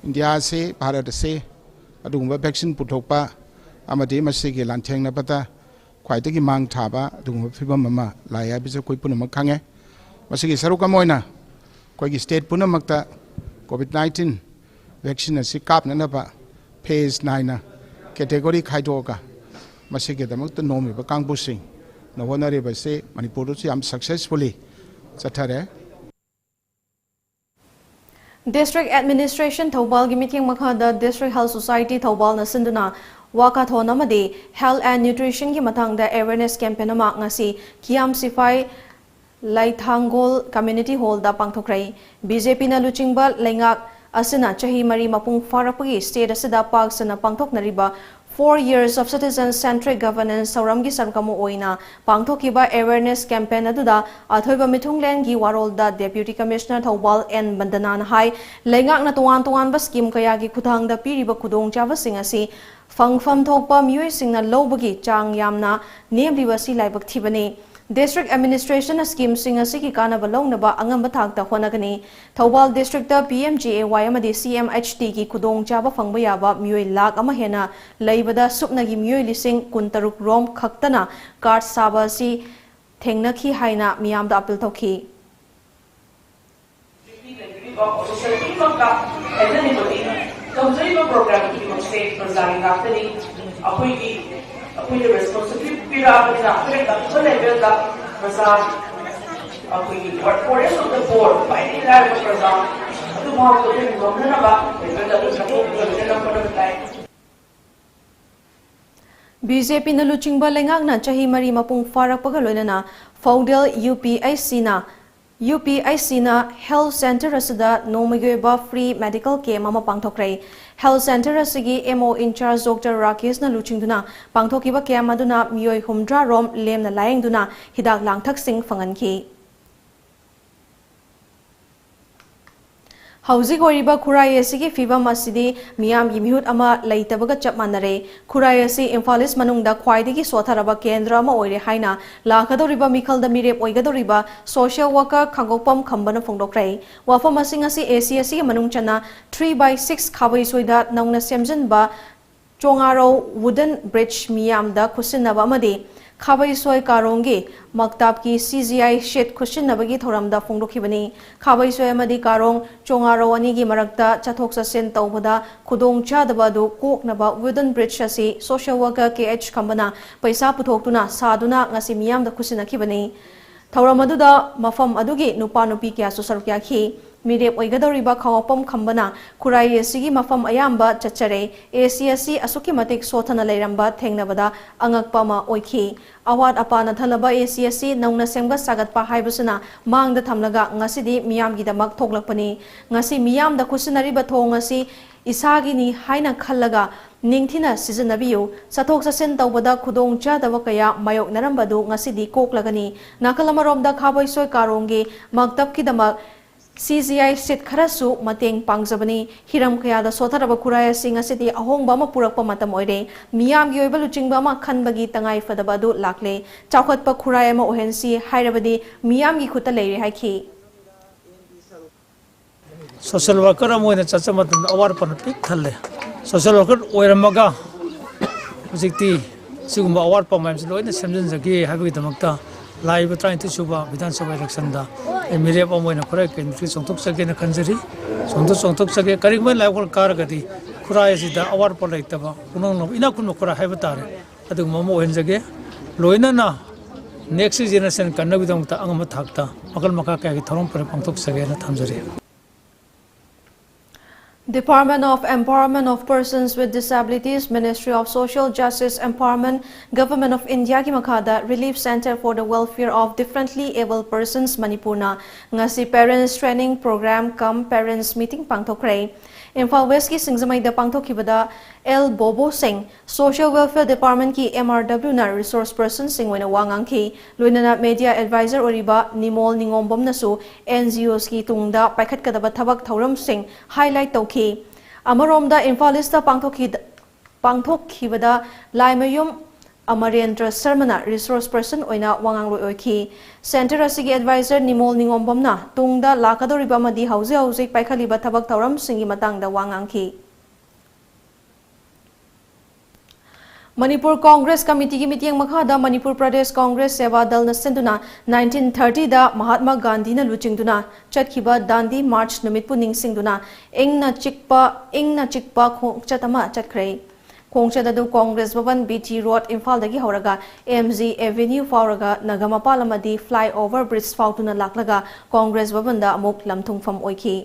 ꯏꯟꯗꯤꯌꯥ ꯑꯁꯤ, ꯚꯥꯔꯠ ꯑꯁꯤ ꯑꯗꯨꯒꯨꯝꯕ vaccine ꯄꯨꯊꯣꯛꯄ ꯑꯃꯗꯤ ꯃꯁꯤꯒꯤ ꯂꯥꯟꯊꯦꯡꯅꯕꯗ ꯈ꯭ꯋꯥꯏꯗꯒꯤ ꯃꯥꯡ ꯊꯥꯕ ꯑꯗꯨꯒꯨꯝꯕ ꯐꯤꯕꯝ ꯑꯃ ꯂꯥꯛꯑꯦ ꯍꯥꯏꯕꯁꯤ ꯑꯩꯈꯣꯏ ꯄꯨꯝꯅꯃꯛ ꯈꯪꯉꯦ꯫ ꯃꯁꯤꯒꯤ ꯁꯔꯨꯛ ꯑꯃ ꯑꯣꯏꯅ ꯑꯩꯈꯣꯏꯒꯤ state ꯄꯨꯝꯅꯃꯛꯇ COVID nineteen vaccine ꯑꯁꯤ ꯀꯥꯞꯅꯅꯕ phase ꯅꯥꯏꯅ category ꯈꯥꯏꯗꯣꯛꯑꯒ ꯃꯁꯤꯒꯤꯗꯃꯛꯇ ꯅꯣꯝꯃꯤꯕ ꯀꯥꯡꯕꯨꯁꯤꯡꯅ ꯍꯣꯠꯅꯔꯤꯕꯁꯤ ꯃꯅꯤꯄꯨꯔꯗꯁꯨ ꯌꯥꯝ successfully ꯆꯠꯊꯔꯦ꯫ District Administration ꯊꯧꯕꯥꯜꯒꯤ ꯃꯤꯠꯌꯦꯡ ꯃꯈꯥꯗ District Health Society ꯊꯧꯕꯥꯜꯅ ꯁꯤꯟꯗꯨꯅ walkathon ꯑꯃꯗꯤ Health and Nutritionꯒꯤ ꯃꯇꯥꯡꯗ awareness campaign ꯑꯃ ꯉꯁꯤ ꯀꯤꯌꯥꯝ ꯁꯤꯐꯥꯏ ꯂꯩꯊꯥꯡꯒꯣꯜ Community Hallꯗ ꯄꯥꯡꯊꯣꯛꯈ꯭ꯔꯦ꯫ BJPꯅ ꯂꯨꯆꯤꯡꯕ ꯂꯩꯉꯥꯛ ꯑꯁꯤꯅ ꯆꯍꯤ ꯃꯔꯤ ꯃꯄꯨꯡ ꯐꯥꯔꯛꯄꯒꯤ state ꯑꯁꯤꯗ ꯄꯥꯛ ꯁꯟꯅ ꯄꯥꯡꯊꯣꯛꯅꯔꯤꯕ Four Years of Citizen Centric Governance ꯊꯧꯔꯝꯒꯤ ꯁꯔꯨꯛ ꯑꯃ ꯑꯣꯏꯅ ꯄꯥꯡꯊꯣꯛꯈꯤꯕ awareness campaign ꯑꯗꯨꯗ ꯑꯊꯣꯏꯕ ꯃꯤꯊꯨꯡꯂꯦꯟꯒꯤ ꯋꯥꯔꯣꯜꯗ Deputy Commissioner ꯊꯧꯕꯥꯜ ꯑꯦꯟ ꯕꯟꯗꯅꯥꯅ ꯍꯥꯏ, ꯂꯩꯉꯥꯛꯅ ꯇꯣꯉꯥꯟ ꯇꯣꯉꯥꯟꯕ scheme ꯀꯌꯥꯒꯤ ꯈꯨꯠꯊꯥꯡꯗ ꯄꯤꯔꯤꯕ ꯈꯨꯗꯣꯡꯆꯥꯕꯁꯤꯡ ꯑꯁꯤ ꯐꯪꯐꯝ ꯊꯣꯛꯄ ꯃꯤꯑꯣꯏꯁꯤꯡꯅ ꯂꯧꯕꯒꯤ ꯆꯥꯡ ꯌꯥꯝꯅ ꯅꯦꯝꯂꯤꯕ ꯑꯁꯤ ꯂꯥꯏꯕꯛ ꯊꯤꯕꯅꯤ꯫ District Administrationꯅ schemeꯁꯤꯡ ꯑꯁꯤꯒꯤ ꯀꯥꯟꯅꯕ ꯂꯧꯅꯕ ꯑꯉꯝꯕ ꯊꯥꯛꯇ ꯍꯣꯠꯅꯒꯅꯤ꯫ ꯊꯧꯕꯥꯜ districtꯇ PMJAY ꯑꯃꯗꯤ CMHTꯒꯤ ꯈꯨꯗꯣꯡꯆꯥꯕ ꯐꯪꯕ ꯌꯥꯕ ꯃꯤꯑꯣꯏ ꯂꯥꯈ ꯑꯃ ꯍꯦꯟꯅ ꯂꯩꯕꯗ ꯁꯨꯞꯅꯒꯤ ꯃꯤꯑꯣꯏ ꯂꯤꯁꯤꯡ ꯀꯨꯟꯇꯔꯨꯛ ꯔꯣꯝ ꯈꯛꯇꯅ card ꯁꯥꯕ ꯑꯁꯤ ꯊꯦꯡꯅꯈꯤ ꯍꯥꯏꯅ ꯃꯤꯌꯥꯝꯗ appeal ꯇꯧꯈꯤ꯫ ꯂꯩꯕꯤꯔꯤꯕ official ꯈꯨꯗꯤꯡꯃꯛꯇ ꯍꯥꯏꯖꯅꯤꯡꯕꯗꯤ, ꯇꯧꯖꯔꯤꯕ program ꯈꯨꯗꯤꯡꯃꯛꯁꯦ ꯄ꯭ꯔꯖꯥꯒꯤ ꯉꯥꯛꯇꯅꯤ꯫ ꯑꯩꯈꯣꯏꯒꯤ, ꯑꯩꯈꯣꯏꯅ responsibility ꯄꯤꯔꯛꯑꯕꯅꯤꯅ ꯑꯩꯈꯣꯏꯅ ꯇꯝꯕ levelꯗ ꯄ꯭ꯔꯖꯥ, ꯑꯩꯈꯣꯏꯒꯤ work force of the poor, ꯈ꯭ꯋꯥꯏꯗꯒꯤ ꯂꯥꯏꯔꯕ ꯄ꯭ꯔꯖꯥ ꯑꯗꯨ ꯐꯥꯎꯕ ꯑꯩꯈꯣꯏꯅ ꯉꯝꯅꯅꯕ ꯑꯩꯈꯣꯏ ꯀꯟꯅ ꯊꯕꯛ ꯇꯧꯗꯨꯅ ꯍꯣꯠꯅꯕ ꯇꯥꯏ꯫ ꯕꯤ ꯖꯦ ꯄꯤꯅ ꯂꯨꯆꯤꯡꯕ ꯂꯩꯉꯥꯛꯅ ꯆꯍꯤ ꯃꯔꯤ ꯃꯄꯨꯡ ꯐꯥꯔꯛꯄꯒ ꯂꯣꯏꯅꯅ ꯐꯧꯗꯦꯜ ꯌꯨ ꯄꯤ ꯑꯩꯆ ꯁꯤꯅ, ꯌꯨ ꯄꯤ ꯑꯩꯆ ꯁꯤꯅ ꯍꯦꯜꯊ ꯁꯦꯟꯇꯔ ꯑꯁꯤꯗ ꯅꯣꯡꯃꯒꯤ ꯑꯣꯏꯕ ꯐ꯭ꯔꯤ ꯃꯦꯗꯤꯀꯦꯜ ꯀꯦꯝ ꯑꯃ ꯄꯥꯡꯊꯣꯛꯈ꯭ꯔꯦ꯫ ꯍꯦꯜꯊ ꯁꯦꯟꯇꯔ ꯑꯁꯤꯒꯤ ꯑꯦꯝ ꯑꯣ ꯏꯟꯆꯥꯔꯖ ꯗꯣꯛꯇꯔ ꯔꯥꯀꯦꯁꯅ ꯂꯨꯆꯤꯡꯗꯨꯅ ꯄꯥꯡꯊꯣꯛꯈꯤꯕ ꯀꯦꯝ ꯑꯗꯨꯅ ꯃꯤꯑꯣꯏ ꯍꯨꯝꯗ꯭ꯔꯥ ꯔꯣꯝ ꯂꯦꯝꯅ ꯂꯥꯌꯦꯡꯗꯨꯅ ꯍꯤꯗꯥꯛ ꯂꯥꯡꯊꯛꯁꯤꯡ ꯐꯪꯍꯟꯈꯤ꯫ ꯍꯧꯖꯤꯛ ꯑꯣꯏꯔꯤꯕ ꯈꯨꯔꯥꯏ ꯑꯁꯤꯒꯤ ꯐꯤꯕꯝ ꯑꯁꯤꯗꯤ ꯃꯤꯌꯥꯝꯒꯤ ꯃꯤꯍꯨꯠ ꯑꯃ ꯂꯩꯇꯕꯒ ꯆꯞ ꯃꯥꯟꯅꯔꯦ꯫ ꯈꯨꯔꯥꯏ ꯑꯁꯤ ꯏꯝꯐꯥꯜ ꯏꯁ ꯃꯅꯨꯡꯗ ꯈ꯭ꯋꯥꯏꯗꯒꯤ ꯁꯣꯠꯊꯔꯕ ꯀꯦꯟꯗ꯭ꯔ ꯑꯃ ꯑꯣꯏꯔꯦ ꯍꯥꯏꯅ ꯂꯥꯛꯀꯗꯧꯔꯤꯕ ꯃꯤꯈꯜꯗ ꯃꯤꯔꯦꯞ ꯑꯣꯏꯒꯗꯧꯔꯤꯕ ꯁꯣꯁꯤꯌꯦꯜ ꯋꯥꯔꯀꯔ ꯈꯥꯡꯉꯣꯛꯄꯝ ꯈꯝꯕꯅ ꯐꯣꯡꯗꯣꯛꯈ꯭ꯔꯦ꯫ ꯋꯥꯐꯝ ꯑꯁꯤ ꯉꯁꯤ ꯑꯦ ꯁꯤ ꯑꯁꯤꯒꯤ ꯃꯅꯨꯡ ꯆꯟꯅ three by six ꯈꯥꯕꯩꯁꯣꯏꯗ ꯅꯧꯅ ꯁꯦꯝꯖꯤꯟꯕ ꯆꯣꯉꯥꯔꯧ ꯋꯨꯗꯟ ꯕ꯭ꯔꯤꯖ ꯃꯤꯌꯥꯝꯗ ꯈꯨꯠꯁꯤꯟꯅꯕ ꯑꯃꯗꯤ ꯈꯥꯕꯩꯁꯣꯏ ꯀꯥꯔꯣꯡꯒꯤ ꯃꯛꯇꯥꯞꯀꯤ ꯁꯤ ꯖꯤ ꯑꯥꯏ ꯁꯤꯠ ꯈꯨꯠꯁꯤꯟꯅꯕꯒꯤ ꯊꯧꯔꯝꯗ ꯐꯣꯡꯗꯣꯛꯈꯤꯕꯅꯤ꯫ ꯈꯥꯕꯩꯁꯣꯏ ꯑꯃꯗꯤ ꯀꯥꯔꯣꯡ ꯆꯣꯉꯥꯔꯧ ꯑꯅꯤꯒꯤ ꯃꯔꯛꯇ ꯆꯠꯊꯣꯛ ꯆꯠꯁꯤꯟ ꯇꯧꯕꯗ ꯈꯨꯗꯣꯡ ꯆꯥꯗꯕ ꯑꯗꯨ ꯀꯣꯛꯅꯕ ꯋꯨꯗꯟ ꯕ꯭ꯔꯤꯖ ꯑꯁꯤ ꯁꯣꯁꯤꯌꯦꯜ ꯋꯥꯔꯀꯔ ꯀꯦ ꯑꯩꯆ ꯈꯝꯕꯅ ꯄꯩꯁꯥ ꯄꯨꯊꯣꯛꯇꯨꯅ ꯁꯥꯗꯨꯅ ꯉꯁꯤ ꯃꯤꯌꯥꯝꯗ ꯈꯨꯠꯁꯤꯟꯅꯈꯤꯕꯅꯤ꯫ ꯊꯧꯔꯝ ꯑꯗꯨꯗ ꯃꯐꯝ ꯑꯗꯨꯒꯤ ꯅꯨꯄꯥ ꯅꯨꯄꯤ ꯀꯌꯥꯁꯨ ꯁꯔꯨꯛ ꯌꯥꯈꯤ꯫ ꯃꯤꯔꯦꯞ ꯑꯣꯏꯒꯗꯧꯔꯤꯕ ꯈꯥꯡꯉꯣꯛꯄꯝ ꯈꯝꯕꯅ ꯈꯨꯔꯥꯏ ꯑꯁꯤꯒꯤ ꯃꯐꯝ ꯑꯌꯥꯝꯕ ꯆꯠꯆꯔꯦ꯫ ꯑꯦ ꯁꯤ ꯑꯁꯤ ꯑꯁꯨꯛꯀꯤ ꯃꯇꯤꯛ ꯁꯣꯠꯊꯅ ꯂꯩꯔꯝꯕ ꯊꯦꯡꯅꯕꯗ ꯑꯉꯛꯄ ꯑꯃ ꯑꯣꯏꯈꯤ꯫ ꯑꯋꯥꯠ ꯑꯄꯥꯅ ꯊꯜꯂꯕ ꯑꯦ ꯁꯤ ꯑꯁꯤ ꯅꯧꯅ ꯁꯦꯝꯒꯠ ꯁꯥꯒꯠꯄ ꯍꯥꯏꯕꯁꯤꯅ ꯃꯥꯡꯗ ꯊꯝꯂꯒ ꯉꯁꯤꯗꯤ ꯃꯤꯌꯥꯝꯒꯤꯗꯃꯛ ꯊꯣꯛꯂꯛꯄꯅꯤ꯫ ꯉꯁꯤ ꯃꯤꯌꯥꯝꯗ ꯈꯨꯠꯁꯤꯟꯅꯔꯤꯕ ꯊꯣꯡ ꯑꯁꯤ ꯏꯁꯥꯒꯤꯅꯤ ꯍꯥꯏꯅ ꯈꯜꯂꯒ ꯅꯤꯡꯊꯤꯅ ꯁꯤꯖꯤꯟꯅꯕꯤꯌꯨ꯫ ꯆꯠꯊꯣꯛ ꯆꯠꯁꯤꯟ ꯇꯧꯕꯗ ꯈꯨꯗꯣꯡ ꯆꯥꯗꯕ ꯀꯌꯥ ꯃꯥꯌꯣꯛꯅꯔꯝꯕꯗꯨ ꯉꯁꯤꯗꯤ ꯀꯣꯛꯂꯒꯅꯤ꯫ ꯅꯥꯀꯜ ꯑꯃꯔꯣꯝꯗ ꯈꯥꯕꯩꯁꯣꯏ ꯀꯥꯔꯣꯡꯒꯤ ꯃꯛꯇꯞꯀꯤꯗꯃꯛ ꯁꯤ ꯖꯤ ꯑꯥꯏ ꯁꯤꯠ ꯈꯔꯁꯨ ꯃꯇꯦꯡ ꯄꯥꯡꯖꯕꯅꯤ꯫ ꯍꯤꯔꯝ ꯀꯌꯥꯗ ꯁꯣꯠꯊꯔꯕ ꯈꯨꯔꯥꯏ ꯑꯁꯤ ꯉꯁꯤꯗꯤ ꯑꯍꯣꯡꯕ ꯑꯃ ꯄꯨꯔꯛꯄ ꯃꯇꯝ ꯑꯣꯏꯔꯦ꯫ ꯃꯤꯌꯥꯝꯒꯤ ꯑꯣꯏꯕ ꯂꯨꯆꯤꯡꯕ ꯑꯃ ꯈꯟꯕꯒꯤ ꯇꯉꯥꯏ ꯐꯗꯕ ꯑꯗꯨ ꯂꯥꯛꯂꯦ꯫ ꯆꯥꯎꯈꯠꯄ ꯈꯨꯔꯥꯏ ꯑꯃ ꯑꯣꯏꯍꯟꯁꯤ ꯍꯥꯏꯔꯕꯗꯤ ꯃꯤꯌꯥꯝꯒꯤ ꯈꯨꯠꯇ ꯂꯩꯔꯦ ꯍꯥꯏꯈꯤ꯫ ꯁꯣꯁꯤꯌꯦꯜ ꯋꯥꯔꯀꯔ ꯑꯃ ꯑꯣꯏꯅ ꯆꯠꯆꯕ ꯃꯇꯝꯗ ꯑꯋꯥꯠ ꯑꯄꯅ ꯄꯤꯛ ꯊꯜꯂꯦ꯫ ꯁꯣꯁꯤꯌꯦꯜ ꯋꯥꯔꯀꯔ ꯑꯣꯏꯔꯝꯃꯒ ꯍꯧꯖꯤꯛꯇꯤ ꯁꯤꯒꯨꯝꯕ ꯑꯋꯥꯠꯄ ꯃꯌꯥꯝꯁꯤ ꯂꯣꯏꯅ ꯁꯦꯝꯖꯤꯟꯖꯒꯦ ꯍꯥꯏꯕꯒꯤꯗꯃꯛꯇ ꯂꯥꯛꯏꯕ ꯇꯔꯥꯅꯤꯊꯣꯏ ꯁꯨꯕ ꯕꯤꯙꯥꯟ ꯁꯚꯥ ꯏꯂꯦꯛꯁꯟꯗ ꯑꯩ ꯃꯤꯔꯦꯞ ꯑꯃ ꯑꯣꯏꯅ ꯈꯨꯔꯥꯏ ꯀꯦꯟꯗ꯭ꯔꯁꯤ ꯆꯣꯡꯊꯣꯛꯆꯒꯦꯅ ꯈꯟꯖꯔꯤ꯫ ꯆꯣꯡꯊꯣꯛ-, ꯆꯣꯡꯊꯣꯛꯆꯒꯦ꯫ ꯀꯔꯤꯒꯨꯝꯕ ꯂꯥꯏꯕꯛ ꯐꯅ ꯀꯥꯔꯒꯗꯤ ꯈꯨꯔꯥꯏ ꯑꯁꯤꯗ ꯑꯋꯥꯠꯄ ꯂꯩꯇꯕ, ꯄꯨꯝꯅꯃꯛ ꯏꯅꯥꯛ ꯈꯨꯟꯕ ꯈꯨꯔꯥꯏ ꯍꯥꯏꯕ ꯇꯥꯔꯦ, ꯑꯗꯨꯒꯨꯝꯕ ꯑꯃ ꯑꯣꯏꯍꯟꯖꯒꯦ꯫ ꯂꯣꯏꯅꯅ Next generation ꯀꯟꯅꯕꯒꯤꯗꯃꯛꯇ ꯑꯉꯝꯕ ꯊꯥꯛꯇ ꯃꯈꯜ ꯃꯈꯥ ꯀꯌꯥꯒꯤ ꯊꯧꯔꯝ ꯄꯔꯦꯡ ꯄꯥꯡꯊꯣꯛꯆꯒꯦꯅ ꯊꯝꯖꯔꯤ꯫ Department of Empowerment of Persons with Disabilities, Ministry of Social Justice Empowerment, Government of Indiaꯒꯤ ꯃꯈꯥꯗ Relief Centre for the Welfare of Differently Abled Persons ꯃꯅꯤꯄꯨꯔꯅ ꯉꯁꯤ Parents Training Programme cum Parents Meeting ꯄꯥꯡꯊꯣꯛꯈ꯭ꯔꯦ꯫ Imphal ꯋꯦꯁꯀꯤ ꯁꯤꯡꯖꯃꯩꯗ ꯄꯥꯡꯊꯣꯛꯈꯤꯕꯗ ꯑꯦꯜ ꯕꯣꯕꯣ ꯁꯤꯡ, Social Welfare Departmentꯀꯤ M R Wꯅ resource personꯁꯤꯡ ꯑꯣꯏꯅ ꯋꯥ ꯉꯥꯡꯈꯤ꯫ ꯂꯣꯏꯅꯅ media advisor ꯑꯣꯏꯔꯤꯕ ꯅꯤꯃꯣꯜ ꯅꯤꯉꯣꯝꯕꯝꯅꯁꯨ NGOsꯀꯤ ꯇꯨꯡꯗ ꯄꯥꯏꯈꯠꯀꯗꯕ ꯊꯕꯛ ꯊꯧꯔꯝꯁꯤꯡ highlight ꯇꯧꯈꯤ꯫ ꯑꯃꯔꯣꯝꯗ ꯏꯝꯐꯥꯜ ꯏꯁꯇ ꯄꯥꯡꯊꯣꯛꯈꯤ-, ꯄꯥꯡꯊꯣꯛꯈꯤꯕꯗ ꯂꯥꯏꯃꯌꯨꯝ ꯑꯃꯔꯦꯟꯗ꯭ꯔ ꯁꯔꯃꯅ resource person ꯑꯣꯏꯅ ꯋꯥꯉꯥꯡꯂꯣꯏ ꯑꯣꯏꯈꯤ꯫ Centre ꯑꯁꯤꯒꯤ advisor ꯅꯤꯃꯣꯜ ꯅꯤꯉꯣꯝꯕꯝꯅ ꯇꯨꯡꯗ ꯂꯥꯛꯀꯗꯧꯔꯤꯕ ꯑꯃꯗꯤ ꯍꯧꯖꯤꯛ ꯍꯧꯖꯤꯛ ꯄꯥꯏꯈꯠꯂꯤꯕ ꯊꯕꯛ ꯊꯧꯔꯝꯁꯤꯡꯒꯤ ꯃꯇꯥꯡꯗ ꯋꯥ ꯉꯥꯡꯈꯤ꯫ ꯃꯅꯤꯄꯨꯔ ꯀꯣꯡꯒ꯭ꯔꯦꯁ ꯀꯃꯤꯇꯤꯒꯤ ꯃꯤꯠꯌꯦꯡ ꯃꯈꯥꯗ ꯃꯅꯤꯄꯨꯔ ꯄ꯭ꯔꯗꯦꯁ ꯀꯣꯡꯒ꯭ꯔꯦꯁ ꯁꯦꯕꯥ ꯗꯜꯅ ꯁꯤꯟꯗꯨꯅ nineteen thirtyꯗ ꯃꯍꯥꯠꯃꯥ ꯒꯥꯟꯙꯤꯅ ꯂꯨꯆꯤꯡꯗꯨꯅ ꯆꯠꯈꯤꯕ ꯗꯥꯟꯗꯤ ꯃꯥꯔꯆ ꯅꯨꯃꯤꯠꯄꯨ ꯅꯤꯡꯁꯤꯡꯗꯨꯅ ꯏꯪꯅ ꯆꯤꯛꯄ, ꯏꯪꯅ ꯆꯤꯛꯄ ꯈꯣꯡꯆꯠ ꯑꯃ ꯆꯠꯈ꯭ꯔꯦ꯫ ꯈꯣꯡꯆꯠ ꯑꯗꯨ ꯀꯣꯡꯒ꯭ꯔꯦꯁ ꯚꯕꯟ, BT Road, ꯏꯝꯐꯥꯜꯗꯒꯤ ꯍꯧꯔꯒ MG Avenue ꯐꯥꯎꯔꯒ ꯅꯒꯥꯃꯄꯥꯜ ꯑꯃꯗꯤ flyover bridge ꯐꯥꯎꯗꯨꯅ ꯂꯥꯛꯂꯒ ꯀꯣꯡꯒ꯭ꯔꯦꯁ ꯚꯕꯟꯗ ꯑꯃꯨꯛ ꯂꯝꯊꯨꯡꯐꯝ ꯑꯣꯏꯈꯤ꯫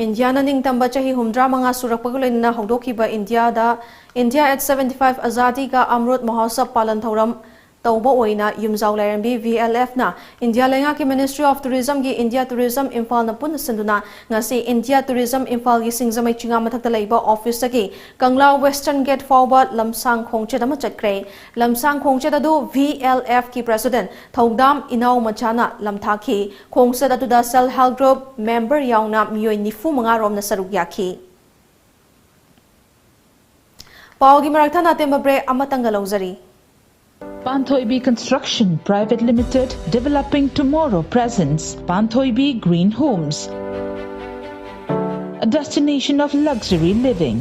ꯏꯟꯗꯤꯌꯥꯅ ꯅꯤꯡꯇꯝꯕ ꯆꯍꯤ ꯍꯨꯝꯗ꯭ꯔꯥ ꯃꯉꯥ ꯁꯨꯔꯛꯄꯒ ꯂꯣꯏꯅꯅ ꯍꯧꯗꯣꯛꯈꯤꯕ ꯏꯟꯗꯤꯌꯥꯗ India at seventy five Azadi Ka Amrut Mahotsav ꯄꯥꯂꯟ ꯊꯧꯔꯝ ꯇꯧꯕ ꯑꯣꯏꯅ ꯌꯨꯝꯖꯥꯎ ꯂꯥꯏꯔꯦꯝꯕꯤ VLFꯅ ꯏꯟꯗꯤꯌꯥ ꯂꯩꯉꯥꯛꯀꯤ Ministry of Tourismꯒꯤ India Tourism ꯏꯝꯐꯥꯜꯅ ꯄꯨꯟꯅ ꯁꯤꯟꯗꯨꯅ ꯉꯁꯤ India Tourism ꯏꯝꯐꯥꯜꯒꯤ ꯁꯤꯡꯖꯃꯩ ꯆꯤꯉꯥ ꯃꯊꯛꯇ ꯂꯩꯕ officeꯇꯒꯤ ꯀꯪꯂꯥ Western Gate ꯐꯥꯎꯕ ꯂꯝꯁꯥꯡ ꯈꯣꯡꯆꯠ ꯑꯃ ꯆꯠꯈ꯭ꯔꯦ꯫ ꯂꯝꯁꯥꯡ ꯈꯣꯡꯆꯠ ꯑꯗꯨ VLFꯀꯤ president ꯊꯧꯗꯥꯝ ꯏꯅꯥꯎ ꯃꯆꯥꯅ ꯂꯝꯊꯥꯈꯤ꯫ ꯈꯣꯡꯆꯠ ꯑꯗꯨꯗ self help group member ꯌꯥꯎꯅ ꯃꯤꯑꯣꯏ ꯅꯤꯐꯨ ꯃꯉꯥ ꯔꯣꯝꯅ ꯁꯔꯨꯛ ꯌꯥꯈꯤ꯫ ꯄꯥꯎꯒꯤ ꯃꯔꯛ ꯊꯠꯅ ꯑꯇꯦꯟꯕ break ꯑꯃꯇꯪꯒ ꯂꯧꯖꯔꯤ꯫ Panthoibi Construction Private Limited, developing tomorrow presents Panthoibi Green Homes, a destination of luxury living,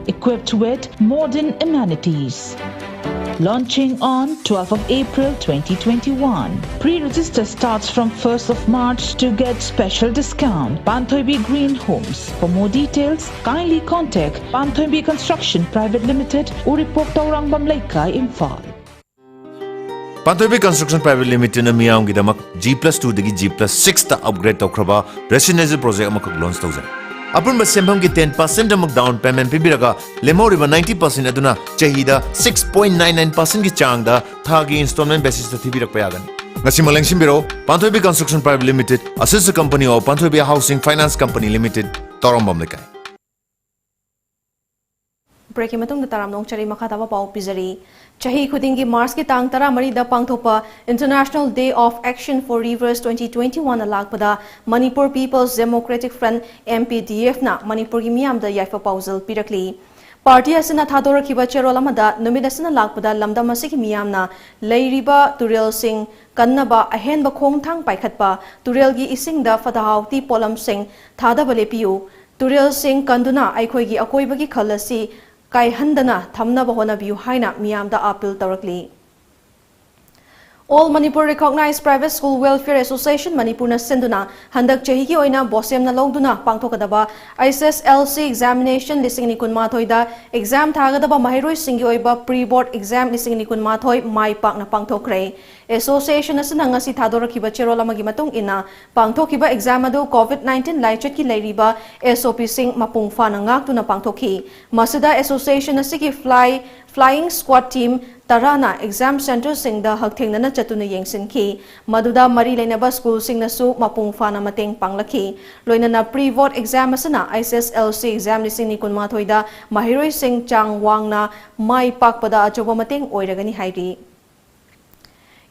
equipped with modern amenities. Launching on twelfth of April twenty twenty-one. Pre-register starts from first of March to get special discount. Panthoibi Green Homes. For more details, kindly contact Panthoibi Construction Private Limited, Uripok Taurang Bamleikai, Imphal. Panthoibi Construction Private Limited ꯅ ꯃꯤꯌꯥꯝꯒꯤꯗꯃꯛ G plus two ꯗꯒꯤ G plus six ꯇ upgrade ꯇꯧꯈ꯭ꯔꯕ residential project ꯑꯃꯈꯛ launch ꯇꯧꯖꯔꯤ꯫ ꯑꯄꯨꯟꯕ ꯁꯦꯟꯐꯝꯒꯤ ten percent ꯑꯃꯛ down payment ꯄꯤꯕꯤꯔꯒ, ꯂꯦꯝꯍꯧꯔꯤꯕ ninety percent ꯑꯗꯨꯅ ꯆꯍꯤꯗ six point nine nine percent ꯒꯤ ꯆꯥꯡꯗ ꯊꯥꯒꯤ installment basis ꯇ ꯊꯤꯕꯤꯔꯛꯄ ꯌꯥꯒꯅꯤ꯫ ꯉꯁꯤꯃꯛ ꯂꯦꯡꯁꯤꯟꯕꯤꯔꯛꯎ, Panthoibi Construction Private Limited, a sister company of Panthoibi Housing Finance Company Limited, ꯇꯧꯔꯝꯕꯝ ꯂꯩꯀꯥꯏ꯫ Break ꯀꯤ ꯃꯇꯨꯡꯗ ꯇꯔꯥꯝꯅ ꯑꯣꯛꯆꯔꯤ, ꯃꯈꯥ ꯇꯥꯕ ꯄꯥꯎ ꯄꯤꯖꯔꯤ꯫ ꯆꯍꯤ ꯈꯨꯗꯤꯡꯒꯤ March ꯀꯤ ꯇꯥꯡ ꯇꯔꯥꯃꯔꯤꯗ ꯄꯥꯡꯊꯣꯛꯄ International Day of Action for Rivers twenty twenty-one ꯅ ꯂꯥꯛꯄꯗ Manipur People's Democratic Front, M P D F ꯅ ꯃꯅꯤꯄꯨꯔꯒꯤ ꯃꯤꯌꯥꯝꯗ ꯌꯥꯏꯐ ꯄꯥꯎꯖꯦꯜ ꯄꯤꯔꯛꯂꯤ꯫ Party ꯑꯁꯤꯅ ꯊꯥꯗꯣꯔꯛꯈꯤꯕ ꯆꯦꯔꯣꯜ ꯑꯃꯗ ꯅꯨꯃꯤꯠ ꯑꯁꯤꯅ ꯂꯥꯛꯄꯗ ꯂꯝꯗꯝ ꯑꯁꯤꯒꯤ ꯃꯤꯌꯥꯝꯅ ꯂꯩꯔꯤꯕ ꯇꯨꯔꯦꯜꯁꯤꯡ ꯀꯟꯅꯕ ꯑꯍꯦꯟꯕ ꯈꯣꯡꯊꯥꯡ ꯄꯥꯏꯈꯠꯄ, ꯇꯨꯔꯦꯜꯒꯤ ꯏꯁꯤꯡꯗ ꯐꯠꯇ ꯍꯥꯎꯗꯤ ꯄꯣꯠꯂꯝꯁꯤꯡ ꯊꯥꯗꯕ ꯂꯦꯞꯄꯤꯌꯨ, ꯇꯨꯔꯦꯜꯁꯤꯡ ꯀꯟꯗꯨꯅ ꯑꯩꯈꯣꯏꯒꯤ ꯑꯀꯣꯏꯕꯒꯤ ꯈꯜ ꯑꯁꯤ ꯀꯥꯏꯍꯟꯗꯅ ꯊꯝꯅꯕ ꯍꯣꯠꯅꯕꯤꯌꯨ ꯍꯥꯏꯅ ꯃꯤꯌꯥꯝꯗ appeal ꯇꯧꯔꯛꯂꯤ꯫ All Manipur Recognized Private School Welfare Association ꯃꯅꯤꯄꯨꯔꯅ ꯁꯤꯟꯗꯨꯅ ꯍꯟꯗꯛ ꯆꯍꯤꯒꯤ ꯑꯣꯏꯅ ꯕꯣꯁꯦꯝꯅ ꯂꯧꯗꯨꯅ ꯄꯥꯡꯊꯣꯛꯀꯗꯕ H S S L C examination ꯂꯤꯁꯤꯡ ꯑꯅꯤ ꯀꯨꯟꯃꯥꯊꯣꯏꯗ exam ꯊꯥꯒꯗꯕ ꯃꯍꯩꯔꯣꯏꯁꯤꯡꯒꯤ ꯑꯣꯏꯕ pre board exam ꯂꯤꯁꯤꯡ ꯑꯅꯤ ꯀꯨꯟꯃꯥꯊꯣꯏ ꯃꯥꯏ ꯄꯥꯛꯅ ꯄꯥꯡꯊꯣꯛꯈ꯭ꯔꯦ꯫ Association ꯑꯁꯤꯅ ꯉꯁꯤ ꯊꯥꯗꯣꯔꯛꯈꯤꯕ ꯆꯦꯔꯣꯜ ꯑꯃꯒꯤ ꯃꯇꯨꯡ ꯏꯟꯅ, ꯄꯥꯡꯊꯣꯛꯈꯤꯕ exam ꯑꯗꯨ COVID nineteen ꯂꯥꯏꯆꯠꯀꯤ ꯂꯩꯔꯤꯕ S O P ꯁꯤꯡ ꯃꯄꯨꯡ ꯐꯥꯅ ꯉꯥꯛꯇꯨꯅ ꯄꯥꯡꯊꯣꯛꯈꯤ꯫ ꯃꯁꯤꯗ association ꯑꯁꯤꯒꯤ fly, flying squad team ꯇꯔꯥꯅ exam centre ꯁꯤꯡꯗ ꯍꯛꯊꯦꯡꯅꯅ ꯆꯠꯇꯨꯅ ꯌꯦꯡꯁꯤꯟꯈꯤ, ꯃꯗꯨꯗ ꯃꯔꯤ ꯂꯩꯅꯕ school ꯁꯤꯡꯅꯁꯨ ꯃꯄꯨꯡ ꯐꯥꯅ ꯃꯇꯦꯡ ꯄꯥꯡꯂꯛꯈꯤ꯫ ꯂꯣꯏꯅꯅ pre board exam ꯑꯁꯤꯅ H S S L C exam ꯂꯤꯁꯤꯡ ꯑꯅꯤ ꯀꯨꯟꯃꯥꯊꯣꯏꯗ ꯃꯍꯩꯔꯣꯏꯁꯤꯡ ꯆꯥꯡ ꯋꯥꯡꯅ ꯃꯥꯏ ꯄꯥꯛꯄꯗ ꯑꯆꯧꯕ ꯃꯇꯦꯡ ꯑꯣꯏꯔꯒꯅꯤ ꯍꯥꯏꯔꯤ꯫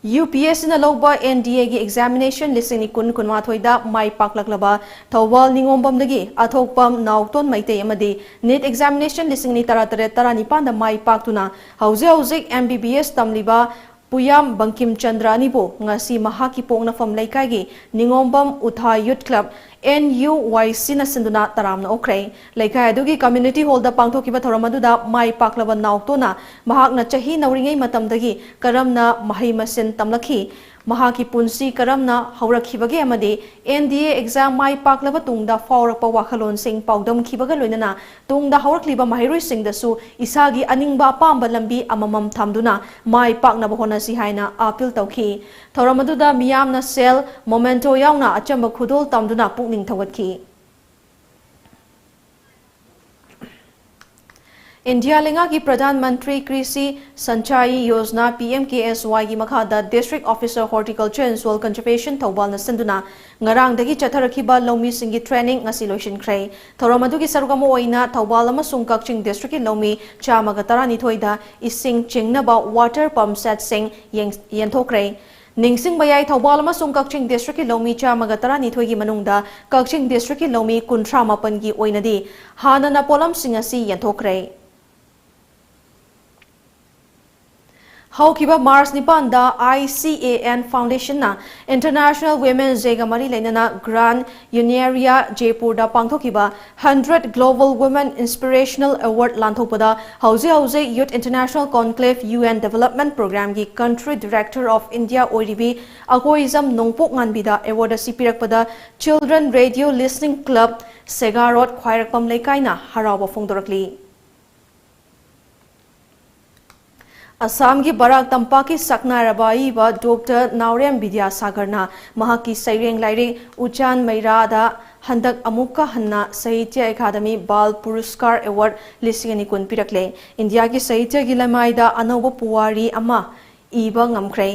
U P S C ꯅ ꯂꯧꯕ N D A ꯒꯤ examination ꯂꯤꯁꯤꯡ ꯑꯅꯤ ꯀꯨꯟ ꯀꯨꯟꯃꯥꯊꯣꯏꯗ ꯃꯥꯏ ꯄꯥꯛꯂꯛꯂꯕ ꯊꯧꯕꯥꯜ ꯅꯤꯉꯣꯝꯕꯝꯗꯒꯤ ꯑꯊꯣꯛꯄꯝ ꯅꯥꯎꯇꯣꯟ ꯃꯩꯇꯩ ꯑꯃꯗꯤ NEET examination ꯂꯤꯁꯤꯡ ꯑꯅꯤ ꯇꯔꯥꯇꯔꯦꯠ ꯇꯔꯥꯅꯤꯄꯥꯟꯗ ꯃꯥꯏ ꯄꯥꯛꯇꯨꯅ ꯍꯧꯖꯤꯛ ꯍꯧꯖꯤꯛ M B B S ꯇꯝꯂꯤꯕ ꯄꯨꯌꯥꯝ ꯕꯪꯀꯤꯝ ꯆꯟꯗ꯭ꯔ ꯑꯅꯤꯕꯨ ꯉꯁꯤ ꯃꯍꯥꯛꯀꯤ ꯄꯣꯛꯅꯐꯝ ꯂꯩꯀꯥꯏꯒꯤ ꯅꯤꯉꯣꯝꯕꯝ ꯎꯊꯥ Youth Club N U Y C ꯅ ꯁꯤꯟꯗꯨꯅ ꯇꯔꯥꯝꯅ ꯑꯣꯛꯈ꯭ꯔꯦ꯫ ꯂꯩꯀꯥꯏ ꯑꯗꯨꯒꯤ community hall ꯗ ꯄꯥꯡꯊꯣꯛꯈꯤꯕ ꯊꯧꯔꯝ ꯑꯗꯨꯗ ꯃꯥꯏ ꯄꯥꯛꯂꯕ ꯅꯥꯎꯇꯣꯅ ꯃꯍꯥꯛꯅ ꯆꯍꯤ ꯅꯧꯔꯤꯉꯩ ꯃꯇꯝꯗꯒꯤ ꯀꯔꯝꯅ ꯃꯍꯩ ꯃꯁꯤꯡ ꯇꯝꯂꯛꯈꯤ, ꯃꯍꯥꯛꯀꯤ ꯄꯨꯟꯁꯤ ꯀꯔꯝꯅ ꯍꯧꯔꯛꯈꯤꯕꯒꯦ ꯑꯃꯗꯤ N D A exam ꯃꯥꯏ ꯄꯥꯛꯂꯕ ꯇꯨꯡꯗ ꯐꯥꯎꯔꯛꯄ ꯋꯥꯈꯜꯂꯣꯟꯁꯤꯡ ꯄꯥꯎꯗꯝꯈꯤꯕꯒ ꯂꯣꯏꯅꯅ ꯇꯨꯡꯗ ꯍꯧꯔꯛꯂꯤꯕ ꯃꯍꯩꯔꯣꯏꯁꯤꯡꯗꯁꯨ ꯏꯁꯥꯒꯤ ꯑꯅꯤꯡꯕ ꯑꯄꯥꯝꯕ ꯂꯝꯕꯤ ꯑꯃꯃꯝ ꯊꯝꯗꯨꯅ ꯃꯥꯏ ꯄꯥꯛꯅꯕ ꯍꯣꯠꯅꯁꯤ ꯍꯥꯏꯅ appeal ꯇꯧꯈꯤ꯫ ꯊꯧꯔꯝ ꯑꯗꯨꯗ ꯃꯤꯌꯥꯝꯅ ꯁꯦꯜ, memento ꯌꯥꯎꯅ ꯑꯆꯝꯕ ꯈꯨꯗꯣꯜ ꯇꯝꯗꯨꯅ ꯄꯨꯛꯅꯤꯡ ꯊꯧꯒꯠꯈꯤ꯫ ꯏꯟꯗꯤꯌꯥ ꯂꯩꯉꯥꯛꯀꯤ ꯄ꯭ꯔꯙꯥꯟ ꯃꯟꯇ꯭ꯔꯤ ꯀ꯭ꯔꯤꯁꯤ ꯁꯟꯆꯥꯏ Yojana, P M K S Y ꯒꯤ ꯃꯈꯥꯗ District Officer Horticulture and Soil Conservation ꯊꯧꯕꯥꯜꯅ ꯁꯤꯟꯗꯨꯅ ꯉꯔꯥꯡꯗꯒꯤ ꯆꯠꯊꯔꯛꯈꯤꯕ ꯂꯧꯃꯤꯁꯤꯡꯒꯤ training ꯉꯁꯤ ꯂꯣꯏꯁꯤꯟꯈ꯭ꯔꯦ꯫ ꯊꯧꯔꯝ ꯑꯗꯨꯒꯤ ꯁꯔꯨꯛ ꯑꯃ ꯑꯣꯏꯅ ꯊꯧꯕꯥꯜ ꯑꯃꯁꯨꯡ ꯀꯛꯆꯤꯡ district ꯀꯤ ꯂꯧꯃꯤ ꯆꯥꯝꯃꯒ ꯇꯔꯥꯅꯤꯊꯣꯏꯗ ꯏꯁꯤꯡ ꯆꯤꯡꯅꯕ water pump set ꯁꯤꯡ ꯌꯦꯡ-, ꯌꯦꯟꯊꯣꯛꯈ꯭ꯔꯦ꯫ ꯅꯤꯡꯁꯤꯡꯕ ꯌꯥꯏ, ꯊꯧꯕꯥꯜ ꯑꯃꯁꯨꯡ ꯀꯛꯆꯤꯡ district ꯀꯤ ꯂꯧꯃꯤ ꯆꯥꯝꯃꯒ ꯇꯔꯥꯅꯤꯊꯣꯏꯒꯤ ꯃꯅꯨꯡꯗ ꯀꯛꯆꯤꯡ district ꯀꯤ ꯂꯧꯃꯤ ꯀꯨꯟꯊ꯭ꯔꯥ ꯃꯥꯄꯟꯒꯤ ꯑꯣꯏꯅꯗꯤ ꯍꯥꯟꯅꯅ ꯄꯣꯠꯂꯝꯁꯤꯡ ꯑꯁꯤ ꯌꯦꯟꯊꯣꯛꯈ꯭ꯔꯦ꯫ ꯍꯧꯈꯤꯕ March ꯅꯤꯄꯥꯟꯗ I C A N Foundation ꯅ International Women's Day ꯒ ꯃꯔꯤ ꯂꯩꯅꯅ Grand Unieria ꯖꯦꯄꯨꯔꯗ ꯄꯥꯡꯊꯣꯛꯈꯤꯕ hundred Global Women Inspirational Award ꯂꯥꯟꯊꯣꯛꯄꯗ ꯍꯧꯖꯤꯛ ꯍꯧꯖꯤꯛ Youth International Conclave U N Development Program ꯒꯤ Country Director of India ꯑꯣꯏꯔꯤꯕꯤ Akoijam ꯅꯣꯡꯄꯣꯛ ꯉꯥꯟꯕꯤꯗ award ꯑꯁꯤ ꯄꯤꯔꯛꯄꯗ Children Radio Listening Club, ꯁꯦꯒꯥꯔꯣꯠ, ꯈ꯭ꯋꯥꯏꯔꯥꯛꯄꯝ ꯂꯩꯀꯥꯏꯅ ꯍꯔꯥꯎꯕ ꯐꯣꯡꯗꯣꯔꯛꯂꯤ꯫ ꯑꯁꯥꯝꯒꯤ ꯕꯔꯥꯛ ꯇꯝꯄꯥꯛꯀꯤ ꯁꯛꯅꯥꯏꯔꯕ ꯑꯏꯕ ꯗꯣꯛꯇꯔ ꯅꯥꯎꯔꯦꯝ ꯕꯤꯗ꯭ꯌꯥꯁꯥꯒꯔꯅ ꯃꯍꯥꯛꯀꯤ ꯁꯩꯔꯦꯡ ꯂꯥꯏꯔꯤꯛ ꯎꯆꯥꯟ ꯃꯩꯔꯥꯗ ꯍꯟꯗꯛ ꯑꯃꯨꯛꯀ ꯍꯟꯅ ꯁꯥꯍꯤꯇ꯭ꯌ ꯑꯦꯀꯥꯗꯃꯤ ꯕꯥꯜ ꯄꯨꯔꯁꯀꯥꯔ award ꯂꯤꯁꯤꯡ ꯑꯅꯤ ꯀꯨꯟ ꯄꯤꯔꯛꯂꯦ꯫ ꯏꯟꯗꯤꯌꯥꯒꯤ ꯁꯥꯍꯤꯇ꯭ꯌꯒꯤ ꯂꯃꯥꯏꯗ ꯑꯅꯧꯕ ꯄꯨꯋꯥꯔꯤ ꯑꯃ ꯏꯕ ꯉꯝꯈ꯭ꯔꯦ꯫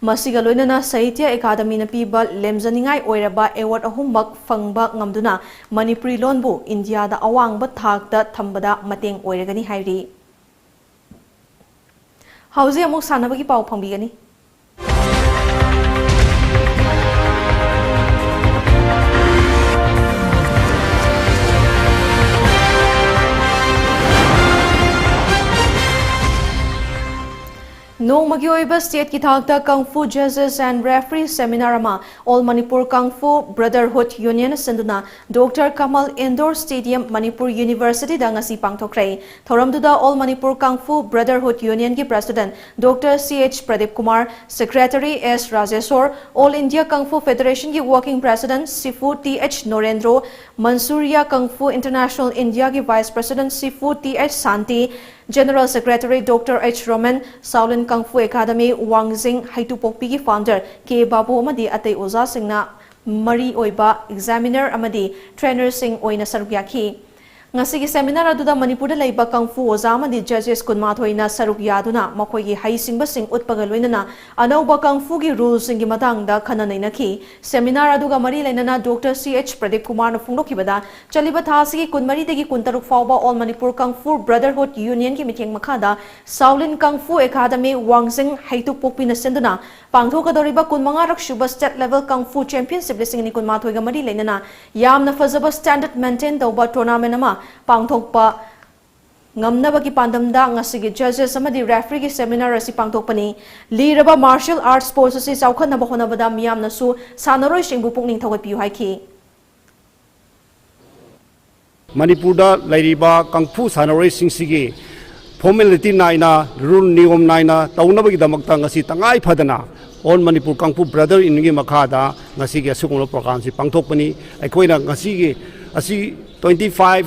ꯃꯁꯤꯒ ꯂꯣꯏꯅꯅ ꯁꯥꯍꯤꯇ꯭ꯌ ꯑꯦꯀꯥꯗꯃꯤꯅ ꯄꯤꯕ ꯂꯦꯝꯖꯅꯤꯡꯉꯥꯏ ꯑꯣꯏꯔꯕ award ꯑꯍꯨꯝꯃꯛ ꯐꯪꯕ ꯉꯝꯗꯨꯅ ꯃꯅꯤꯄꯨꯔꯤ ꯂꯣꯟꯕꯨ ꯏꯟꯗꯤꯌꯥꯗ ꯑꯋꯥꯡꯕ ꯊꯥꯛꯇ ꯊꯝꯕꯗ ꯃꯇꯦꯡ ꯑꯣꯏꯔꯒꯅꯤ ꯍꯥꯏꯔꯤ꯫ ꯍꯧꯖꯤꯛ ꯑꯃꯨꯛ ꯁꯥꯟꯅꯕꯒꯤ ꯄꯥꯎ ꯐꯪꯕꯤꯒꯅꯤ꯫ ꯅꯣꯡꯃꯒꯤ ꯑꯣꯏꯕ stateꯀꯤ ꯊꯥꯛꯇ Kung Fu Judges and Referee Seminar ꯑꯃ All Manipur Kung Fu Brotherhood Union ꯁꯤꯟꯗꯨꯅ Doctor Kamal Indoor Stadium, Manipur Universityꯗ ꯉꯁꯤ ꯄꯥꯡꯊꯣꯛꯈ꯭ꯔꯦ꯫ ꯊꯧꯔꯝꯗꯨꯗ All Manipur Kung Fu Brotherhood Unionꯒꯤ President Doctor C H Pradeep Kumar, Secretary S Rajeshwar, All India Kung Fu Federationꯒꯤ Working President Sifu T H Norendro, Manchuria Kung Fu International Indiaꯒꯤ Vice President Sifu T H Santi, General Secretary Doctor H Roman, Shaolin Kung Fu Academy, Wangjing, ꯍꯩꯇꯨꯄꯣꯛꯄꯤꯒꯤ founder K Babu ꯑꯃꯗꯤ ꯑꯇꯩ ꯑꯣꯖꯥꯁꯤꯡꯅ ꯃꯔꯤ ꯑꯣꯏꯕ examiner ꯑꯃꯗꯤ trainerꯁꯤꯡ ꯑꯣꯏꯅ ꯁꯔꯨꯛ ꯌꯥꯈꯤ꯫ ꯉꯁꯤꯒꯤ seminar ꯑꯗꯨꯗ ꯃꯅꯤꯄꯨꯔꯗ ꯂꯩꯕ Kung Fu ꯑꯣꯖꯥ ꯑꯃꯗꯤ judges ꯀꯨꯟꯃꯥꯊꯣꯏꯅ ꯁꯔꯨꯛ ꯌꯥꯗꯨꯅ ꯃꯈꯣꯏꯒꯤ ꯍꯩꯁꯤꯡꯕꯁꯤꯡ ꯎꯠꯄꯒ ꯂꯣꯏꯅꯅ ꯑꯅꯧꯕ Kung Fuꯒꯤ ruleꯁꯤꯡꯒꯤ ꯃꯇꯥꯡꯗ ꯈꯟꯅ ꯅꯩꯅꯈꯤ꯫ Seminar ꯑꯗꯨꯒ ꯃꯔꯤ ꯂꯩꯅꯅ Doctor C H Pradeep Kumarꯅ ꯐꯣꯡꯗꯣꯛꯈꯤꯕꯗ, ꯆꯠꯂꯤꯕ ꯊꯥ ꯑꯁꯤꯒꯤ ꯀꯨꯟꯃꯔꯤꯗꯒꯤ ꯀꯨꯟꯇꯔꯨꯛ ꯐꯥꯎꯕ All Manipur Kung Fu Brotherhood Unionꯒꯤ ꯃꯤꯠꯌꯦꯡ ꯃꯈꯥꯗ Shaolin Kung Fu Academy, ꯋꯥꯡꯖꯤꯡ, ꯍꯩꯇꯨꯄꯣꯛꯄꯤꯅ ꯁꯤꯟꯗꯨꯅ ꯄꯥꯡꯊꯣꯛꯀꯗꯧꯔꯤꯕ ꯀꯨꯟꯃꯉꯥꯔꯛ ꯁꯨꯕ State Level Kung Fu Championship ꯂꯤꯁꯤꯡ ꯑꯅꯤ ꯀꯨꯟꯃꯥꯊꯣꯏꯒ ꯃꯔꯤ ꯂꯩꯅꯅ ꯌꯥꯝꯅ ꯐꯖꯕ standard maintain ꯇꯧꯕ tournament ꯑꯃ ꯄꯥꯡꯊꯣꯛꯄ ꯉꯝꯅꯕꯒꯤ ꯄꯥꯟꯗꯝꯗ ꯉꯁꯤꯒꯤ judges ꯑꯃꯗꯤ refereeꯒꯤ seminar ꯑꯁꯤ ꯄꯥꯡꯊꯣꯛꯄꯅꯤ꯫ ꯂꯤꯔꯕ martial arts sports ꯑꯁꯤ ꯆꯥꯎꯈꯠꯅꯕ ꯍꯣꯠꯅꯕꯗ ꯃꯤꯌꯥꯝꯅꯁꯨ ꯁꯥꯟꯅꯔꯣꯏꯁꯤꯡꯕꯨ ꯄꯨꯛꯅꯤꯡ ꯊꯧꯒꯠꯄꯤꯌꯨ ꯍꯥꯏꯈꯤ꯫ ꯃꯅꯤꯄꯨꯔꯗ ꯂꯩꯔꯤꯕ ꯀꯪꯐꯨ ꯁꯥꯟꯅꯔꯣꯏꯁꯤꯡꯁꯤꯒꯤ formality ꯅꯥꯏꯅ, rule ꯅꯤꯌꯣꯝ ꯅꯥꯏꯅ ꯇꯧꯅꯕꯒꯤꯗꯃꯛꯇ ꯉꯁꯤ ꯇꯉꯥꯏ ꯐꯗꯅ All Manipur Kung Fu Brother Unionꯒꯤ ꯃꯈꯥꯗ ꯉꯁꯤꯒꯤ ꯑꯁꯤꯒꯨꯝꯕ programꯁꯤ ꯄꯥꯡꯊꯣꯛꯄꯅꯤ꯫ ꯑꯩꯈꯣꯏꯅ ꯉꯁꯤꯒꯤ ꯑꯁꯤ twenty five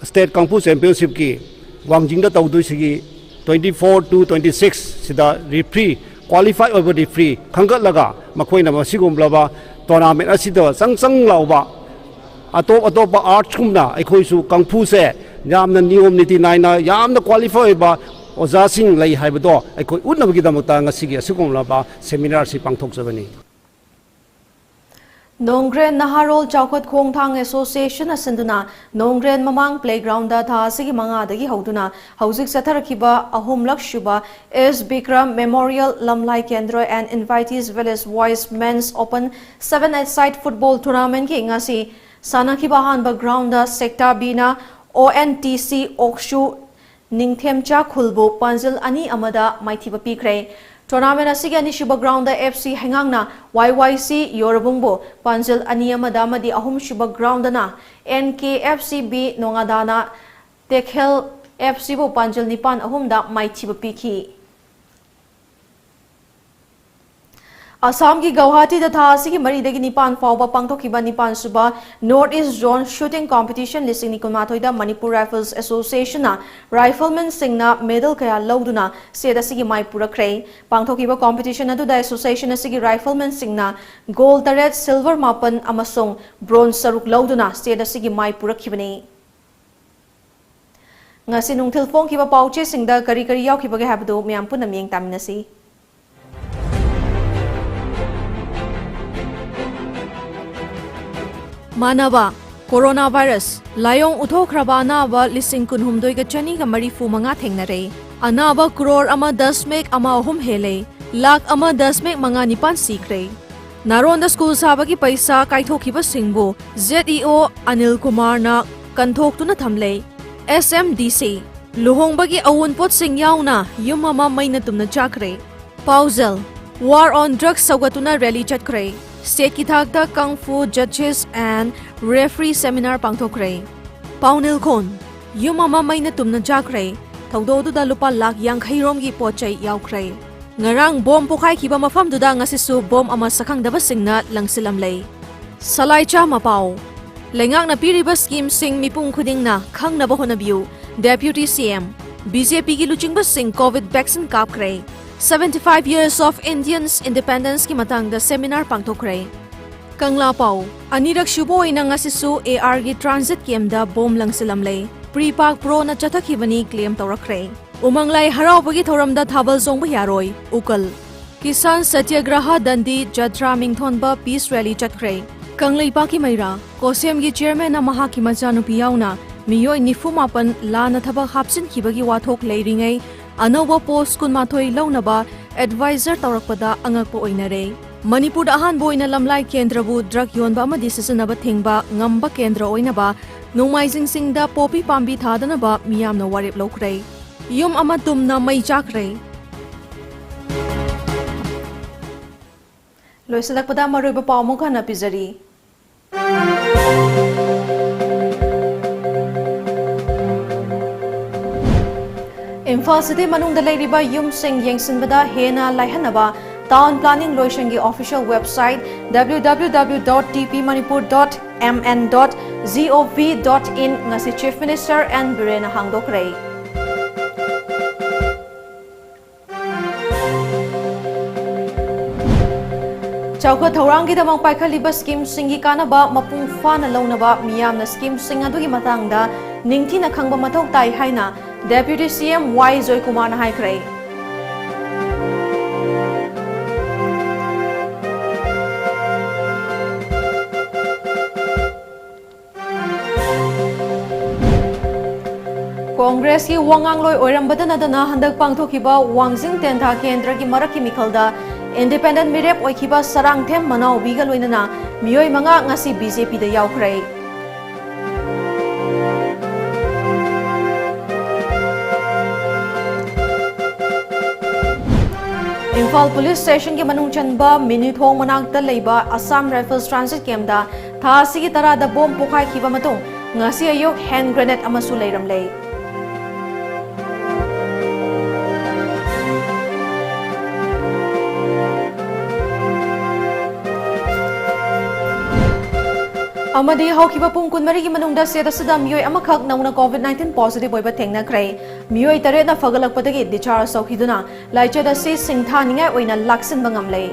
State Kung Fu Championshipꯀꯤ ꯋꯥꯡꯖꯤꯡꯗ ꯇꯧꯗꯣꯏꯁꯤꯒꯤ twenty four to twenty six ꯁꯤꯗ referee, qualify ꯑꯣꯏꯕ referee ꯈꯟꯒꯠꯂꯒ ꯃꯈꯣꯏꯅ ꯃꯁꯤꯒꯨꯝꯂꯕ tournament ꯑꯁꯤꯗ ꯆꯪ ꯆꯪ ꯂꯥꯎꯕ ꯑꯇꯣꯞ ꯑꯇꯣꯞꯄ artsꯀꯨꯝꯅ ꯑꯩꯈꯣꯏꯁꯨ ꯀꯪꯐꯨꯁꯦ ꯌꯥꯝꯅ ꯅꯤꯌꯣꯝ ꯅꯤꯇꯤ ꯅꯥꯏꯅ ꯌꯥꯝꯅ qualify ꯑꯣꯏꯕ ꯑꯣꯖꯥꯁꯤꯡ ꯂꯩ ꯍꯥꯏꯕꯗꯣ ꯑꯩꯈꯣꯏ ꯎꯠꯅꯕꯒꯤꯗꯃꯛꯇ ꯉꯁꯤꯒꯤ ꯑꯁꯤꯒꯨꯝꯂꯕ seminarꯁꯤ ꯄꯥꯡꯊꯣꯛꯆꯕꯅꯤ꯫ ꯅꯣꯡꯒ꯭ꯔꯦꯟ ꯅꯍꯥꯔꯣꯜ ꯆꯥꯎꯈꯠ ꯈꯣꯡꯊꯥꯡ Association ꯑꯁꯤꯟꯗꯨꯅ ꯅꯣꯡꯒ꯭ꯔꯦꯟ ꯃꯃꯥꯡ playgroundꯗ ꯊꯥ ꯑꯁꯤꯒꯤ ꯃꯉꯥꯗꯒꯤ ꯍꯧꯗꯨꯅ ꯍꯧꯖꯤꯛ ꯆꯠꯊꯔꯛꯈꯤꯕ ꯑꯍꯨꯝꯂꯛ ꯁꯨꯕ S Bikram Memorial Lamlai Kendra and Invitees Village Voice Men's Open seven-a-side football tournamentꯀꯤ ꯉꯁꯤ ꯁꯥꯟꯅꯈꯤꯕ ꯑꯍꯥꯟꯕ groundꯗ Sector Bꯅ O N T C ꯑꯣꯛꯁꯨ ꯅꯤꯡꯊꯦꯝꯆꯥ ꯈꯨꯜꯕꯨ ꯄꯥꯟꯖꯜ ꯑꯅꯤ ꯑꯃꯗ ꯃꯥꯏꯊꯤꯕ ꯄꯤꯈ꯭ꯔꯦ꯫ Tournament ꯑꯁꯤꯒꯤ ꯑꯅꯤꯁꯨꯕ ground ꯗ F C ꯍꯩꯉꯥꯡꯅ Y Y C ꯌꯣꯔꯕꯨꯡꯕꯨ ꯄꯥꯟꯖꯜ ꯑꯅꯤ ꯑꯃꯗ ꯑꯃꯗꯤ ꯑꯍꯨꯝꯁꯨꯕ ground ꯗꯅ N K F C B ꯅꯣꯉꯥꯗꯥꯅ ꯇꯦꯈꯦꯜ F C ꯕꯨ ꯄꯥꯟꯖꯜ ꯅꯤꯄꯥꯟ ꯑꯍꯨꯝꯗ ꯃꯥꯏꯊꯤꯕ ꯄꯤꯈꯤ꯫ ꯑꯁꯥꯝꯒꯤ ꯒꯧꯍꯥꯇꯤꯗ ꯊꯥ ꯑꯁꯤꯒꯤ ꯃꯔꯤꯗꯒꯤ ꯅꯤꯄꯥꯟ ꯐꯥꯎꯕ ꯄꯥꯡꯊꯣꯛꯈꯤꯕ ꯅꯤꯄꯥꯟꯁꯨꯕ North East Zone Shooting Competition ꯂꯤꯁꯤꯡ ꯑꯅꯤ ꯀꯨꯟꯃꯥꯊꯣꯏꯗ Manipur Rifles Association ꯅ rifleman ꯁꯤꯡꯅ medal ꯀꯌꯥ ꯂꯧꯗꯨꯅ state ꯑꯁꯤꯒꯤ ꯃꯥꯏ ꯄꯨꯔꯛꯈ꯭ꯔꯦ꯫ ꯄꯥꯡꯊꯣꯛꯈꯤꯕ competition ꯑꯗꯨꯗ association ꯑꯁꯤꯒꯤ rifleman ꯁꯤꯡꯅ gold ꯇꯔꯦꯠ, silver ꯃꯥꯄꯟ ꯑꯃꯁꯨꯡ bronze ꯇꯔꯨꯛ ꯂꯧꯗꯨꯅ state ꯑꯁꯤꯒꯤ ꯃꯥꯏ ꯄꯨꯔꯛꯈꯤꯕꯅꯤ꯫ ꯉꯁꯤ ꯅꯨꯡꯊꯤꯜ ꯐꯣꯡꯈꯤꯕ ꯄꯥꯎꯆꯦꯁꯤꯡꯗ ꯀꯔꯤ ꯀꯔꯤ ꯌꯥꯎꯈꯤꯕꯒꯦ ꯍꯥꯏꯕꯗꯨ ꯃꯌꯥꯝ ꯄꯨꯟꯅ ꯃꯤꯠꯌꯦꯡ ꯇꯥꯃꯤꯟꯅꯁꯤ꯫ ꯃꯥꯟꯅꯕ, coronavirus ꯂꯥꯏꯑꯣꯡ ꯎꯠꯊꯣꯛꯈ꯭ꯔꯕ ꯑꯅꯥꯕ ꯂꯤꯁꯤꯡ ꯀꯨꯟꯍꯨꯝꯗꯣꯏꯒ ꯆꯅꯤꯒ ꯃꯔꯤꯐꯨ ꯃꯉꯥ ꯊꯦꯡꯅꯔꯦ꯫ ꯑꯅꯥꯕ crore ꯑꯃ ꯗꯁꯃꯤꯛ ꯑꯃ ꯑꯍꯨꯝ ꯍꯦꯜꯂꯦ꯫ ꯂꯥꯈ ꯑꯃ ꯗꯁꯃꯤꯛ ꯃꯉꯥ ꯅꯤꯄꯥꯟ ꯁꯤꯈ꯭ꯔꯦ꯫ ꯅꯥꯔꯣꯟꯗ school ꯁꯥꯕꯒꯤ ꯄꯩꯁꯥ ꯀꯥꯏꯊꯣꯛꯈꯤꯕꯁꯤꯡꯕꯨ Z E O ꯑꯅꯤꯜ ꯀꯨꯃꯥꯔꯅ ꯀꯟꯊꯣꯛꯇꯨꯅ ꯊꯝꯂꯦ꯫ S M D C ꯂꯨꯍꯣꯡꯕꯒꯤ ꯑꯋꯨꯟꯄꯣꯠꯁꯤꯡ ꯌꯥꯎꯅ ꯌꯨꯝ ꯑꯃ ꯃꯩꯅ ꯇꯨꯝꯅ ꯆꯥꯛꯈ꯭ꯔꯦ꯫ ꯄꯥꯎꯖꯦꯜ, War on Drugs ꯁꯧꯒꯠꯇꯨꯅ rally ꯆꯠꯈ꯭ꯔꯦ꯫ State ꯀꯤ ꯊꯥꯛꯇ Kung Fu Judges and Referee Seminar ꯄꯥꯡꯊꯣꯛꯈ꯭ꯔꯦ꯫ ꯄꯥꯎꯅꯤꯜꯈꯣꯟ, ꯌꯨꯝ ꯑꯃ ꯃꯩꯅ ꯇꯨꯝꯅ ꯆꯥꯛꯈ꯭ꯔꯦ꯫ ꯊꯧꯗꯣꯛ ꯑꯗꯨꯗ ꯂꯨꯄꯥ ꯂꯥꯈ ꯌꯥꯡꯈꯩ ꯔꯣꯝꯒꯤ ꯄꯣꯠ ꯆꯩ ꯌꯥꯎꯈ꯭ꯔꯦ꯫ ꯉꯔꯥꯡ bomb ꯄꯣꯈꯥꯏꯈꯤꯕ ꯃꯐꯝꯗꯨꯗ ꯉꯁꯤꯁꯨ bomb ꯑꯃ ꯁꯛꯈꯪꯗꯕꯁꯤꯡꯅ ꯂꯪꯁꯤꯜꯂꯝꯂꯦ꯫ ꯁꯂꯥꯏꯆꯥ ꯃꯄꯥꯎ, ꯂꯩꯉꯥꯛꯅ ꯄꯤꯔꯤꯕ scheme ꯁꯤꯡ ꯃꯤꯄꯨꯝ ꯈꯨꯗꯤꯡꯅ ꯈꯪꯅꯕ ꯍꯣꯠꯅꯕꯤꯌꯨ꯫ Deputy C M, B J P ꯒꯤ ꯂꯨꯆꯤꯡꯕꯁꯤꯡ COVID vaccine ꯀꯥꯞꯈ꯭ꯔꯦ꯫ Seventy five years of Indians Independence ꯀꯤ ꯃꯇꯥꯡꯗ seminar ꯄꯥꯡꯊꯣꯛꯈ꯭ꯔꯦ꯫ ꯀꯪꯂꯥ ꯄꯥꯎ, ꯑꯅꯤꯔꯛ ꯁꯨꯕ ꯑꯣꯏꯅ ꯉꯁꯤꯁꯨ A R ꯒꯤ transit camp ꯗ bomb ꯂꯪꯁꯤꯜꯂꯝꯂꯦ꯫ PREPAK Pro ꯅ ꯆꯠꯊꯈꯤꯕꯅꯤ claim ꯇꯧꯔꯛꯈ꯭ꯔꯦ꯫ ꯎꯃꯪ ꯂꯥꯏ ꯍꯔꯥꯎꯕꯒꯤ ꯊꯧꯔꯝꯗ ꯊꯥꯕꯜ ꯆꯣꯡꯕ ꯌꯥꯔꯣꯏ, ꯎꯀꯜ꯫ Kisan Satyagraha Dandi Jatra ꯃꯤꯡꯊꯣꯟꯕ peace rally ꯆꯠꯈ꯭ꯔꯦ꯫ ꯀꯪꯂꯩꯄꯥꯛꯀꯤ ꯃꯩꯔꯥ, COSEM ꯒꯤ chairman ꯅ ꯃꯍꯥꯛꯀꯤ ꯃꯆꯥꯅꯨꯄꯤ ꯌꯥꯎꯅ ꯃꯤꯑꯣꯏ ꯅꯤꯐꯨ ꯃꯥꯄꯟ ꯂꯥꯟꯅ ꯊꯕꯛ ꯍꯥꯞꯆꯤꯟꯈꯤꯕꯒꯤ ꯋꯥꯊꯣꯛ ꯂꯩꯔꯤꯉꯩ ꯑꯅꯧꯕ post ꯀꯨꯟꯃꯥꯊꯣꯏ ꯂꯧꯅꯕ advisor ꯇꯧꯔꯛꯄꯗ ꯑꯉꯛꯄ ꯑꯣꯏꯅꯔꯦ꯫ ꯃꯅꯤꯄꯨꯔꯗ ꯑꯍꯥꯟꯕ ꯑꯣꯏꯅ ꯂꯝꯂꯥꯏ ꯀꯦꯟꯗ꯭ꯔꯕꯨ drug ꯌꯣꯟꯕ ꯑꯃꯗꯤ ꯁꯤꯖꯤꯟꯅꯕ ꯊꯤꯡꯕ ꯉꯝꯕ ꯀꯦꯟꯗ꯭ꯔ ꯑꯣꯏꯅꯕ ꯅꯣꯡꯃꯥꯏꯖꯤꯡꯁꯤꯡꯗ ꯄꯣꯄꯤ ꯄꯥꯝꯕꯤ ꯊꯥꯗꯅꯕ ꯃꯤꯌꯥꯝꯅ ꯋꯥꯔꯦꯞ ꯂꯧꯈ꯭ꯔꯦ꯫ ꯌꯨꯝ ꯑꯃ ꯇꯨꯝꯅ ꯃꯩ ꯆꯥꯈ꯭ꯔꯦ꯫ ꯂꯣꯏꯁꯤꯜꯂꯛꯄꯗ ꯃꯔꯨꯑꯣꯏꯕ ꯄꯥꯎ ꯑꯃꯨꯛ ꯍꯟꯅ ꯄꯤꯖꯔꯤ꯫ ꯏꯝꯐꯥꯜ ꯁꯤꯇꯤ ꯃꯅꯨꯡꯗ ꯂꯩꯔꯤꯕ ꯌꯨꯝꯁꯤꯡ ꯌꯦꯡꯁꯤꯟꯕꯗ ꯍꯦꯟꯅ ꯂꯥꯏꯍꯟꯅꯕ ꯇꯥꯎꯟ ꯄ꯭ꯂꯥꯅꯤꯡ ꯂꯣꯏꯁꯪꯒꯤ official website W W W dot T P Manipur dot M N dot G O V dot in ꯉꯁꯤ Chief Minister N ꯕꯤꯔꯦꯟꯅ ꯍꯥꯡꯗꯣꯛꯈ꯭ꯔꯦ꯫ ꯆꯥꯎꯈꯠ ꯊꯧꯔꯥꯡꯒꯤꯗꯃꯛ ꯄꯥꯏꯈꯠꯂꯤꯕ ꯁ꯭ꯀꯤꯝꯁꯤꯡꯒꯤ ꯀꯥꯟꯅꯕ ꯃꯄꯨꯡ ꯐꯥꯅ ꯂꯧꯅꯕ ꯃꯤꯌꯥꯝꯅ ꯁ꯭ꯀꯤꯝꯁꯤꯡ ꯑꯗꯨꯒꯤ ꯃꯇꯥꯡꯗ ꯅꯤꯡꯊꯤꯅ ꯈꯪꯕ ꯃꯊꯧ ꯇꯥꯏ ꯍꯥꯏꯅ Deputy C M Y ꯖꯣꯏꯀꯨꯃꯥꯔꯅ ꯍꯥꯏꯈ꯭ꯔꯦ꯫ ꯀꯣꯡꯒ꯭ꯔꯦꯁꯀꯤ ꯋꯥꯉꯥꯡꯂꯣꯏ ꯑꯣꯏꯔꯝꯕꯗ ꯅꯠꯇꯅ ꯍꯟꯗꯛ ꯄꯥꯡꯊꯣꯛꯈꯤꯕ ꯋꯥꯡꯖꯤꯡ ꯇꯦꯟꯊꯥ ꯀꯦꯟꯗ꯭ꯔꯒꯤ ꯃꯔꯛꯀꯤ ꯃꯤꯈꯜꯗ ꯏꯟꯗꯤꯄꯦꯟꯗꯦꯟ ꯃꯤꯔꯦꯞ ꯑꯣꯏꯈꯤꯕ ꯁꯔꯥꯡꯊꯦꯝ ꯃꯅꯥꯎꯕꯤꯒ ꯂꯣꯏꯅꯅ ꯃꯤꯑꯣꯏ ꯃꯉꯥ ꯉꯁꯤ B J P ꯗ ꯌꯥꯎꯈ꯭ꯔꯦ꯫ ꯏꯝꯐꯥꯜ ꯄꯨꯂꯤꯁ ꯁ꯭ꯇꯦꯁꯟꯒꯤ ꯃꯅꯨꯡ ꯆꯟꯕ ꯃꯤꯅꯨꯊꯣꯡ ꯃꯅꯥꯛꯇ ꯂꯩꯕ Assam Rifles Transit Camp ꯗ ꯊꯥ ꯑꯁꯤꯒꯤ ꯇꯔꯥꯗ ꯕꯣꯝ ꯄꯣꯈꯥꯏꯈꯤꯕ ꯃꯇꯨꯡ ꯉꯁꯤ ꯑꯌꯨꯛ hand grenade ꯑꯃꯁꯨ ꯂꯩꯔꯝꯂꯦ꯫ ꯑꯃꯗꯤ ꯍꯧꯈꯤꯕ ꯄꯨꯡ ꯀꯨꯟꯃꯔꯤꯒꯤ ꯃꯅꯨꯡꯗ state ꯑꯁꯤꯗ ꯃꯤꯑꯣꯏ ꯑꯃꯈꯛ ꯅꯧꯅ COVID nineteen positive ꯑꯣꯏꯕ ꯊꯦꯡꯅꯈ꯭ꯔꯦ꯫ ꯃꯤꯑꯣꯏ ꯇꯔꯦꯠꯅ ꯐꯒꯠꯂꯛꯄꯗꯒꯤ discharge ꯇꯧꯈꯤꯗꯨꯅ ꯂꯥꯏꯆꯠ ꯑꯁꯤ ꯁꯤꯡꯊꯥꯅꯤꯡꯉꯥꯏ ꯑꯣꯏꯅ ꯂꯥꯛꯁꯤꯟꯕ ꯉꯝꯂꯦ꯫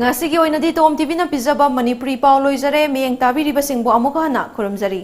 ꯉꯁꯤꯒꯤ ꯑꯣꯏꯅꯗꯤ ꯇꯣꯝ ꯇꯤꯚꯤꯅ ꯄꯤꯖꯕ ꯃꯅꯤꯄꯨꯔꯤ ꯄꯥꯎ ꯂꯣꯏꯖꯔꯦ꯫ ꯃꯤꯠꯌꯦꯡ ꯇꯥꯕꯤꯔꯤꯕꯁꯤꯡꯕꯨ ꯑꯃꯨꯛ ꯍꯟꯅ ꯈꯨꯔꯨꯝꯖꯔꯤ꯫